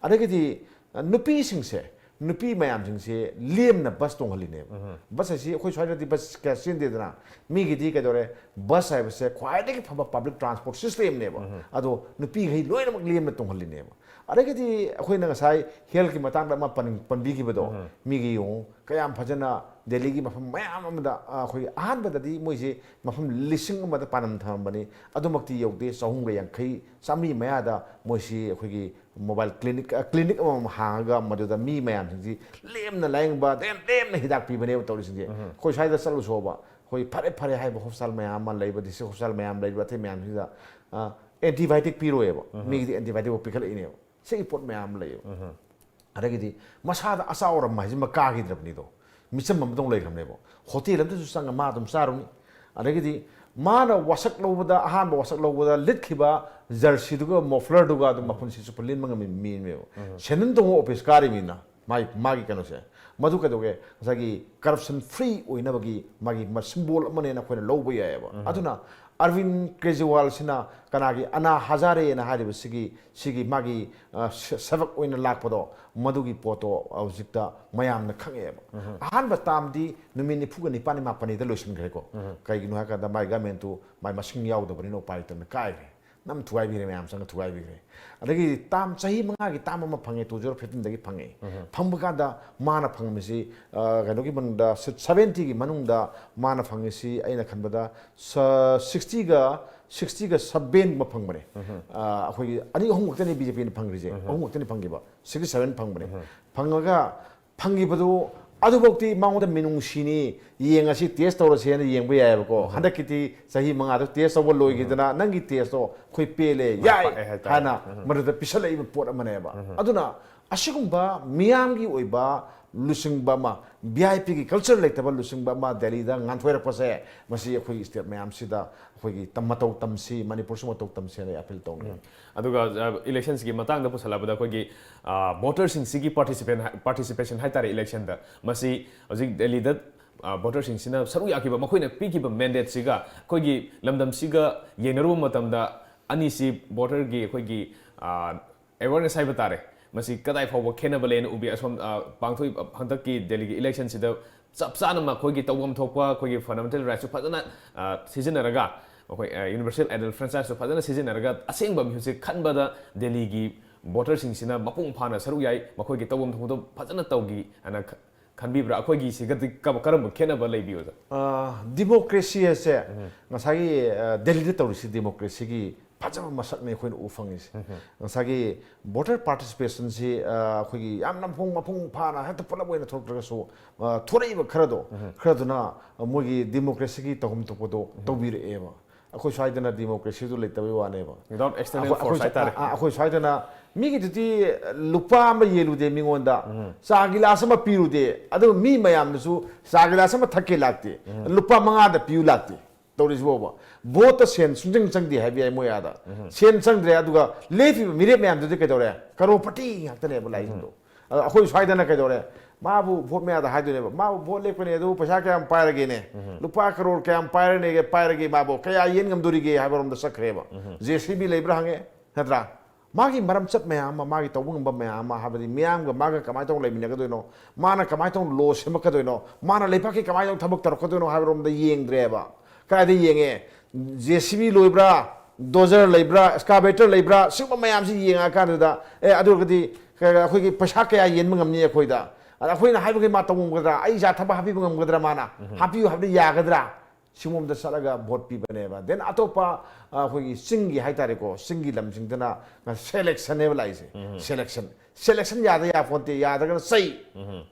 ꯑꯗꯒꯤꯗꯤ, ꯑ, ꯅꯨꯄꯤꯁꯤꯡꯁꯦ, ꯅꯨꯄꯤ ꯃꯌꯥꯝꯁꯤꯡꯁꯦ ꯂꯦꯝꯅ ꯕꯁ ꯇꯣꯡꯍꯜꯂꯤꯅꯦꯕ꯫ ꯕꯁ ꯍꯥꯏꯁꯤ ꯑꯩꯈꯣꯏ ꯁ꯭ꯋꯥꯏꯗꯗꯤ ꯕꯁ ꯀꯌꯥ ꯆꯦꯟꯗꯦꯗꯅ꯫ ꯃꯤꯒꯤꯗꯤ ꯀꯩꯗꯧꯔꯦ? ꯕꯁ ꯍꯥꯏꯕꯁꯦ ꯈ꯭ꯋꯥꯏꯗꯒꯤ ꯐꯕ ꯄꯕ꯭ꯂꯤꯛ ꯇ꯭ꯔꯥꯟꯁꯄꯣꯔꯠ ꯁꯤꯁꯇꯦꯝꯅꯦꯕ꯫ ꯑꯗꯣ ꯅꯨꯄꯤꯈꯩ ꯂꯣꯏꯅꯃꯛ ꯂꯦꯝꯅ ꯇꯣꯡꯍꯜꯂꯤꯅꯦꯕ꯫ ꯑꯗꯒꯤꯗꯤ ꯑꯩꯈꯣꯏꯅ ꯉꯁꯥꯏ ꯍꯦꯜꯊꯀꯤ ꯃꯇꯥꯡꯗ ꯑꯃ ꯄꯟ-, ꯄꯟꯕꯤꯈꯤꯕꯗꯣ, ꯃꯤꯒꯤ ꯌꯦꯡꯉꯨ, ꯀꯌꯥꯝ ꯐꯖꯅ ꯗꯦꯜꯂꯤꯒꯤ ꯃꯐꯝ ꯃꯌꯥꯝ ꯑꯃꯗ, ꯑ, ꯑꯩꯈꯣꯏꯒꯤ ꯑꯍꯥꯟꯕꯗꯗꯤ ꯃꯣꯏꯁꯦ ꯃꯐꯝ ꯂꯤꯁꯤꯡ ꯑꯃꯗ ꯄꯥꯟꯗꯝ ꯊꯝꯃꯝꯕꯅꯤ, ꯑꯗꯨꯃꯛꯇꯤ ꯌꯧꯗꯦ, ꯆꯍꯨꯝꯒ ꯌꯥꯡꯈꯩ, ꯆꯥꯃꯔꯤ ꯃꯌꯥꯗ ꯃꯣꯏꯁꯤ ꯑꯩꯈꯣꯏꯒꯤ ꯃꯣꯕꯥꯏꯜ ꯀ꯭ꯂꯤꯅꯤꯛ, ꯑ, ꯀ꯭ꯂꯤꯅꯤꯛ ꯑꯃꯃꯝ ꯍꯥꯡꯉꯒ ꯃꯗꯨꯗ ꯃꯤ ꯃꯌꯥꯝꯁꯤꯡꯁꯤ ꯂꯦꯝꯅ ꯂꯥꯌꯦꯡꯕ, ꯂꯦꯝ-, ꯂꯦꯝꯅ ꯍꯤꯗꯥꯛ ꯄꯤꯕꯅꯦꯕ ꯇꯧꯔꯤꯁꯤꯡꯁꯦ꯫ ꯑꯩꯈꯣꯏ ꯁ꯭ꯋꯥꯏꯗ ꯆꯠꯂꯨꯁꯣꯕ, ꯑꯩꯈꯣꯏ ꯐꯔꯦ ꯐꯔꯦ ꯍꯥꯏꯕ ꯍꯣꯁꯄꯤꯇꯥꯜ ꯃꯌꯥꯝ ꯑꯃ ꯂꯩꯕ, ꯗꯤꯁꯇ꯭ꯔꯤꯛ ꯍꯣꯁꯄꯤꯇꯥꯜ ꯃꯌꯥꯝ ꯂꯩꯔꯤꯕ, ꯑꯇꯩ ꯃꯌꯥꯝꯁꯤꯗ, ꯑ, ꯑꯦꯟꯇꯤꯕꯥꯌꯣꯇꯤꯛ ꯄꯤꯔꯣꯏꯕ, ꯃꯤꯒꯤꯗꯤ ꯑꯦꯟꯇꯤꯕꯥꯌꯣꯇꯤꯛ ꯄꯤꯈꯠꯂꯛꯏꯅꯦꯕ꯫ ꯁꯤꯒꯤ ꯄꯣꯠ ꯃꯌꯥꯝ ꯑꯃ ꯂꯩꯌꯦꯕ꯫ ꯑꯗꯒꯤꯗꯤ ꯃꯁꯥꯗ ꯑꯆꯥꯎ ꯑꯔꯝ ꯍꯥꯏꯁꯤꯃ ꯀꯥꯈꯤꯗ꯭ꯔꯕꯅꯤꯗꯣ, ꯃꯤꯆꯝ ꯑꯃꯗꯧ ꯂꯩꯈ꯭ꯔꯕꯅꯦꯕ꯫ ꯍꯣꯇꯦꯜ ꯑꯃꯗꯁꯨ ꯆꯪꯉ ꯃꯥ ꯑꯗꯨꯝ ꯆꯥꯔꯨꯅꯤ꯫ ꯑꯗꯒꯤꯗꯤ ꯃꯥꯅ ꯋꯥꯁꯛ ꯂꯧꯕꯗ, ꯑꯍꯥꯟꯕ ꯋꯥꯁꯛ ꯂꯧꯕꯗ ꯂꯤꯠꯈꯤꯕ ꯖꯔꯁꯤꯗꯨꯒ ꯃꯣꯐ꯭ꯂꯔꯗꯨꯒ ꯑꯗꯨꯝ ꯃꯄꯨꯟꯁꯤ ꯆꯨꯞꯄ ꯂꯤꯟꯕ ꯉꯝꯕ ꯃꯤꯅꯦꯕ꯫ ꯁꯦꯟꯗꯟ ꯇꯣꯡꯕ ꯑꯣꯐꯤꯁ ꯀꯥꯔꯤꯕꯅꯤꯅ ꯃꯥꯒꯤ, ꯃꯥꯒꯤ ꯀꯩꯅꯣꯁꯦ, ꯃꯗꯨ ꯀꯩꯗꯧꯒꯦ? ꯉꯁꯥꯏꯒꯤ ꯀꯔꯞꯁꯟ ꯐ꯭ꯔꯤ ꯑꯣꯏꯅꯕꯒꯤ ꯃꯥꯒꯤ ꯃ-, ꯁꯤꯝꯕꯣꯜ ꯑꯃꯅꯦꯅ ꯑꯩꯈꯣꯏꯅ ꯂꯧꯕ ꯌꯥꯏꯑꯕ꯫ ꯑꯗꯨꯅ ꯑꯔꯕꯤꯟ ꯀꯦꯖ꯭ꯔꯤꯋꯥꯜꯁꯤꯅ ꯀꯅꯥꯒꯤ ꯑꯅꯥ ꯍꯖꯥꯔꯦꯅ ꯍꯥꯏꯔꯤꯕꯁꯤꯒꯤ, ꯁꯤꯒꯤ ꯃꯥꯒꯤ, ꯑ, ꯁꯦ-, ꯁꯦꯕꯛ ꯑꯣꯏꯅ ꯂꯥꯛꯄꯗꯣ, ꯃꯗꯨꯒꯤ ꯄꯣꯠꯇꯣ ꯍꯧꯖꯤꯛꯇ ꯃꯌꯥꯝꯅ ꯈꯪꯉꯛꯑꯦꯕ꯫ ꯑꯍꯥꯟꯕ ꯇꯥꯝꯗꯤ ꯅꯨꯃꯤꯠ ꯅꯤꯐꯨꯒ ꯅꯤꯄꯥꯜꯅꯤ ꯃꯥꯄꯜꯅꯤꯗ ꯂꯣꯏꯁꯤꯟꯈ꯭ꯔꯦꯀꯣ꯫ ꯀꯩꯒꯤꯅꯣ ꯍꯥꯏ ꯀꯥꯟꯗ ꯃꯥꯏ ꯒꯃꯦꯟꯇꯨ ꯃꯥꯏ ꯃꯁꯤꯡ ꯌꯥꯎꯗꯕꯅꯤꯅ ꯎꯄꯥꯏ ꯂꯩꯇꯅ ꯀꯥꯏꯈ꯭ꯔꯦ꯫ ꯅꯝ ꯊꯨꯒꯥꯏꯕꯤꯈ꯭ꯔꯦ, ꯃꯌꯥꯝ ꯆꯪꯉ ꯊꯨꯒꯥꯏꯕꯤꯈ꯭ꯔꯦ꯫ ꯑꯗꯒꯤ ꯇꯥꯝ ꯆꯍꯤ ꯃꯉꯥꯒꯤ ꯇꯥꯝ ꯑꯃ ꯐꯪꯉꯦ, ꯇꯨ ꯖꯤꯔꯣ ꯐꯤꯐꯇꯤꯟꯗꯒꯤ ꯐꯪꯉꯦ꯫ ꯐꯪꯕ ꯀꯥꯟꯗ ꯃꯥꯅ ꯐꯪꯕꯁꯤ, ꯑ, ꯀꯩꯅꯣꯒꯤ ꯃꯅꯨꯡꯗ, ꯁꯤ-, ꯁꯚꯦꯟꯇꯤꯒꯤ ꯃꯅꯨꯡꯗ ꯃꯥꯅ ꯐꯪꯉꯤꯁꯤ ꯑꯩꯅ ꯈꯟꯕꯗ ꯁ-, ꯁꯤꯛꯁꯇꯤꯒ, ꯁꯤꯛꯁꯇꯤꯒ ꯁꯚꯦꯟꯒꯨꯝꯕ ꯐꯪꯕꯅꯦ꯫ ꯑ, ꯑꯩꯈꯣꯏꯒꯤ ꯑꯅꯤ ꯑꯍꯨꯝ ꯈꯛꯇꯅꯤ ꯕꯤ ꯖꯦ ꯄꯤꯅ ꯐꯪꯈ꯭ꯔꯤꯁꯦ꯫ ꯑꯍꯨꯝ ꯈꯛꯇꯅꯤ ꯐꯪꯈꯤꯕ꯫ ꯁꯤꯛꯁꯇꯤ ꯁꯚꯦꯟ ꯐꯪꯕꯅꯦ꯫ ꯐꯪꯉꯒ ꯐꯪꯈꯤꯕꯗꯨ ꯑꯗꯨꯐꯥꯎꯗꯤ ꯃꯉꯣꯟꯗ ꯃꯤꯅꯨꯡꯁꯤꯅꯤ, ꯌꯦꯡꯉꯁꯤ, ꯇꯦꯁ ꯇꯧꯔꯁꯦꯅ ꯌꯦꯡꯕ ꯌꯥꯏꯑꯕꯀꯣ꯫ ꯍꯟꯗꯛꯀꯤꯗꯤ ꯆꯍꯤ ꯃꯉꯥꯗ ꯇꯦꯁ ꯇꯧꯕ ꯂꯣꯏꯈꯤꯗꯅ ꯅꯪꯒꯤ ꯇꯦꯁꯇꯣ ꯑꯩꯈꯣꯏ ꯄꯦꯜꯂꯦ, ꯌꯥꯏ ꯄꯥꯛꯑꯦ ꯍꯥꯏꯇꯥꯔꯦ꯫ ꯍꯥꯏꯅ ꯃꯗꯨꯗ ꯄꯤꯁꯜꯂꯛꯏꯕ ꯄꯣꯠ ꯑꯃꯅꯦꯕ꯫ ꯑꯗꯨꯅ ꯑꯁꯤꯒꯨꯝꯕ ꯃꯤꯌꯥꯝꯒꯤ ꯑꯣꯏꯕ ꯂꯨꯆꯤꯡꯕ ꯑꯃ, ꯚꯤ ꯑꯥꯏ ꯄꯤꯒꯤ ꯀꯜꯆꯔ ꯂꯩꯇꯕ ꯂꯨꯆꯤꯡꯕ ꯑꯃ ꯗꯦꯜꯂꯤꯗ ꯉꯥꯟꯊꯣꯏꯔꯛꯄꯁꯦ, ꯃꯁꯤ ꯑꯩꯈꯣꯏꯒꯤ ꯁ꯭ꯇꯦꯠ ꯃꯌꯥꯝꯁꯤꯗ ꯑꯩꯈꯣꯏꯒꯤ ꯇꯝ-, ꯃꯇꯧ ꯇꯝꯁꯤ, ꯃꯅꯤꯄꯨꯔꯁꯨ ꯃꯇꯧ ꯇꯝꯁꯤ ꯍꯥꯏꯅ ꯑꯩ ꯑꯄꯤꯜ ꯇꯧꯅꯤꯡꯉꯤ꯫ ꯑꯗꯨꯒ, ꯑ, ꯏꯂꯦꯛꯁꯟꯁꯤꯒꯤ ꯃꯇꯥꯡꯗ ꯄꯨꯁꯜꯂꯛꯄꯗ ꯑꯩꯈꯣꯏꯒꯤ, ꯑ, ꯚꯣꯇꯔꯁꯤꯡꯁꯤꯒꯤ ꯄꯥꯔꯇꯤꯁꯤꯄꯦꯟ ꯍꯥꯏ-, ꯄꯥꯔꯇꯤꯁꯤꯄꯦꯁꯟ ꯍꯥꯏꯇꯥꯔꯦ ꯏꯂꯦꯛꯁꯟꯗ꯫ ꯃꯁꯤ ꯍꯧꯖꯤꯛ ꯗꯦꯜꯂꯤꯗ, ꯑ, ꯚꯣꯇꯔꯁꯤꯡꯁꯤꯅ ꯁꯔꯨꯛ ꯌꯥꯈꯤꯕ, ꯃꯈꯣꯏꯅ ꯄꯤꯈꯤꯕ ꯃꯦꯟꯗꯦꯠꯁꯤꯒ ꯑꯩꯈꯣꯏꯒꯤ ꯂꯝꯗꯝꯁꯤꯒ ꯌꯦꯡꯅꯔꯨꯕ ꯃꯇꯝꯗ ꯑꯅꯤꯁꯤ ꯚꯣꯇꯔꯒꯤ ꯑꯩꯈꯣꯏꯒꯤ, ꯑ, ꯑꯦꯋꯦꯔꯅꯦꯁ ꯍꯥꯏꯕ ꯇꯥꯔꯦ, ꯃꯁꯤ ꯀꯗꯥꯏ ꯐꯥꯎꯕ ꯈꯦꯠꯅꯕ ꯂꯩꯅ ꯎꯕꯤ? ꯑꯁꯣꯝ, ꯑ, ꯄꯥꯡꯊꯣꯛꯏꯕ ꯍꯟꯗꯛꯀꯤ ꯗꯦꯜꯂꯤꯒꯤ ꯏꯂꯦꯛꯁꯟꯁꯤꯗ ꯆꯞ ꯆꯥꯅ ꯃꯈꯣꯏꯒꯤ ꯇꯧꯐꯝ ꯊꯣꯛꯄ ꯑꯩꯈꯣꯏꯒꯤ ꯐꯟꯗꯥꯃꯦꯟꯇꯦꯜ ꯔꯥꯏꯠꯁꯨ ꯐꯖꯅ, ꯑ, ꯁꯤꯖꯤꯟꯅꯔꯒ, ꯑꯩꯈꯣꯏ, ꯑ, ꯌꯨꯅꯤꯚꯔꯁꯦꯜ ꯑꯦꯗꯜꯠ ꯐ꯭ꯔꯦꯟꯆꯥꯏꯁꯁꯨ ꯐꯖꯅ ꯁꯤꯖꯤꯟꯅꯔꯒ ꯑꯁꯦꯡꯕ ꯃꯤꯍꯨꯠꯁꯦ ꯈꯟꯕꯗ ꯗꯦꯜꯂꯤꯒꯤ ꯚꯣꯇꯔꯁꯤꯡꯁꯤꯅ ꯃꯄꯨꯡ ꯐꯥꯅ ꯁꯔꯨꯛ ꯌꯥꯏ, ꯃꯈꯣꯏꯒꯤ ꯇꯧꯐꯝ ꯊꯣꯛꯄꯗꯣ ꯐꯖꯅ ꯇꯧꯈꯤ ꯍꯥꯏꯅ ꯈ-, ꯈꯟꯕꯤꯕ꯭ꯔꯥ? ꯑꯩꯈꯣꯏꯒꯤ ꯁꯤꯒꯗꯤ ꯀ-, ꯀꯔꯝꯕ ꯈꯦꯠꯅꯕ ꯂꯩꯕꯤ, ꯑꯣꯖꯥ? ꯑ, ꯗꯤꯃꯣꯀ꯭ꯔꯦꯁꯤ ꯍꯥꯏꯁꯦ ꯉꯁꯥꯏꯒꯤ, ꯑ, ꯗꯦꯜꯂꯤꯗ ꯇꯧꯔꯤꯁꯤ ꯗꯤꯃꯣꯀ꯭ꯔꯦꯁꯤꯒꯤ ꯐꯖꯕ ꯃꯁꯛꯅꯤ ꯑꯩꯈꯣꯏꯅ ꯎ ꯐꯪꯉꯤꯁꯦ꯫ ꯉꯁꯥꯏꯒꯤ ꯚꯣꯇꯔ ꯄꯥꯔꯇꯤꯁꯤꯄꯦꯁꯟꯁꯤ, ꯑ, ꯑꯩꯈꯣꯏꯒꯤ ꯌꯥꯝꯅ ꯃꯄꯨꯡ, ꯃꯄꯨꯡ ꯐꯥꯅ ꯍꯦꯛꯇ ꯄꯨꯂꯞ ꯑꯣꯏꯅ ꯊꯣꯛꯂꯛꯇ꯭ꯔꯒꯁꯨ, ꯑ, ꯊꯣꯔꯛꯏꯕ ꯈꯔꯗꯣ, ꯈꯔꯗꯨꯅ ꯃꯣꯏꯒꯤ ꯗꯤꯃꯣꯀ꯭ꯔꯦꯁꯤꯒꯤ ꯇꯧꯐꯝ ꯊꯣꯛꯄꯗꯣ ꯇꯧꯕꯤꯔꯛꯑꯦꯕ꯫ ꯑꯩꯈꯣꯏ ꯁ꯭ꯋꯥꯏꯗꯅ ꯗꯤꯃꯣꯀ꯭ꯔꯦꯁꯤꯗꯨ ꯂꯩꯇꯕꯩ ꯋꯥꯅꯦꯕ꯫ Without external ꯑꯩꯈꯣꯏ, force ꯑꯩꯈꯣꯏ, ꯍꯥꯏꯇꯥꯔꯦ꯫ ꯑ, ꯑ, ꯑꯩꯈꯣꯏ ꯁ꯭ꯋꯥꯏꯗꯅ ꯃꯤꯒꯤꯗꯨꯗꯤ ꯂꯨꯄꯥ ꯑꯃ ꯌꯦꯜꯂꯨꯗꯦ ꯃꯤꯉꯣꯟꯗ, ꯆꯥ ꯒꯤꯂꯥꯁ ꯑꯃ ꯄꯤꯔꯨꯗꯦ, ꯑꯗꯨꯒ ꯃꯤ ꯃꯌꯥꯝꯅꯁꯨ ꯆꯥ ꯒꯤꯂꯥꯁ ꯑꯃ ꯊꯛꯀꯦ ꯂꯥꯛꯇꯦ, ꯂꯨꯄꯥ ꯃꯉꯥꯗ ꯄꯤꯌꯨ ꯂꯥꯛꯇꯦ꯫ ꯇꯧꯔꯤꯁꯤꯕꯣꯕ꯫ ꯚꯣꯠꯇ ꯁꯦꯟ ꯁꯨꯡꯆꯪ ꯆꯪꯗꯦ ꯍꯥꯏꯕ ꯌꯥꯏ ꯃꯣꯏ ꯑꯥꯗ꯫ ꯁꯦꯟ ꯆꯪꯗ꯭ꯔꯦ, ꯑꯗꯨꯒ ꯂꯦꯞꯄꯤꯕ ꯃꯤꯔꯦꯞ ꯃꯌꯥꯝꯗꯨꯗꯤ ꯀꯩꯗꯧꯔꯦ? ꯀꯔꯣꯔꯄꯇꯤ ꯉꯥꯛꯇꯅꯦꯕ ꯂꯥꯛꯏꯁꯤꯡꯗꯣ꯫ ꯑꯗꯣ ꯑꯩꯈꯣꯏ ꯁ꯭ꯋꯥꯏꯗꯅ ꯀꯩꯗꯧꯔꯦ? ꯃꯥꯕꯨ ꯚꯣꯠ ꯃꯌꯥꯗ ꯍꯥꯏꯗꯣꯏꯅꯦꯕ, "ꯃꯥꯕꯨ ꯚꯣꯠ ꯂꯦꯞꯀꯅꯤ, ꯑꯗꯨꯕꯨ ꯄꯩꯁꯥ ꯀꯌꯥꯝ ꯄꯥꯏꯔꯒꯦꯅꯦ? ꯂꯨꯄꯥ ꯀꯔꯣꯔ ꯀꯌꯥꯝ ꯄꯥꯏꯔꯅꯦꯒꯦ, ꯄꯥꯏꯔꯒꯦ, ꯃꯥꯕꯨ ꯀꯌꯥ ꯌꯦꯟ ꯉꯝꯗꯣꯔꯤꯒꯦ?" ꯍꯥꯏꯕ ꯔꯣꯝꯗ ꯆꯠꯈ꯭ꯔꯦꯕ꯫ ꯖꯦ ꯁꯤ ꯕꯤ ꯂꯩꯕ꯭ꯔꯥ ꯍꯪꯉꯦ, ꯅꯠꯇ꯭ꯔꯥ? ꯃꯥꯒꯤ ꯃꯔꯝꯆꯠ ꯃꯌꯥꯝ ꯑꯃ, ꯃꯥꯒꯤ ꯇꯧꯕ ꯉꯝꯕ ꯃꯌꯥꯝ ꯑꯃ, ꯍꯥꯏꯕꯗꯤ ꯃꯤꯌꯥꯝꯒ ꯃꯥꯒ ꯀꯃꯥꯏꯅ ꯇꯧꯅ ꯂꯩꯃꯤꯟꯅꯒꯗꯣꯏꯅꯣ, ꯃꯥꯅ ꯀꯃꯥꯏꯅ ꯇꯧꯅ ꯂꯣ ꯁꯦꯝꯃꯛꯀꯗꯣꯏꯅꯣ, ꯃꯥꯅ ꯂꯩꯕꯥꯛꯀꯤ ꯀꯃꯥꯏꯅ ꯇꯧꯅ ꯊꯕꯛ ꯇꯧꯔꯛꯀꯗꯣꯏꯅꯣ ꯍꯥꯏꯕ ꯔꯣꯝꯗ ꯌꯦꯡꯗ꯭ꯔꯦꯕ꯫ ꯀꯗꯥꯏꯗ ꯌꯦꯡꯉꯦ? J C B ꯂꯣꯏꯕ꯭ꯔꯥ? ꯗꯣꯖꯔ ꯂꯩꯕ꯭ꯔꯥ, ꯑꯦꯛꯁꯀꯥꯕꯦꯇꯔ ꯂꯩꯕ꯭ꯔꯥ, ꯁꯤꯒꯨꯝꯕ ꯃꯌꯥꯝꯁꯤ ꯌꯦꯡꯉꯀꯥꯟꯗꯨꯗ, ꯑꯦ, ꯑꯗꯨ ꯑꯣꯏꯔꯒꯗꯤ ꯀ-, ꯑꯩꯈꯣꯏꯒꯤ ꯄꯩꯁꯥ ꯀꯌꯥ ꯌꯦꯟꯕ ꯉꯝꯅꯤ ꯑꯩꯈꯣꯏꯗ? ꯑꯗ ꯑꯩꯈꯣꯏꯅ ꯍꯥꯏꯕꯈꯩ ꯃꯥ ꯇꯧꯕ ꯉꯝꯒꯗ꯭ꯔꯥ? ꯑꯩ ꯏꯆꯥ ꯊꯕꯛ ꯍꯥꯞꯄꯤꯕ ꯉꯝꯒꯗ꯭ꯔꯥ ꯃꯥꯅ? ꯍꯥꯞꯄꯤꯌꯨ ꯍꯥꯏꯕꯗ ꯌꯥꯒꯗ꯭ꯔꯥ? ꯁꯤꯒꯨꯝꯕꯗ ꯆꯠꯂꯒ ꯚꯣꯠ ꯄꯤꯕꯅꯦꯕ꯫ Then ꯑꯇꯣꯞꯄ, ꯑ, ꯑꯩꯈꯣꯏꯒꯤ ꯆꯤꯡꯒꯤ ꯍꯥꯏꯇꯥꯔꯦꯀꯣ, ꯆꯤꯡꯒꯤ ꯂꯝꯁꯤꯡꯗꯅ ꯁꯦꯂꯦꯛꯁꯟꯅꯦꯕ ꯂꯥꯛꯏꯁꯦ꯫ ꯁꯦꯂꯦꯛꯁꯟ, ꯁꯦꯂꯦꯛꯁꯟ ꯌꯥꯗ ꯌꯥꯄꯣꯟꯇꯦ, ꯌꯥꯗ꯭ꯔꯒꯅ ꯆꯩ꯫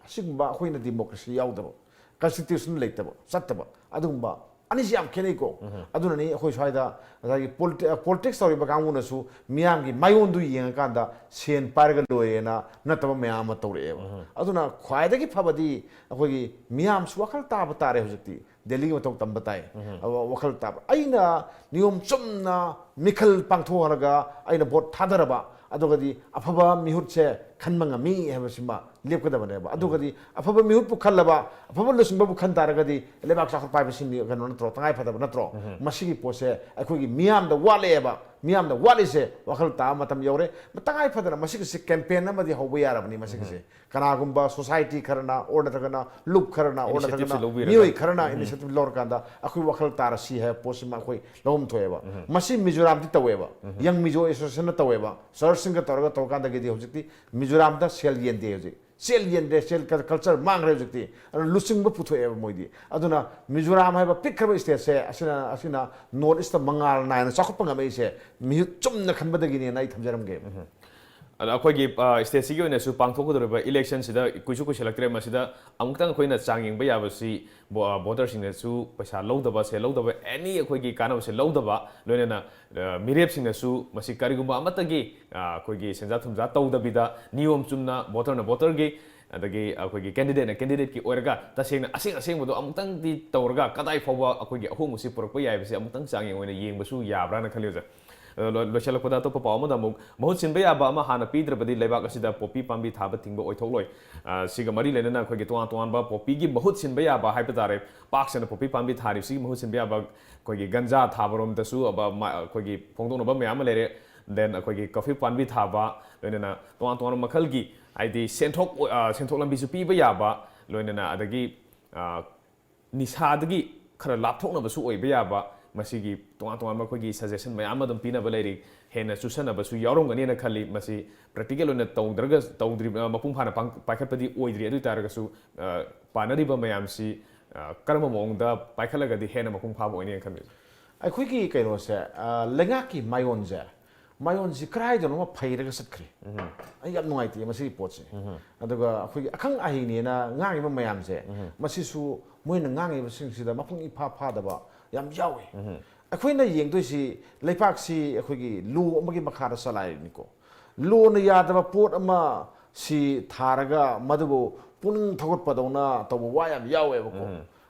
ꯑꯁꯤꯒꯨꯝꯕ ꯑꯩꯈꯣꯏꯅ ꯗꯤꯃꯣꯀ꯭ꯔꯦꯁꯤ ꯌꯥꯎꯗꯕ, ꯀꯟꯁꯇꯤꯇ꯭ꯌꯨꯁꯟ ꯂꯩꯇꯕ, ꯆꯠꯇꯕ, ꯑꯗꯨꯒꯨꯝꯕ ꯑꯅꯤꯁꯤ ꯌꯥꯝ ꯈꯦꯠꯅꯩꯀꯣ꯫ ꯑꯗꯨꯅꯅꯤ ꯑꯩꯈꯣꯏ ꯁ꯭ꯋꯥꯏꯗ ꯉꯁꯥꯏꯒꯤ ꯄꯣꯂꯤꯇꯤ-, ꯄꯣꯂꯤꯇꯤꯛꯁ ꯇꯧꯔꯤꯕ ꯀꯥꯡꯕꯨꯅꯁꯨ ꯃꯤꯌꯥꯝꯒꯤ ꯃꯥꯏꯌꯣꯟꯗꯨ ꯌꯦꯡꯉꯀꯥꯟꯗ ꯁꯦꯟ ꯄꯥꯏꯔꯒ ꯂꯣꯏꯔꯦꯅ ꯅꯠꯇꯕ ꯃꯌꯥꯝ ꯑꯃ ꯇꯧꯔꯛꯑꯦꯕ꯫ ꯑꯗꯨꯅ ꯈ꯭ꯋꯥꯏꯗꯒꯤ ꯐꯕꯗꯤ ꯑꯩꯈꯣꯏꯒꯤ ꯃꯤꯌꯥꯝꯁꯨ ꯋꯥꯈꯜ ꯇꯥꯕ ꯇꯥꯔꯦ ꯍꯧꯖꯤꯛꯇꯤ꯫ ꯗꯦꯜꯂꯤꯒꯤ ꯃꯇꯧ ꯇꯝꯕ ꯇꯥꯏ꯫ ꯑ, ꯋꯥꯈꯜ ꯇꯥꯕ꯫ ꯑꯩꯅ ꯅꯤꯌꯣꯝ ꯆꯨꯝꯅ ꯃꯤꯈꯜ ꯄꯥꯡꯊꯣꯛꯍꯜꯂꯒ ꯑꯩꯅ ꯚꯣꯠ ꯊꯥꯗꯔꯕ, ꯑꯗꯨꯒꯗꯤ ꯑꯐꯕ ꯃꯤꯍꯨꯠꯁꯦ ꯈꯟꯕ ꯉꯝꯃꯤ ꯍꯥꯏꯕꯁꯤꯃ ꯂꯦꯞꯀꯗꯕꯅꯦꯕ꯫ ꯑꯗꯨꯒꯗꯤ ꯑꯐꯕ ꯃꯤꯍꯨꯠꯄꯨ ꯈꯜꯂꯕ, ꯑꯐꯕ ꯂꯨꯆꯤꯡꯕꯕꯨ ꯈꯟ ꯇꯥꯔꯒꯗꯤ ꯂꯩꯕꯥꯛ ꯆꯥꯎꯈꯠꯄ ꯍꯥꯏꯕꯁꯤ ꯀꯩꯅꯣ ꯅꯠꯇ꯭ꯔꯣ? ꯇꯉꯥꯏ ꯐꯗꯕ ꯅꯠꯇ꯭ꯔꯣ? ꯃꯁꯤꯒꯤ ꯄꯣꯠꯁꯦ ꯑꯩꯈꯣꯏꯒꯤ ꯃꯤꯌꯥꯝꯗ ꯋꯥꯠꯂꯛꯑꯦꯕ꯫ ꯃꯤꯌꯥꯝꯗ ꯋꯥꯠꯂꯤꯁꯦ ꯋꯥꯈꯜ ꯇꯥꯕ ꯃꯇꯝ ꯌꯧꯔꯦ꯫ ꯇꯉꯥꯏ ꯐꯗꯅ ꯃꯁꯤꯒꯤꯁꯤ ꯀꯦꯝꯄꯦꯟ ꯑꯃꯗꯤ ꯍꯧꯕ ꯌꯥꯔꯕꯅꯤ ꯃꯁꯤꯒꯤꯁꯦ꯫ ꯀꯅꯥꯒꯨꯝꯕ ꯁꯣꯁꯥꯏꯇꯤ ꯈꯔꯅ, ꯑꯣꯔ ꯅꯠꯇ꯭ꯔꯒꯅ ꯂꯨꯞ ꯈꯔꯅ, ꯑꯣꯔ ꯅꯠꯇ꯭ꯔꯒꯅ ꯏꯅꯤꯁꯤꯌꯦꯇꯤꯞꯁꯦ ꯂꯧꯕꯤꯔꯒ꯫ ꯃꯤꯑꯣꯏ ꯈꯔꯅ ꯏꯅꯤꯁꯤꯌꯦꯇꯤꯞ ꯂꯧꯔꯀꯥꯟꯗ ꯑꯩꯈꯣꯏ ꯋꯥꯈꯜ ꯇꯥꯔꯁꯤ ꯍꯥꯏꯕ ꯄꯣꯠꯁꯤꯃ ꯑꯩꯈꯣꯏ ꯂꯧꯐꯝ ꯊꯣꯛꯑꯦꯕ꯫ ꯃꯁꯤ ꯃꯤꯖꯣꯔꯥꯝꯗꯤ ꯇꯧꯋꯦꯕ꯫ ꯌꯪ ꯃꯤꯖꯣ ꯑꯦꯁꯣꯁꯤꯌꯦꯁꯟꯅ ꯇꯧꯋꯦꯕ꯫ ꯆꯔꯆꯁꯤꯡꯒ ꯇꯧꯔꯒ ꯇꯧꯔꯀꯥꯟꯗꯒꯤꯗꯤ ꯍꯧꯖꯤꯛꯇꯤ ꯃꯤꯖꯣꯔꯥꯝꯗ ꯁꯦꯜ ꯌꯦꯟꯗꯦ ꯍꯧꯖꯤꯛ꯫ ꯁꯦꯜ ꯌꯦꯟꯗ꯭ꯔꯦ, ꯁꯦꯜ ꯀꯜ-, ꯀꯜꯆꯔ ꯃꯥꯡꯈ꯭ꯔꯦ ꯍꯧꯖꯤꯛꯇꯤ꯫ ꯑꯗꯨꯅ ꯂꯨꯆꯤꯡꯕ ꯄꯨꯊꯣꯛꯑꯦꯕ ꯃꯣꯏꯗꯤ꯫ ꯑꯗꯨꯅ ꯃꯤꯖꯣꯔꯥꯝ ꯍꯥꯏꯕ ꯄꯤꯛꯈ꯭ꯔꯕ ꯁ꯭ꯇꯦꯠꯁꯦ ꯑꯁꯤꯅ, ꯑꯁꯤꯅ ꯅꯣꯔꯠ ꯏꯁꯇ ꯃꯉꯥꯜ ꯅꯥꯏꯅ ꯆꯥꯎꯈꯠꯄ ꯉꯝꯃꯛꯏꯁꯦ ꯃꯤꯍꯨꯠ ꯆꯨꯝꯅ ꯈꯟꯕꯗꯒꯤꯅꯦꯅ ꯑꯩ ꯊꯝꯖꯔꯝꯒꯦ꯫ ꯑꯗ ꯑꯩꯈꯣꯏꯒꯤ, ꯑ, ꯁ꯭ꯇꯦꯠꯁꯤꯒꯤ ꯑꯣꯏꯅꯁꯨ ꯄꯥꯡꯊꯣꯛꯀꯗꯧꯔꯤꯕ ꯏꯂꯦꯛꯁꯟꯁꯤꯗ ꯀꯨꯏꯁꯨ ꯀꯨꯏꯁꯜꯂꯛꯇ꯭ꯔꯦ꯫ ꯃꯁꯤꯗ ꯑꯃꯨꯛꯇꯪ ꯑꯩꯈꯣꯏꯅ ꯆꯥꯡ ꯌꯦꯡꯕ ꯌꯥꯕꯁꯤ ꯚꯣ-, ꯑ, ꯚꯣꯇꯔꯁꯤꯡꯅꯁꯨ ꯄꯩꯁꯥ ꯂꯧꯗꯕ, ꯁꯦꯜ ꯂꯧꯗꯕ, ꯑꯦꯅꯤ ꯑꯩꯈꯣꯏꯒꯤ ꯀꯥꯟꯅꯕꯁꯦ ꯂꯧꯗꯕ, ꯂꯣꯏꯅꯅ, ꯑ, ꯃꯤꯔꯦꯞꯁꯤꯡꯅꯁꯨ ꯃꯁꯤ ꯀꯔꯤꯒꯨꯝꯕ ꯑꯃꯠꯇꯒꯤ, ꯑ, ꯑꯩꯈꯣꯏꯒꯤ ꯁꯦꯟꯖꯥ ꯊꯨꯝꯖꯥ ꯇꯧꯗꯕꯤꯗ ꯅꯤꯌꯣꯝ ꯆꯨꯝꯅ ꯚꯣꯇꯔꯅ ꯚꯣꯇꯔꯒꯤ, ꯑꯗꯒꯤ ꯑꯩꯈꯣꯏꯒꯤ ꯀꯦꯟꯗꯤꯗꯦꯠꯅ ꯀꯦꯟꯗꯤꯗꯦꯠꯀꯤ ꯑꯣꯏꯔꯒ ꯇꯁꯦꯡꯅ ꯑꯁꯦꯡ ꯑꯁꯦꯡꯕꯗꯣ ꯑꯃꯨꯛꯇꯪꯗꯤ ꯇꯧꯔꯒ ꯀꯗꯥꯏ ꯐꯥꯎꯕ ꯑꯩꯈꯣꯏꯒꯤ ꯑꯍꯣꯡꯕꯁꯤ ꯄꯨꯔꯛꯄ ꯌꯥꯏ ꯍꯥꯏꯕꯁꯤ ꯑꯃꯨꯛꯇꯪ ꯆꯥꯡ ꯌꯦꯡ ꯑꯣꯏꯅ ꯌꯦꯡꯕꯁꯨ ꯌꯥꯕ꯭ꯔꯥꯅ ꯈꯜꯂꯤ ꯑꯣꯖꯥ꯫ ꯑ, ꯂꯣ-, ꯂꯣꯏꯁꯤꯜꯂꯛꯄꯗ ꯑꯇꯣꯞꯄ ꯄꯥꯎ ꯑꯃꯗ ꯑꯃꯨꯛ, ꯃꯍꯨꯠ ꯁꯤꯟꯕ ꯌꯥꯕ ꯑꯃ ꯍꯥꯟꯅ ꯄꯤꯗ꯭ꯔꯕꯗꯤ ꯂꯩꯕꯥꯛ ꯑꯁꯤꯗ ꯄꯣꯄꯤ ꯄꯥꯝꯕꯤ ꯊꯥꯕ ꯊꯤꯡꯕ ꯑꯣꯏꯊꯣꯛꯂꯣꯏ꯫ ꯑ, ꯁꯤꯒ ꯃꯔꯤ ꯂꯩꯅꯅ ꯑꯩꯈꯣꯏꯒꯤ ꯇꯣꯉꯥꯟ ꯇꯣꯉꯥꯟꯕ ꯄꯣꯄꯤꯒꯤ ꯃꯍꯨꯠ ꯁꯤꯟꯕ ꯌꯥꯕ ꯍꯥꯏꯕ ꯇꯥꯔꯦ, ꯄꯥꯛ ꯁꯟꯅ ꯄꯣꯄꯤ ꯄꯥꯝꯕꯤ ꯊꯥꯔꯤꯕꯁꯤꯒꯤ ꯃꯍꯨꯠ ꯁꯤꯟꯕ ꯌꯥꯕ ꯑꯩꯈꯣꯏꯒꯤ ꯒꯟꯖꯥ ꯊꯥꯕꯔꯣꯝꯗꯁꯨ ꯑꯕ-, ꯃ-, ꯑꯩꯈꯣꯏꯒꯤ ꯐꯣꯡꯗꯣꯛꯅꯕ ꯃꯌꯥꯝ ꯑꯃ ꯂꯩꯔꯦ꯫ Then ꯑꯩꯈꯣꯏꯒꯤ ꯀꯣꯐꯤ ꯄꯥꯝꯕꯤ ꯊꯥꯕ, ꯂꯣꯏꯅꯅ ꯇꯣꯉꯥꯟ ꯇꯣꯉꯥꯟꯕ ꯃꯈꯜꯒꯤ, ꯍꯥꯏꯗꯤ ꯁꯦꯟꯊꯣꯛ ꯑꯣꯏ-, ꯑ, ꯁꯦꯟꯊꯣꯛ ꯂꯝꯕꯤꯁꯨ ꯄꯤꯕ ꯌꯥꯕ, ꯂꯣꯏꯅꯅ ꯑꯗꯒꯤ, ꯑ, ꯅꯤꯁꯥꯗꯒꯤ ꯈꯔ ꯂꯥꯞꯊꯣꯛꯅꯕꯁꯨ ꯑꯣꯏꯕ ꯌꯥꯕ, ꯃꯁꯤꯒꯤ ꯇꯣꯉꯥꯟ ꯇꯣꯉꯥꯟꯕ ꯑꯩꯈꯣꯏꯒꯤ suggestion ꯃꯌꯥꯝ ꯑꯃ ꯑꯗꯨꯝ ꯄꯤꯅꯕ ꯂꯩꯔꯤ꯫ ꯍꯦꯟꯅ ꯆꯨꯁꯟꯅꯕꯁꯨ ꯌꯥꯎꯔꯝꯒꯅꯤꯅ ꯈꯜꯂꯤ꯫ ꯃꯁꯤ practical ꯑꯣꯏꯅ ꯇꯧꯗ꯭ꯔꯒ, ꯇꯧꯗ꯭ꯔꯤ, ꯑ, ꯃꯄꯨꯡ ꯐꯥꯅ ꯄꯥꯡ-, ꯄꯥꯏꯈꯠꯄꯗꯤ ꯑꯣꯏꯗ꯭ꯔꯤ꯫ ꯑꯗꯨ ꯑꯣꯏ ꯇꯥꯔꯒꯁꯨ, ꯑ, ꯄꯥꯅꯔꯤꯕ ꯃꯌꯥꯝꯁꯤ, ꯑ, ꯀꯔꯝꯕ ꯃꯑꯣꯡꯗ ꯄꯥꯏꯈꯠꯂꯒꯗꯤ ꯍꯦꯟꯅ ꯃꯄꯨꯡ ꯐꯥꯕ ꯑꯣꯏꯅꯤ ꯈꯟꯕꯤꯕ? ꯑꯩꯈꯣꯏꯒꯤ ꯀꯩꯅꯣꯁꯦ, ꯑ, ꯂꯩꯉꯥꯛꯀꯤ ꯃꯥꯏꯑꯣꯟꯁꯦ, ꯃꯥꯏꯑꯣꯟꯁꯤ ꯀꯗꯥꯏꯗꯅꯣꯃ ꯐꯩꯔꯒ ꯆꯠꯈ꯭ꯔꯦ꯫ ꯑꯩ ꯌꯥꯝ ꯅꯨꯡꯉꯥꯏꯇꯦ ꯃꯁꯤꯒꯤ ꯄꯣꯠꯁꯦ꯫ ꯑꯗꯨꯒ ꯑꯩꯈꯣꯏꯒꯤ ꯑꯈꯪ ꯑꯍꯩꯅꯦꯅ ꯉꯥꯡꯉꯤꯕ ꯃꯌꯥꯝꯁꯦ, ꯃꯁꯤꯁꯨ ꯃꯣꯏꯅ ꯉꯥꯡꯉꯤꯕꯁꯤꯡꯁꯤꯗ ꯃꯄꯨꯡ ꯏꯐꯥ ꯐꯥꯗꯕ ꯌꯥꯝ ꯌꯥꯎꯋꯦ꯫ ꯑꯩꯈꯣꯏꯅ ꯌꯦꯡꯗꯣꯏꯁꯤ ꯂꯩꯄꯥꯛꯁꯤ ꯑꯩꯈꯣꯏꯒꯤ law ꯑꯃꯒꯤ ꯃꯈꯥꯗ ꯆꯂꯥꯏꯔꯤꯅꯤꯀꯣ꯫ Lawꯅ ꯌꯥꯗꯕ ꯄꯣꯠ ꯑꯃ ꯁꯤ ꯊꯥꯔꯒ ꯃꯗꯨꯕꯨ ꯄꯨꯛꯅꯤꯡ ꯊꯧꯒꯠꯄꯗꯧꯅ ꯇꯧꯕ ꯋꯥ ꯌꯥꯝ ꯌꯥꯎꯋꯦꯕꯀꯣ꯫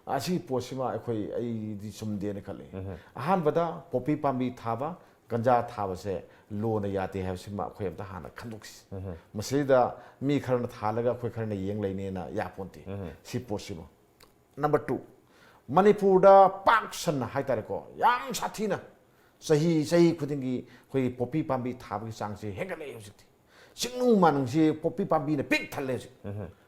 ꯑꯁꯤꯒꯤ ꯄꯣꯠꯁꯤꯃ ꯑꯩꯈꯣꯏ, ꯑꯩꯗꯤ ꯆꯨꯝꯗꯦꯅ ꯈꯜꯂꯤ꯫ ꯑꯍꯥꯟꯕꯗ poppy ꯄꯥꯝꯕꯤ ꯊꯥꯕ, ꯒꯟꯖꯥ ꯊꯥꯕꯁꯦ lawꯅ ꯌꯥꯗꯦ ꯍꯥꯏꯕꯁꯤꯃ ꯑꯩꯈꯣꯏ ꯑꯝꯇ ꯍꯥꯟꯅ ꯈꯟꯗꯣꯛꯁꯤ꯫ ꯃꯁꯤꯗ ꯃꯤ ꯈꯔꯅ ꯊꯥꯜꯂꯒ ꯑꯩꯈꯣꯏ ꯈꯔꯅ ꯌꯦꯡ ꯂꯩꯅꯦꯅ ꯌꯥꯄꯣꯟꯇꯦ꯫ ꯁꯤ ꯄꯣꯠꯁꯤꯃ꯫ Number two, ꯃꯅꯤꯄꯨꯔꯗ ꯄꯥꯛ ꯁꯟꯅ ꯍꯥꯏꯇꯥꯔꯦꯀꯣ, ꯌꯥꯝ ꯁꯥꯊꯤꯅ ꯆꯍꯤ, ꯆꯍꯤ ꯈꯨꯗꯤꯡꯒꯤ ꯑꯩꯈꯣꯏꯒꯤ poppy ꯄꯥꯝꯕꯤ ꯊꯥꯕꯒꯤ ꯆꯥꯡꯁꯦ ꯍꯦꯟꯒꯠꯂꯛꯑꯦ ꯍꯧꯖꯤꯛꯇꯤ꯫ ꯆꯤꯡꯅꯨꯡ ꯃꯥꯅꯨꯡꯁꯤ poppy ꯄꯥꯝꯕꯤꯅ ꯄꯤꯛ ꯊꯜꯂꯦ ꯍꯧꯖꯤꯛ꯫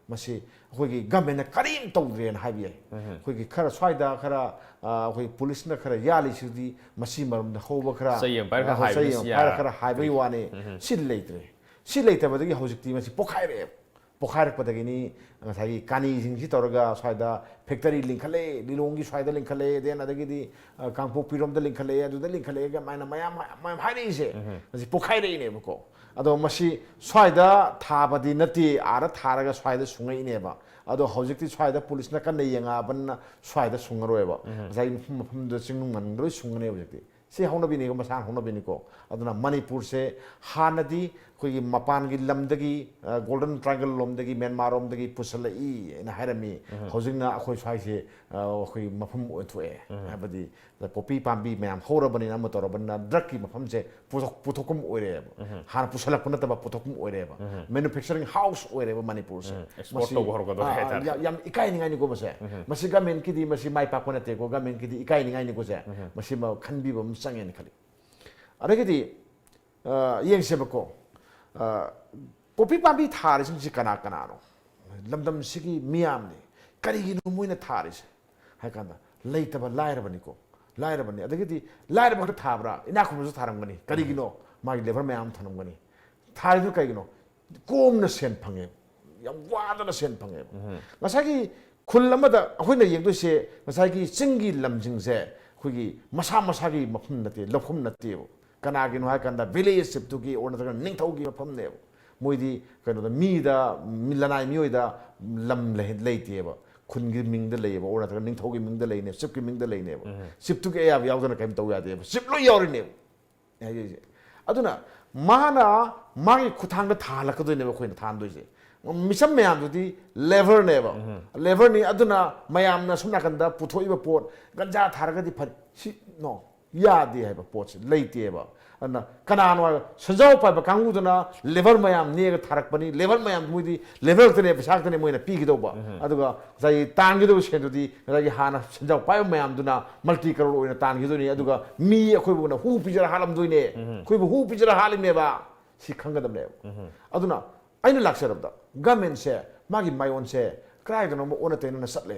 ꯃꯁꯤ ꯑꯩꯈꯣꯏꯒꯤ governmentꯅ ꯀꯔꯤꯝ ꯇꯧꯗ꯭ꯔꯦꯅ ꯍꯥꯏꯕ ꯌꯥꯏ꯫ ꯑꯩꯈꯣꯏꯒꯤ ꯈꯔ ꯁ꯭ꯋꯥꯏꯗ ꯈꯔ, ꯑ, ꯑꯩꯈꯣꯏ policeꯅ ꯈꯔ ꯌꯥꯜꯂꯤꯁꯤꯗꯤ ꯃꯁꯤ ꯃꯔꯝꯗ ꯍꯧꯕ ꯈꯔ, ꯆꯩ ꯑꯃ ꯄꯥꯏꯔ ꯈꯔ ꯑ, ꯍꯣꯏ, ꯆꯩ ꯍꯥꯏꯕꯁꯤ ꯑꯃ ꯄꯥꯏꯔ ꯌꯥ-, ꯈꯔ ꯍꯥꯏꯕꯒꯤ ꯋꯥꯅꯤ꯫ ꯁꯤ ꯂꯩꯇ꯭ꯔꯦ꯫ ꯁꯤ ꯂꯩꯇꯕꯗꯒꯤ ꯍꯧꯖꯤꯛꯇꯤ ꯃꯁꯤ ꯄꯣꯛꯈꯥꯏꯔꯛꯑꯦꯕ꯫ ꯄꯣꯛꯈꯥꯏꯔꯛꯄꯗꯒꯤꯅꯤ ꯉꯁꯥꯏꯒꯤ ꯀꯥꯅꯤꯁꯤꯡꯁꯤ ꯇꯧꯔꯒ ꯁ꯭ꯋꯥꯏꯗ factory ꯂꯤꯡꯈꯠꯂꯦ, ꯂꯤꯂꯣꯡꯒꯤ ꯁ꯭ꯋꯥꯏꯗ ꯂꯤꯡꯈꯠꯂꯦ, then ꯑꯗꯒꯤꯗꯤ, ꯑ, ꯀꯥꯡꯄꯣꯛꯄꯤꯔꯣꯝꯗ ꯂꯤꯡꯈꯠꯂꯛꯑꯦ, ꯑꯗꯨꯗ ꯂꯤꯡꯈꯠꯂꯛꯑꯦ, ꯑꯗꯨꯃꯥꯏꯅ ꯃꯌꯥꯝ, ꯃꯌꯥꯝ ꯍꯥꯏꯔꯛꯏꯁꯦ꯫ ꯃꯁꯤ ꯄꯣꯛꯈꯥꯏꯔꯛꯏꯅꯦꯕꯀꯣ꯫ ꯑꯗꯣ ꯃꯁꯤ ꯁ꯭ꯋꯥꯏꯗ ꯊꯥꯕꯗꯤ ꯅꯠꯇꯦ, ꯑꯥꯗ ꯊꯥꯔꯒ ꯁ꯭ꯋꯥꯏꯗ ꯁꯨꯡꯉꯛꯏꯅꯦꯕ꯫ ꯑꯗꯣ ꯍꯧꯖꯤꯛꯇꯤ ꯁ꯭ꯋꯥꯏꯗ policeꯅ ꯀꯟꯅ ꯌꯦꯡꯉꯛꯑꯕꯅꯤꯅ ꯁ꯭ꯋꯥꯏꯗ ꯁꯨꯡꯉꯔꯣꯏꯕ꯫ ꯉꯁꯥꯏꯒꯤ ꯃꯐꯝ ꯃꯐꯝꯗꯨꯗ ꯆꯤꯡꯅꯨꯡ ꯃꯥꯅꯨꯡꯗ ꯂꯣꯏ ꯁꯨꯡꯉꯅꯦꯕ ꯍꯧꯖꯤꯛꯇꯤ꯫ ꯁꯤ ꯍꯧꯅꯕꯤꯅꯤꯀꯣ, ꯃꯁꯥꯅ ꯍꯧꯅꯕꯤꯅꯤꯀꯣ꯫ ꯑꯗꯨꯅ ꯃꯅꯤꯄꯨꯔꯁꯦ ꯍꯥꯟꯅꯗꯤ ꯑꯩꯈꯣꯏꯒꯤ ꯃꯄꯥꯟꯒꯤ ꯂꯝꯗꯒꯤ, ꯑ, Golden Triangle ꯂꯣꯝꯗꯒꯤ, ꯃ꯭ꯌꯥꯟꯃꯥꯔ ꯂꯣꯝꯗꯒꯤ ꯄꯨꯁꯜꯂꯛꯏ ꯍꯥꯏꯅ ꯍꯥꯏꯔꯝꯃꯤ꯫ ꯍꯧꯖꯤꯛꯅ ꯑꯩꯈꯣꯏ ꯁ꯭ꯋꯥꯏꯁꯦ, ꯑ, ꯑꯩꯈꯣꯏ ꯃꯐꯝ ꯑꯣꯟꯊꯣꯛꯑꯦ꯫ ꯍꯥꯏꯕꯗꯤ poppy ꯄꯥꯝꯕꯤ ꯃꯌꯥꯝ ꯍꯧꯔꯕꯅꯤꯅ, ꯑꯃ ꯇꯧꯔꯕꯅꯤꯅ, drugꯀꯤ ꯃꯐꯝꯁꯦ ꯄꯨꯊꯣꯛ-, ꯄꯨꯊꯣꯛꯐꯝ ꯑꯣꯏꯔꯦꯕ꯫ ꯍꯥꯟꯅ ꯄꯨꯁꯜꯂꯛꯄ ꯅꯠꯇꯕ, ꯄꯨꯊꯣꯛꯐꯝ ꯑꯣꯏꯔꯦꯕ꯫ Manufacturing house ꯑꯣꯏꯔꯦꯕ ꯃꯅꯤꯄꯨꯔꯁꯦ꯫ Export ꯃꯁꯤ, ꯇꯧꯕ ꯍꯧꯔꯛꯀꯗꯧꯔꯦ ꯑ, ꯑ, ꯍꯥꯏꯇꯥꯔꯦ꯫ ꯌꯥꯝ, ꯌꯥꯝ ꯏꯀꯥꯏꯅꯤꯡꯉꯥꯏꯅꯤꯀꯣ ꯃꯁꯦ꯫ ꯃꯁꯤ governmentꯀꯤꯗꯤ ꯃꯁꯤ ꯃꯥꯏ ꯄꯥꯛꯄ ꯅꯠꯇꯦꯀꯣ, governmentꯀꯤꯗꯤ ꯏꯀꯥꯏꯅꯤꯡꯉꯥꯏꯅꯤꯀꯣ ꯁꯦ꯫ ꯃꯁꯤꯃ ꯈꯟꯕꯤꯕ ꯑꯃ ꯆꯪꯉꯦꯅ ꯈꯜꯂꯤ꯫ ꯑꯗꯒꯤꯗꯤ, ꯑ, ꯌꯦꯡꯁꯦꯕꯀꯣ, ꯑ, poppy ꯄꯥꯝꯕꯤ ꯊꯥꯔꯤꯁꯤꯡꯁꯤ ꯀꯅꯥ ꯀꯅꯥꯅꯣ? ꯂꯝꯗꯝꯁꯤꯒꯤ ꯃꯤꯌꯥꯝꯅꯤ꯫ ꯀꯔꯤꯒꯤꯅꯣ ꯃꯣꯏꯅ ꯊꯥꯔꯤꯁꯦ ꯍꯥꯏ ꯀꯥꯟꯗ, ꯂꯩꯇꯕ ꯂꯥꯏꯔꯕꯅꯤꯀꯣ꯫ ꯂꯥꯏꯔꯕꯅꯤ꯫ ꯑꯗꯒꯤꯗꯤ ꯂꯥꯏꯔꯕ ꯈꯛꯇ ꯊꯥꯕ꯭ꯔꯥ? ꯏꯅꯥꯛ ꯈꯨꯟꯕꯁꯨ ꯊꯥꯔꯝꯒꯅꯤ꯫ ꯀꯔꯤꯒꯤꯅꯣ? ꯃꯥꯒꯤ ꯂꯦꯕꯔ ꯃꯌꯥꯝ ꯑꯃ ꯊꯝꯂꯝꯒꯅꯤ꯫ ꯊꯥꯔꯤꯗꯨ ꯀꯩꯒꯤꯅꯣ? ꯀꯣꯝꯅ ꯁꯦꯟ ꯐꯪꯉꯦꯕ, ꯌꯥꯝ ꯋꯥꯗꯅ ꯁꯦꯟ ꯐꯪꯉꯦꯕ꯫ ꯉꯁꯥꯏꯒꯤ ꯈꯨꯜ ꯑꯃꯗ ꯑꯩꯈꯣꯏꯅ ꯌꯦꯡꯗꯣꯏꯁꯦ, ꯉꯁꯥꯏꯒꯤ ꯆꯤꯡꯒꯤ ꯂꯝꯁꯤꯡꯁꯦ ꯑꯩꯈꯣꯏꯒꯤ ꯃꯁꯥ ꯃꯁꯥꯒꯤ ꯃꯐꯝ ꯅꯠꯇꯦ, ꯂꯧꯐꯝ ꯅꯠꯇꯦꯕ꯫ ꯀꯅꯥꯒꯤꯅꯣ ꯍꯥꯏ ꯀꯥꯟꯗ ꯚꯤꯂꯦꯖ ꯆꯤꯞꯇꯨꯒꯤ ꯑꯣꯔ ꯅꯠꯇ꯭ꯔꯒ ꯅꯤꯡꯊꯧꯒꯤ ꯃꯐꯝꯅꯦꯕ꯫ ꯃꯣꯏꯗꯤ ꯀꯩꯅꯣꯗ, ꯃꯤꯗ, ꯃꯤ, ꯂꯅꯥꯏ ꯃꯤꯑꯣꯏꯗ ꯂꯝ ꯂꯩ-, ꯂꯩꯇꯦꯕ꯫ ꯈꯨꯟꯒꯤ ꯃꯤꯡꯗ ꯂꯩꯌꯦꯕ, ꯑꯣꯔ ꯅꯠꯇ꯭ꯔꯒ ꯅꯤꯡꯊꯧꯒꯤ ꯃꯤꯡꯗ ꯂꯩꯅꯦꯕ, ꯆꯤꯞꯀꯤ ꯃꯤꯡꯗ ꯂꯩꯅꯦꯕ꯫ ꯆꯤꯞꯇꯨꯒꯤ ꯑꯌꯥꯕ ꯌꯥꯎꯗꯅ ꯀꯔꯤꯝ ꯇꯧ ꯌꯥꯗꯦꯕ꯫ ꯆꯤꯞ ꯂꯣꯏ ꯌꯥꯎꯔꯤꯅꯦꯕ꯫ ꯍꯥꯏꯖꯔꯤꯁꯦ꯫ ꯑꯗꯨꯅ ꯃꯥꯅ ꯃꯥꯒꯤ ꯈꯨꯠꯊꯥꯡꯗ ꯊꯥꯍꯜꯂꯛꯀꯗꯣꯏꯅꯦꯕ ꯑꯩꯈꯣꯏꯅ ꯊꯥꯍꯟꯗꯣꯏꯁꯦ꯫ ꯃꯤꯆꯝ ꯃꯌꯥꯝꯗꯨꯗꯤ ꯂꯦꯕꯔꯅꯦꯕ꯫ ꯂꯦꯕꯔꯅꯤ꯫ ꯑꯗꯨꯅ ꯃꯌꯥꯝꯅ ꯁꯣꯝ ꯅꯥꯀꯟꯗ ꯄꯨꯊꯣꯛꯏꯕ ꯄꯣꯠ, ꯒꯟꯖꯥ ꯊꯥꯔꯒꯗꯤ ꯐꯔꯦ꯫ ꯁꯤ, ꯅꯣ, ꯌꯥꯗꯦ ꯍꯥꯏꯕ ꯄꯣꯠꯁꯦ ꯂꯩꯇꯦꯕ꯫ ꯑꯗꯨꯅ ꯀꯅꯥꯅꯣ ꯍꯥꯏꯕ, ꯁꯦꯟꯖꯥꯎ ꯄꯥꯏꯕ ꯀꯥꯡꯕꯨꯗꯨꯅ ꯂꯦꯕꯔ ꯃꯌꯥꯝ ꯅꯦꯛꯑꯒ ꯊꯥꯔꯛꯄꯅꯤ꯫ ꯂꯦꯕꯔ ꯃꯌꯥꯝ, ꯃꯣꯏꯗꯤ ꯂꯦꯕꯔ ꯈꯛꯇꯅꯦ, ꯄꯩꯁꯥ ꯈꯛꯇꯅꯦ ꯃꯣꯏꯅ ꯄꯤꯒꯗꯧꯕ꯫ ꯑꯗꯨꯒ ꯉꯁꯥꯏꯒꯤ ꯇꯥꯟꯒꯗꯧꯕ ꯁꯦꯟꯗꯨꯗꯤ ꯉꯁꯥꯏꯒꯤ ꯍꯥꯟꯅ ꯁꯦꯟꯖꯥꯎ ꯄꯥꯏꯕ ꯃꯌꯥꯝꯗꯨꯅ ꯃꯜꯇꯤ ꯀꯔꯣꯔ ꯑꯣꯏꯅ ꯇꯥꯟꯈꯤꯗꯣꯏꯅꯤ꯫ ꯑꯗꯨꯒ ꯃꯤ ꯑꯩꯈꯣꯏꯕꯨꯅ ꯍꯨ ꯄꯤꯖꯔ ꯍꯥꯠꯂꯝꯗꯣꯏꯅꯦ꯫ ꯑꯩꯈꯣꯏꯕꯨ ꯍꯨ ꯄꯤꯖꯔ ꯍꯥꯠꯂꯤꯃꯦꯕ꯫ ꯁꯤ ꯈꯪꯒꯗꯕꯅꯦꯕ꯫ ꯑꯗꯨꯅ ꯑꯩꯅ ꯂꯥꯛꯆꯔꯕꯗ ꯒꯃꯦꯟꯁꯦ ꯃꯥꯒꯤ ꯃꯥꯏꯑꯣꯟꯁꯦ ꯀꯗꯥꯏꯗꯅꯣ ꯑꯃ ꯑꯣꯟꯅ ꯇꯩꯅꯅ ꯆꯠꯂꯦ꯫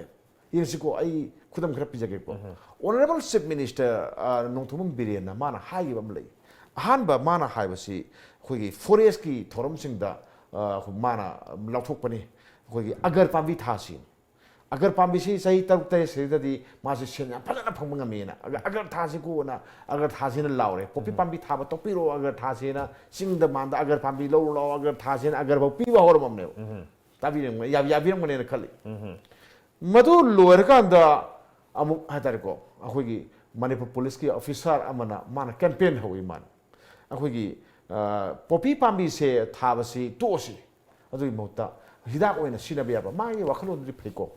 ꯌꯦꯡꯁꯤꯀꯣ, ꯑꯩ ꯈꯨꯗꯝ ꯈꯔ ꯄꯤꯖꯒꯦꯀꯣ꯫ Honourable Chief Minister, ꯑ, ꯅꯣꯡꯊꯣꯝꯕꯝ ꯕꯤꯔꯦꯟꯅ ꯃꯥꯅ ꯍꯥꯏꯈꯤꯕ ꯑꯃ ꯂꯩ꯫ ꯑꯍꯥꯟꯕ ꯃꯥꯅ ꯍꯥꯏꯕꯁꯤ ꯑꯩꯈꯣꯏꯒꯤ ꯐꯣꯔꯦꯁꯀꯤ ꯊꯧꯔꯝꯁꯤꯡꯗ, ꯑ, ꯃꯥꯅ ꯂꯥꯎꯊꯣꯛꯄꯅꯤ, ꯑꯩꯈꯣꯏꯒꯤ ꯑꯒꯔ ꯄꯥꯝꯕꯤ ꯊꯥꯁꯤ꯫ ꯑꯒꯔ ꯄꯥꯝꯕꯤꯁꯤ ꯆꯍꯤ ꯇꯔꯨꯛ ꯇꯔꯦꯠ ꯁꯤꯗꯗꯤ ꯃꯥꯁꯤ ꯁꯦꯟ ꯌꯥꯝ ꯐꯖꯅ ꯐꯪꯕ ꯉꯝꯃꯦꯅ꯫ ꯑꯒ-, ꯑꯒꯔ ꯊꯥꯁꯤꯀꯣꯅ, ꯑꯒꯔ ꯊꯥꯁꯤꯅ ꯂꯥꯎꯔꯦ꯫ ꯄꯣꯄꯤ ꯄꯥꯝꯕꯤ ꯊꯥꯕ ꯇꯣꯛꯄꯤꯔꯣ, ꯑꯒꯔ ꯊꯥꯁꯤꯅ, ꯆꯤꯡꯗ ꯃꯥꯟꯗ ꯑꯒꯔ ꯄꯥꯝꯕꯤ ꯂꯧꯔꯨ ꯂꯥꯛꯑꯣ, ꯑꯒꯔ ꯊꯥꯁꯤꯅ ꯑꯒꯔ ꯐꯥꯎ ꯄꯤꯕ ꯍꯧꯔꯝꯃꯕꯅꯦꯕ꯫ ꯇꯥꯕꯤꯔꯝꯒꯅꯤ, ꯌꯥ-, ꯌꯥꯕꯤꯔꯝꯒꯅꯦꯅ ꯈꯜꯂꯤ꯫ ꯃꯗꯨ ꯂꯣꯏꯔꯀꯥꯟꯗ ꯑꯃꯨꯛ ꯍꯥꯏꯇꯥꯔꯦꯀꯣ, ꯑꯩꯈꯣꯏꯒꯤ ꯃꯅꯤꯄꯨꯔ ꯄꯨꯂꯤꯁꯀꯤ ꯑꯣꯐꯤꯁꯥꯔ ꯑꯃꯅ ꯃꯥꯅ ꯀꯦꯝꯄꯦꯟ ꯍꯧꯋꯤ꯫ ꯃꯥꯅ ꯑꯩꯈꯣꯏꯒꯤ, ꯑ, ꯄꯣꯄꯤ ꯄꯥꯝꯕꯤꯁꯦ ꯊꯥꯕꯁꯤ ꯇꯣꯛꯑꯁꯤ, ꯑꯗꯨꯒꯤ ꯃꯍꯨꯠꯇ ꯍꯤꯗꯥꯛ ꯑꯣꯏꯅ ꯁꯤꯖꯤꯟꯅꯕ ꯌꯥꯕ꯫ ꯃꯥꯒꯤ ꯋꯥꯈꯜꯂꯣꯟꯗꯨꯗꯤ ꯐꯩꯀꯣ꯫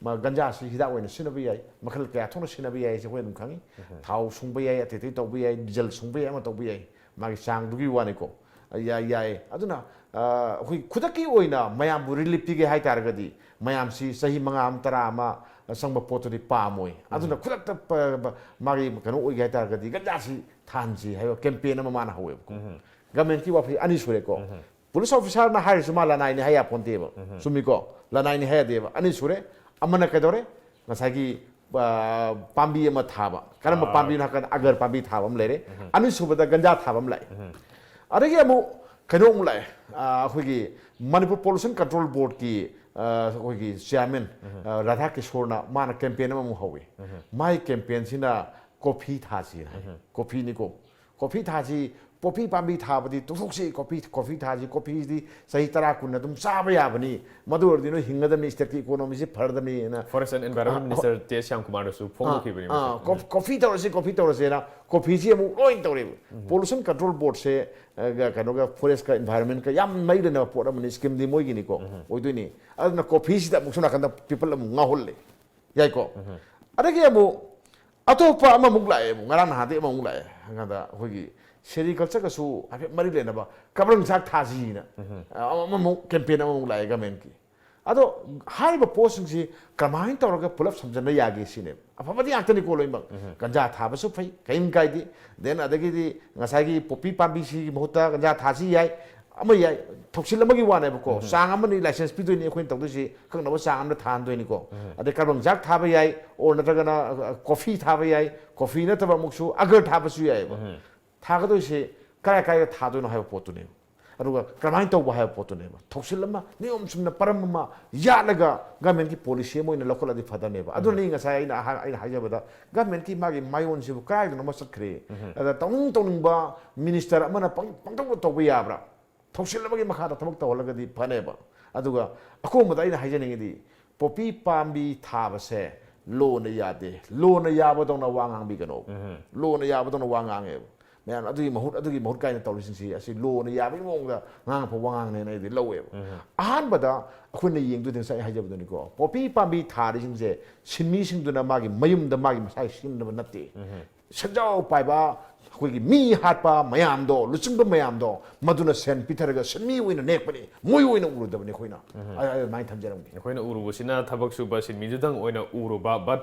ꯃꯥ ꯒꯟꯖꯥꯁꯤ ꯍꯤꯗꯥꯛ ꯑꯣꯏꯅ ꯁꯤꯖꯤꯟꯅꯕ ꯌꯥꯏ, ꯃꯈꯜ ꯀꯌꯥ ꯊꯣꯛꯅ ꯁꯤꯖꯤꯟꯅꯕ ꯌꯥꯏ ꯍꯥꯏꯁꯦ ꯑꯩꯈꯣꯏ ꯑꯗꯨꯝ ꯈꯪꯉꯤ꯫ ꯊꯥꯎ ꯁꯨꯡꯕ ꯌꯥꯏ, ꯑꯇꯩ ꯑꯇꯩ ꯇꯧꯕ ꯌꯥꯏ, ꯗꯤꯖꯜ ꯁꯨꯡꯕ ꯌꯥꯏ, ꯑꯃ ꯇꯧꯕ ꯌꯥꯏ꯫ ꯃꯥꯒꯤ ꯆꯥꯡꯗꯨꯒꯤ ꯋꯥꯅꯤꯀꯣ꯫ ꯌꯥꯏ, ꯌꯥꯏ꯫ ꯑꯗꯨꯅ, ꯑ, ꯑꯩꯈꯣꯏ ꯈꯨꯗꯛꯀꯤ ꯑꯣꯏꯅ ꯃꯌꯥꯝꯕꯨ ꯔꯤꯂꯤꯐ ꯄꯤꯒꯦ ꯍꯥꯏ ꯇꯥꯔꯒꯗꯤ, ꯃꯌꯥꯝꯁꯤ ꯆꯍꯤ ꯃꯉꯥ ꯑꯃ, ꯇꯔꯥ ꯑꯃ ꯆꯪꯕ ꯄꯣꯠꯇꯨꯗꯤ ꯄꯥꯝꯃꯣꯏ꯫ ꯑꯗꯨꯅ ꯈꯨꯗꯛꯇ ꯄ-, ꯄ-, ꯃꯥꯒꯤ ꯀꯩꯅꯣ ꯑꯣꯏꯒꯦ ꯍꯥꯏ ꯇꯥꯔꯒꯗꯤ ꯒꯟꯖꯥꯁꯤ ꯊꯥꯍꯟꯁꯤ ꯍꯥꯏꯕ ꯀꯦꯝꯄꯦꯟ ꯑꯃ ꯃꯥꯅ ꯍꯧꯋꯦꯕꯀꯣ꯫ ꯒꯃꯦꯟꯀꯤ ꯋꯥꯐꯝ ꯑꯅꯤ ꯁꯨꯔꯦꯀꯣ꯫ ꯄꯨꯂꯤꯁ ꯑꯣꯐꯤꯁꯥꯔꯅ ꯍꯥꯏꯔꯤꯁꯨ ꯃꯥ ꯂꯅꯥꯏꯅꯤ ꯍꯥꯏ ꯌꯥꯄꯣꯟꯇꯦꯕ꯫ ꯆꯨꯝꯃꯤꯀꯣ? ꯂꯅꯥꯏꯅꯤ ꯍꯥꯏ ꯌꯥꯗꯦꯕ꯫ ꯑꯅꯤ ꯁꯨꯔꯦ꯫ ꯑꯃꯅ ꯀꯩꯗꯧꯔꯦ? ꯉꯁꯥꯏꯒꯤ ꯑ, ꯄꯥꯝꯕꯤ ꯑꯃ ꯊꯥꯕ꯫ ꯀꯔꯝꯕ ꯄꯥꯝꯕꯤꯅꯣ ꯍꯥꯏꯔꯀꯥꯟꯗ ꯑꯒꯔ ꯄꯥꯝꯕꯤ ꯊꯥꯕ ꯑꯃ ꯂꯩꯔꯦ꯫ ꯑꯅꯤꯁꯨꯕꯗ ꯒꯟꯖꯥ ꯊꯥꯕ ꯑꯃ ꯂꯥꯛꯑꯦ꯫ ꯑꯗꯒꯤ ꯑꯃꯨꯛ ꯀꯩꯅꯣ ꯑꯃꯨꯛ ꯂꯥꯛꯑꯦ꯫ ꯑ, ꯑꯩꯈꯣꯏꯒꯤ ꯃꯅꯤꯄꯨꯔ ꯄꯣꯂꯨꯁꯟ ꯀꯟꯇ꯭ꯔꯣꯜ ꯕꯣꯔꯗꯀꯤ, ꯑ, ꯑꯩꯈꯣꯏꯒꯤ ꯆꯤꯌꯥꯔꯃꯦꯟ, ꯑ, ꯔꯥꯙꯥ ꯀꯤꯁꯣꯔꯅ ꯃꯥꯅ ꯀꯦꯝꯄꯦꯟ ꯑꯃꯃꯨꯛ ꯍꯧꯋꯤ꯫ ꯃꯥꯒꯤ ꯀꯦꯝꯄꯦꯟꯁꯤꯅ "ꯀꯣꯐꯤ ꯊꯥꯁꯤ" ꯍꯥꯏ꯫ ꯀꯣꯐꯤꯅꯤꯀꯣ꯫ "ꯀꯣꯐꯤ ꯊꯥꯁꯤ, ꯄꯣꯄꯤ ꯄꯥꯝꯕꯤ ꯊꯥꯕꯗꯤ ꯇꯣꯛꯊꯣꯛꯁꯤ, ꯀꯣꯐꯤ, ꯀꯣꯐꯤ ꯊꯥꯁꯤ, ꯀꯣꯐꯤꯁꯤꯗꯤ ꯆꯍꯤ ꯇꯔꯥ ꯀꯨꯟ ꯑꯗꯨꯝ ꯆꯥꯕ ꯌꯥꯕꯅꯤ, ꯃꯗꯨ ꯑꯣꯏꯔꯗꯤ ꯅꯣꯏ ꯍꯤꯡꯒꯗꯕꯅꯤ, ꯁ꯭ꯇꯦꯠꯀꯤ ꯏꯀꯣꯅꯣꯃꯤꯁꯤ ꯐꯔꯗꯕꯅꯤꯅ"꯫ Forest and Environment ꯑ, ꯍꯣ-, Minister ꯇꯦ ꯁ꯭ꯌꯥꯝꯀꯨꯃꯥꯔꯅꯁꯨ ꯑꯥ, ꯐꯣꯡꯗꯣꯛꯈꯤꯕꯅꯤ ꯑꯥ, ꯃꯁꯤ꯫ ꯀꯣꯐ-, ꯀꯣꯐꯤ ꯇꯧꯔꯁꯤ, ꯀꯣꯐꯤ ꯇꯧꯔꯁꯦꯅ ꯀꯣꯐꯤꯁꯤ ꯑꯃꯨꯛ ꯂꯣꯏ ꯇꯧꯔꯦꯕ꯫ ꯄꯣꯂꯨꯁꯟ ꯀꯟꯇ꯭ꯔꯣꯜ ꯕꯣꯔꯗꯁꯦ, ꯑ, ꯒ-, ꯀꯩꯅꯣꯒ, ꯐꯣꯔꯦꯁꯀ ꯏꯟꯚꯥꯏꯔꯟꯃꯦꯟꯀ ꯌꯥꯝ ꯃꯔꯤ ꯂꯩꯅꯕ ꯄꯣꯠ ꯑꯃꯅꯤ, ꯁ꯭ꯀꯤꯝꯗꯤ ꯃꯣꯏꯒꯤꯅꯤꯀꯣ, ꯑꯣꯏꯗꯣꯏꯅꯤ꯫ ꯑꯗꯨꯅ ꯀꯣꯐꯤꯁꯤꯗ ꯑꯃꯨꯛ ꯁꯣꯝ ꯅꯥꯀꯟꯗ ꯄꯤꯄꯜ ꯑꯃꯨꯛ ꯉꯥꯎꯍꯜꯂꯦ꯫ ꯌꯥꯏꯀꯣ? ꯑꯗꯒꯤ ꯑꯃꯨꯛ ꯑꯇꯣꯞꯄ ꯑꯃꯃꯨꯛ ꯂꯥꯛꯑꯦ, ꯑꯃꯨꯛ ꯉꯔꯥꯡ ꯅꯍꯥꯟꯗꯩ ꯑꯃꯃꯨꯛ ꯂꯥꯛꯑꯦ꯫ ꯑꯉꯥꯡꯗ ꯑꯩꯈꯣꯏꯒꯤ ꯁꯦꯔꯤꯀꯜꯆꯔꯒꯁꯨ ꯍꯥꯏꯐꯦꯠ ꯃꯔꯤ ꯂꯩꯅꯕ ꯀꯕ꯭ꯔꯪ ꯆꯥꯛ ꯊꯥꯁꯤꯅ, ꯑ, ꯑꯃꯃꯨꯛ ꯀꯦꯝꯄꯦꯟ ꯑꯃꯃꯨꯛ ꯂꯥꯛꯑꯦ ꯒꯃꯦꯟꯀꯤ꯫ ꯑꯗꯣ ꯍꯥꯏꯔꯤꯕ ꯄꯣꯠꯁꯤꯡꯁꯤ ꯀꯃꯥꯏꯅ ꯇꯧꯔꯒ ꯄꯨꯂꯞ ꯁꯝꯖꯟꯕ ꯌꯥꯒꯦ ꯁꯤꯅꯦꯕ꯫ ꯑꯐꯕꯗꯤ ꯉꯥꯛꯇꯅꯤꯀꯣ ꯂꯣꯏꯅꯃꯛ꯫ ꯒꯟꯖꯥ ꯊꯥꯕꯁꯨ ꯐꯩ, ꯀꯔꯤꯝ ꯀꯥꯏꯗꯦ꯫ Then ꯑꯗꯒꯤꯗꯤ ꯉꯁꯥꯏꯒꯤ ꯄꯣꯄꯤ ꯄꯥꯝꯕꯤꯁꯤꯒꯤ ꯃꯍꯨꯠꯇ ꯒꯟꯖꯥ ꯊꯥꯁꯤ ꯌꯥꯏ, ꯑꯃ ꯌꯥꯏ, ꯊꯧꯁꯤꯜ ꯑꯃꯒꯤ ꯋꯥꯅꯦꯕꯀꯣ꯫ ꯆꯥꯡ ꯑꯃꯅꯤ ꯂꯥꯏꯁꯦꯟꯁ ꯄꯤꯗꯣꯏꯅꯤ ꯑꯩꯈꯣꯏꯅ ꯇꯧꯗꯣꯏꯁꯤ, ꯑꯀꯛꯅꯕ ꯆꯥꯡ ꯑꯃꯗ ꯊꯥꯍꯟꯗꯣꯏꯅꯤꯀꯣ꯫ ꯑꯗꯩ ꯀꯔꯕꯪ ꯆꯥꯛ ꯊꯥꯕ ꯌꯥꯏ, or ꯅꯠꯇ꯭ꯔꯒꯅ, ꯑ, ꯀꯣꯐꯤ ꯊꯥꯕ ꯌꯥꯏ, ꯀꯣꯐꯤ ꯅꯠꯇꯕ ꯑꯃꯨꯛꯁꯨ ꯑꯒꯔ ꯊꯥꯕꯁꯨ ꯌꯥꯏꯑꯕ꯫ ꯊꯥꯒꯗꯣꯏꯁꯦ ꯀꯥꯏ ꯀꯥꯏꯗ ꯊꯥꯗꯣꯏꯅꯣ ꯍꯥꯏꯕ ꯄꯣꯠꯇꯨꯅꯦꯕ꯫ ꯑꯗꯨꯒ ꯀꯔꯝꯍꯥꯏꯅ ꯇꯧꯕ ꯍꯥꯏꯕ ꯄꯣꯠꯇꯨꯅꯦꯕ꯫ ꯊꯧꯁꯤꯜ ꯑꯃ, ꯅꯤꯌꯣꯝ ꯆꯨꯝꯅ ꯄꯔꯝ ꯑꯃ ꯌꯥꯠꯂꯒ ꯒꯃꯦꯟꯒꯤ ꯄꯣꯂꯤꯁꯤ ꯑꯃ ꯑꯣꯏꯅ ꯂꯧꯈꯠꯂꯗꯤ ꯐꯗꯝꯅꯦꯕ꯫ ꯑꯗꯨꯅꯤ ꯉꯁꯥꯏ ꯑꯩꯅ ꯑꯍꯥꯟ-, ꯑꯩꯅ ꯍꯥꯏꯖꯕꯗ ꯒꯃꯦꯟꯒꯤ ꯃꯥꯒꯤ ꯃꯥꯏꯑꯣꯟꯁꯤꯕꯨ ꯀꯗꯥꯏꯗꯅꯣꯃ ꯆꯠꯈ꯭ꯔꯦ꯫ ꯑꯗ ꯇꯧꯅꯤꯡ ꯇꯧꯅꯤꯡꯕ ꯃꯤꯅꯤꯁꯇꯔ ꯑꯃꯅ ꯄꯪ-, ꯄꯪꯇꯧꯗ ꯇꯧꯕ ꯌꯥꯕ꯭ꯔꯥ? ꯊꯧꯁꯤꯜ ꯑꯃꯒꯤ ꯃꯈꯥꯗ ꯊꯕꯛ ꯇꯧꯍꯜꯂꯒꯗꯤ ꯐꯅꯦꯕ꯫ ꯑꯗꯨꯒ ꯑꯀꯣꯟꯕꯗ ꯑꯩꯅ ꯍꯥꯏꯖꯅꯤꯡꯉꯤꯗꯤ, ꯄꯣꯄꯤ ꯄꯥꯝꯕꯤ ꯊꯥꯕꯁꯦ ꯂꯣꯅ ꯌꯥꯗꯦ꯫ ꯂꯣꯅ ꯌꯥꯕꯗꯧꯅ ꯋꯥ ꯉꯥꯡꯕꯤꯒꯅꯣ꯫ ꯂꯣꯅ ꯌꯥꯕꯗꯧꯅ ꯋꯥ ꯉꯥꯡꯉꯦꯕ꯫ ꯃꯌꯥꯝ ꯑꯗꯨꯒꯤ ꯃꯍꯨꯠ, ꯑꯗꯨꯒꯤ ꯃꯍꯨꯠ ꯀꯥꯏꯅ ꯇꯧꯔꯤꯁꯤꯡꯁꯤ ꯑꯁꯤ ꯂꯣꯅ ꯌꯥꯕꯒꯤ ꯃꯑꯣꯡꯗ ꯉꯥꯡꯉꯛꯄ ꯋꯥꯉꯥꯡꯅꯦꯅ ꯑꯩꯗꯤ ꯂꯧꯋꯦꯕ꯫ ꯑꯍꯥꯟꯕꯗ ꯑꯩꯈꯣꯏꯅ ꯌꯦꯡꯗꯣꯏꯗꯤ ꯉꯁꯥꯏ ꯑꯩ ꯍꯥꯏꯖꯕꯗꯨꯅꯤꯀꯣ, ꯄꯣꯄꯤ ꯄꯥꯝꯕꯤ ꯊꯥꯔꯤꯁꯤꯡꯁꯦ ꯁꯤꯟꯃꯤꯁꯤꯡꯗꯨꯅ ꯃꯥꯒꯤ ꯃꯌꯨꯝꯗ ꯃꯥꯒꯤ ꯃꯁꯥꯒꯤ ꯁꯤꯖꯤꯟꯅꯕ ꯅꯠꯇꯦ꯫ ꯁꯦꯟꯖꯥꯎ ꯄꯥꯏꯕ ꯑꯩꯈꯣꯏꯒꯤ ꯃꯤ ꯍꯥꯠꯄ ꯃꯌꯥꯝꯗꯣ, ꯂꯨꯆꯤꯡꯕ ꯃꯌꯥꯝꯗꯣ, ꯃꯗꯨꯅ ꯁꯦꯟ ꯄꯤꯊꯔꯒ ꯁꯤꯟꯃꯤ ꯑꯣꯏꯅ ꯅꯦꯛꯄꯅꯤ, ꯃꯣꯏ ꯑꯣꯏꯅ ꯎꯔꯨꯗꯕꯅꯤ ꯑꯩꯈꯣꯏꯅ꯫ ꯑꯩ, ꯑꯩ ꯑꯗꯨꯃꯥꯏꯅ ꯊꯝꯖꯔꯝꯒꯦ꯫ ꯑꯩꯈꯣꯏꯅ ꯎꯔꯨꯕꯁꯤꯅ ꯊꯕꯛ ꯁꯨꯕ ꯁꯤꯟꯃꯤꯗꯨꯗꯪ ꯑꯣꯏꯅ ꯎꯔꯨꯕ, but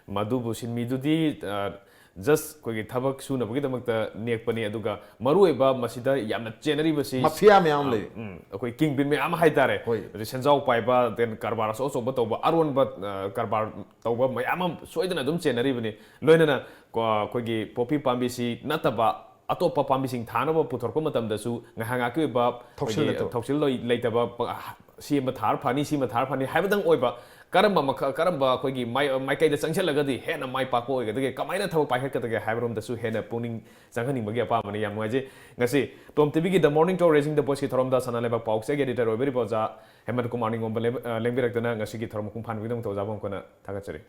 ꯃꯗꯨꯕꯨ ꯁꯤꯟꯃꯤꯗꯨꯗꯤ, ꯑ, Just ꯑꯩꯈꯣꯏꯒꯤ ꯊꯕꯛ ꯁꯨꯅꯕꯒꯤꯗꯃꯛꯇ ꯅꯦꯛꯄꯅꯤ꯫ ꯑꯗꯨꯒ ꯃꯔꯨꯑꯣꯏꯕ ꯃꯁꯤꯗ ꯌꯥꯝꯅ ꯆꯦꯟꯅꯔꯤꯕꯁꯤ, Mafia ꯃꯌꯥꯝ ꯑ, ꯂꯩ꯫ ꯎꯝ, ꯑꯩꯈꯣꯏ ꯀꯤꯡ ꯄꯤꯟ ꯃꯌꯥꯝ ꯑꯃ ꯍꯥꯏꯇꯥꯔꯦ꯫ ꯍꯣꯏ꯫ ꯑꯗꯩ ꯁꯦꯟꯖꯥꯎ ꯄꯥꯏꯕ, then ꯀꯔꯕꯥꯔ ꯑꯆꯧ ꯑꯆꯧꯕ ꯇꯧꯕ, ꯑꯔꯣꯟꯕ, ꯑ, ꯀꯔꯕꯥꯔ ꯇꯧꯕ ꯃꯌꯥꯝ ꯑꯃ ꯁꯣꯏꯗꯅ ꯑꯗꯨꯝ ꯆꯦꯟꯅꯔꯤꯕꯅꯤ꯫ ꯂꯣꯏꯅꯅ ꯀꯣ-, ꯑꯩꯈꯣꯏꯒꯤ ꯄꯣꯄꯤ ꯄꯥꯝꯕꯤꯁꯤ ꯅꯠꯇꯕ ꯑꯇꯣꯞꯄ ꯄꯥꯝꯕꯤꯁꯤꯡ ꯊꯥꯅꯕ ꯄꯨꯊꯣꯔꯛꯄ ꯃꯇꯝꯗꯁꯨ ꯉꯥꯏꯍꯥꯛ ꯉꯥꯏꯍꯥꯛꯀꯤ ꯑꯣꯏꯕ ꯊꯧꯁꯤꯜ ꯑꯩꯈꯣꯏꯒꯤ ꯂꯩꯇꯕ꯫ ꯊꯧꯁꯤꯜ ꯂꯩ-, ꯂꯩꯇꯕ ꯄ-, ꯁꯤ ꯑꯃ ꯊꯥꯔ ꯐꯅꯤ, ꯁꯤ ꯑꯃ ꯊꯥꯔ ꯐꯅꯤ ꯍꯥꯏꯕꯗꯪ ꯑꯣꯏꯕ, ꯀꯔꯝꯕ ꯃꯈꯜ, ꯀꯔꯝꯕ ꯑꯩꯈꯣꯏꯒꯤ ꯃꯥꯏ-, ꯃꯥꯏꯀꯩꯗ ꯆꯪꯁꯤꯜꯂꯒꯗꯤ ꯍꯦꯟꯅ ꯃꯥꯏ ꯄꯥꯛꯄ ꯑꯣꯏꯒꯗꯒꯦ, ꯀꯃꯥꯏꯅ ꯊꯕꯛ ꯄꯥꯏꯈꯠꯀꯗꯒꯦ ꯍꯥꯏꯕꯔꯣꯝꯗꯁꯨ ꯍꯦꯟꯅ ꯄꯨꯛꯅꯤꯡ ꯆꯪꯍꯟꯅꯤꯡꯕꯒꯤ ꯑꯄꯥꯝꯕꯅꯤ꯫ ꯌꯥꯝ ꯅꯨꯡꯉꯥꯏꯖꯩ꯫ ꯉꯁꯤ ꯇꯣꯝ ꯇꯤꯚꯤꯒꯤ The Morning Tour Raising the Voiceꯀꯤ ꯊꯧꯔꯝꯗ ꯁꯅꯥ ꯂꯩꯕꯥꯛ ꯄꯥꯎꯆꯦꯒꯤ editor ꯑꯣꯏꯕꯤꯔꯤꯕ ꯑꯣꯖꯥ ꯍꯦꯃꯟ ꯀꯨꯃꯥꯔ ꯅꯤꯉꯣꯝꯕ ꯂꯦꯝ-, ꯑ, ꯂꯦꯡꯕꯤꯔꯛꯇꯨꯅ ꯉꯁꯤꯒꯤ ꯊꯧꯔꯝ ꯃꯄꯨꯡ ꯐꯥꯍꯟꯕꯒꯤꯗꯃꯛꯇ ꯑꯣꯖꯥꯕꯨ ꯑꯃꯨꯛ ꯍꯟꯅ ꯊꯥꯒꯠꯆꯔꯤ꯫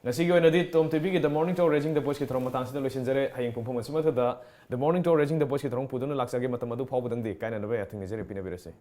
ꯉꯁꯤꯒꯤ ꯑꯣꯏꯅꯗꯤ ꯇꯣꯝ ꯇꯤꯚꯤꯒꯤ The Morning Tour Raising the Voiceꯀꯤ ꯊꯧꯔꯝ ꯃꯇꯥꯡꯁꯤꯗ ꯂꯣꯏꯁꯤꯟꯖꯔꯦ꯫ ꯍꯌꯦꯡ ꯄꯨꯡ ꯐꯝ ꯑꯁꯤꯃꯊꯛꯇ The Morning Tour Raising the Voiceꯀꯤ ꯊꯧꯔꯝ ꯄꯨꯗꯨꯅ ꯂꯥꯛꯆꯒꯦ꯫ ꯃꯇꯝ ꯑꯗꯨ ꯐꯥꯎꯕꯗꯪꯗꯤ ꯀꯥꯏꯅꯅꯕ ꯌꯥꯊꯪ ꯅꯤꯖꯔꯤ, ꯄꯤꯅꯕꯤꯔꯁꯤ꯫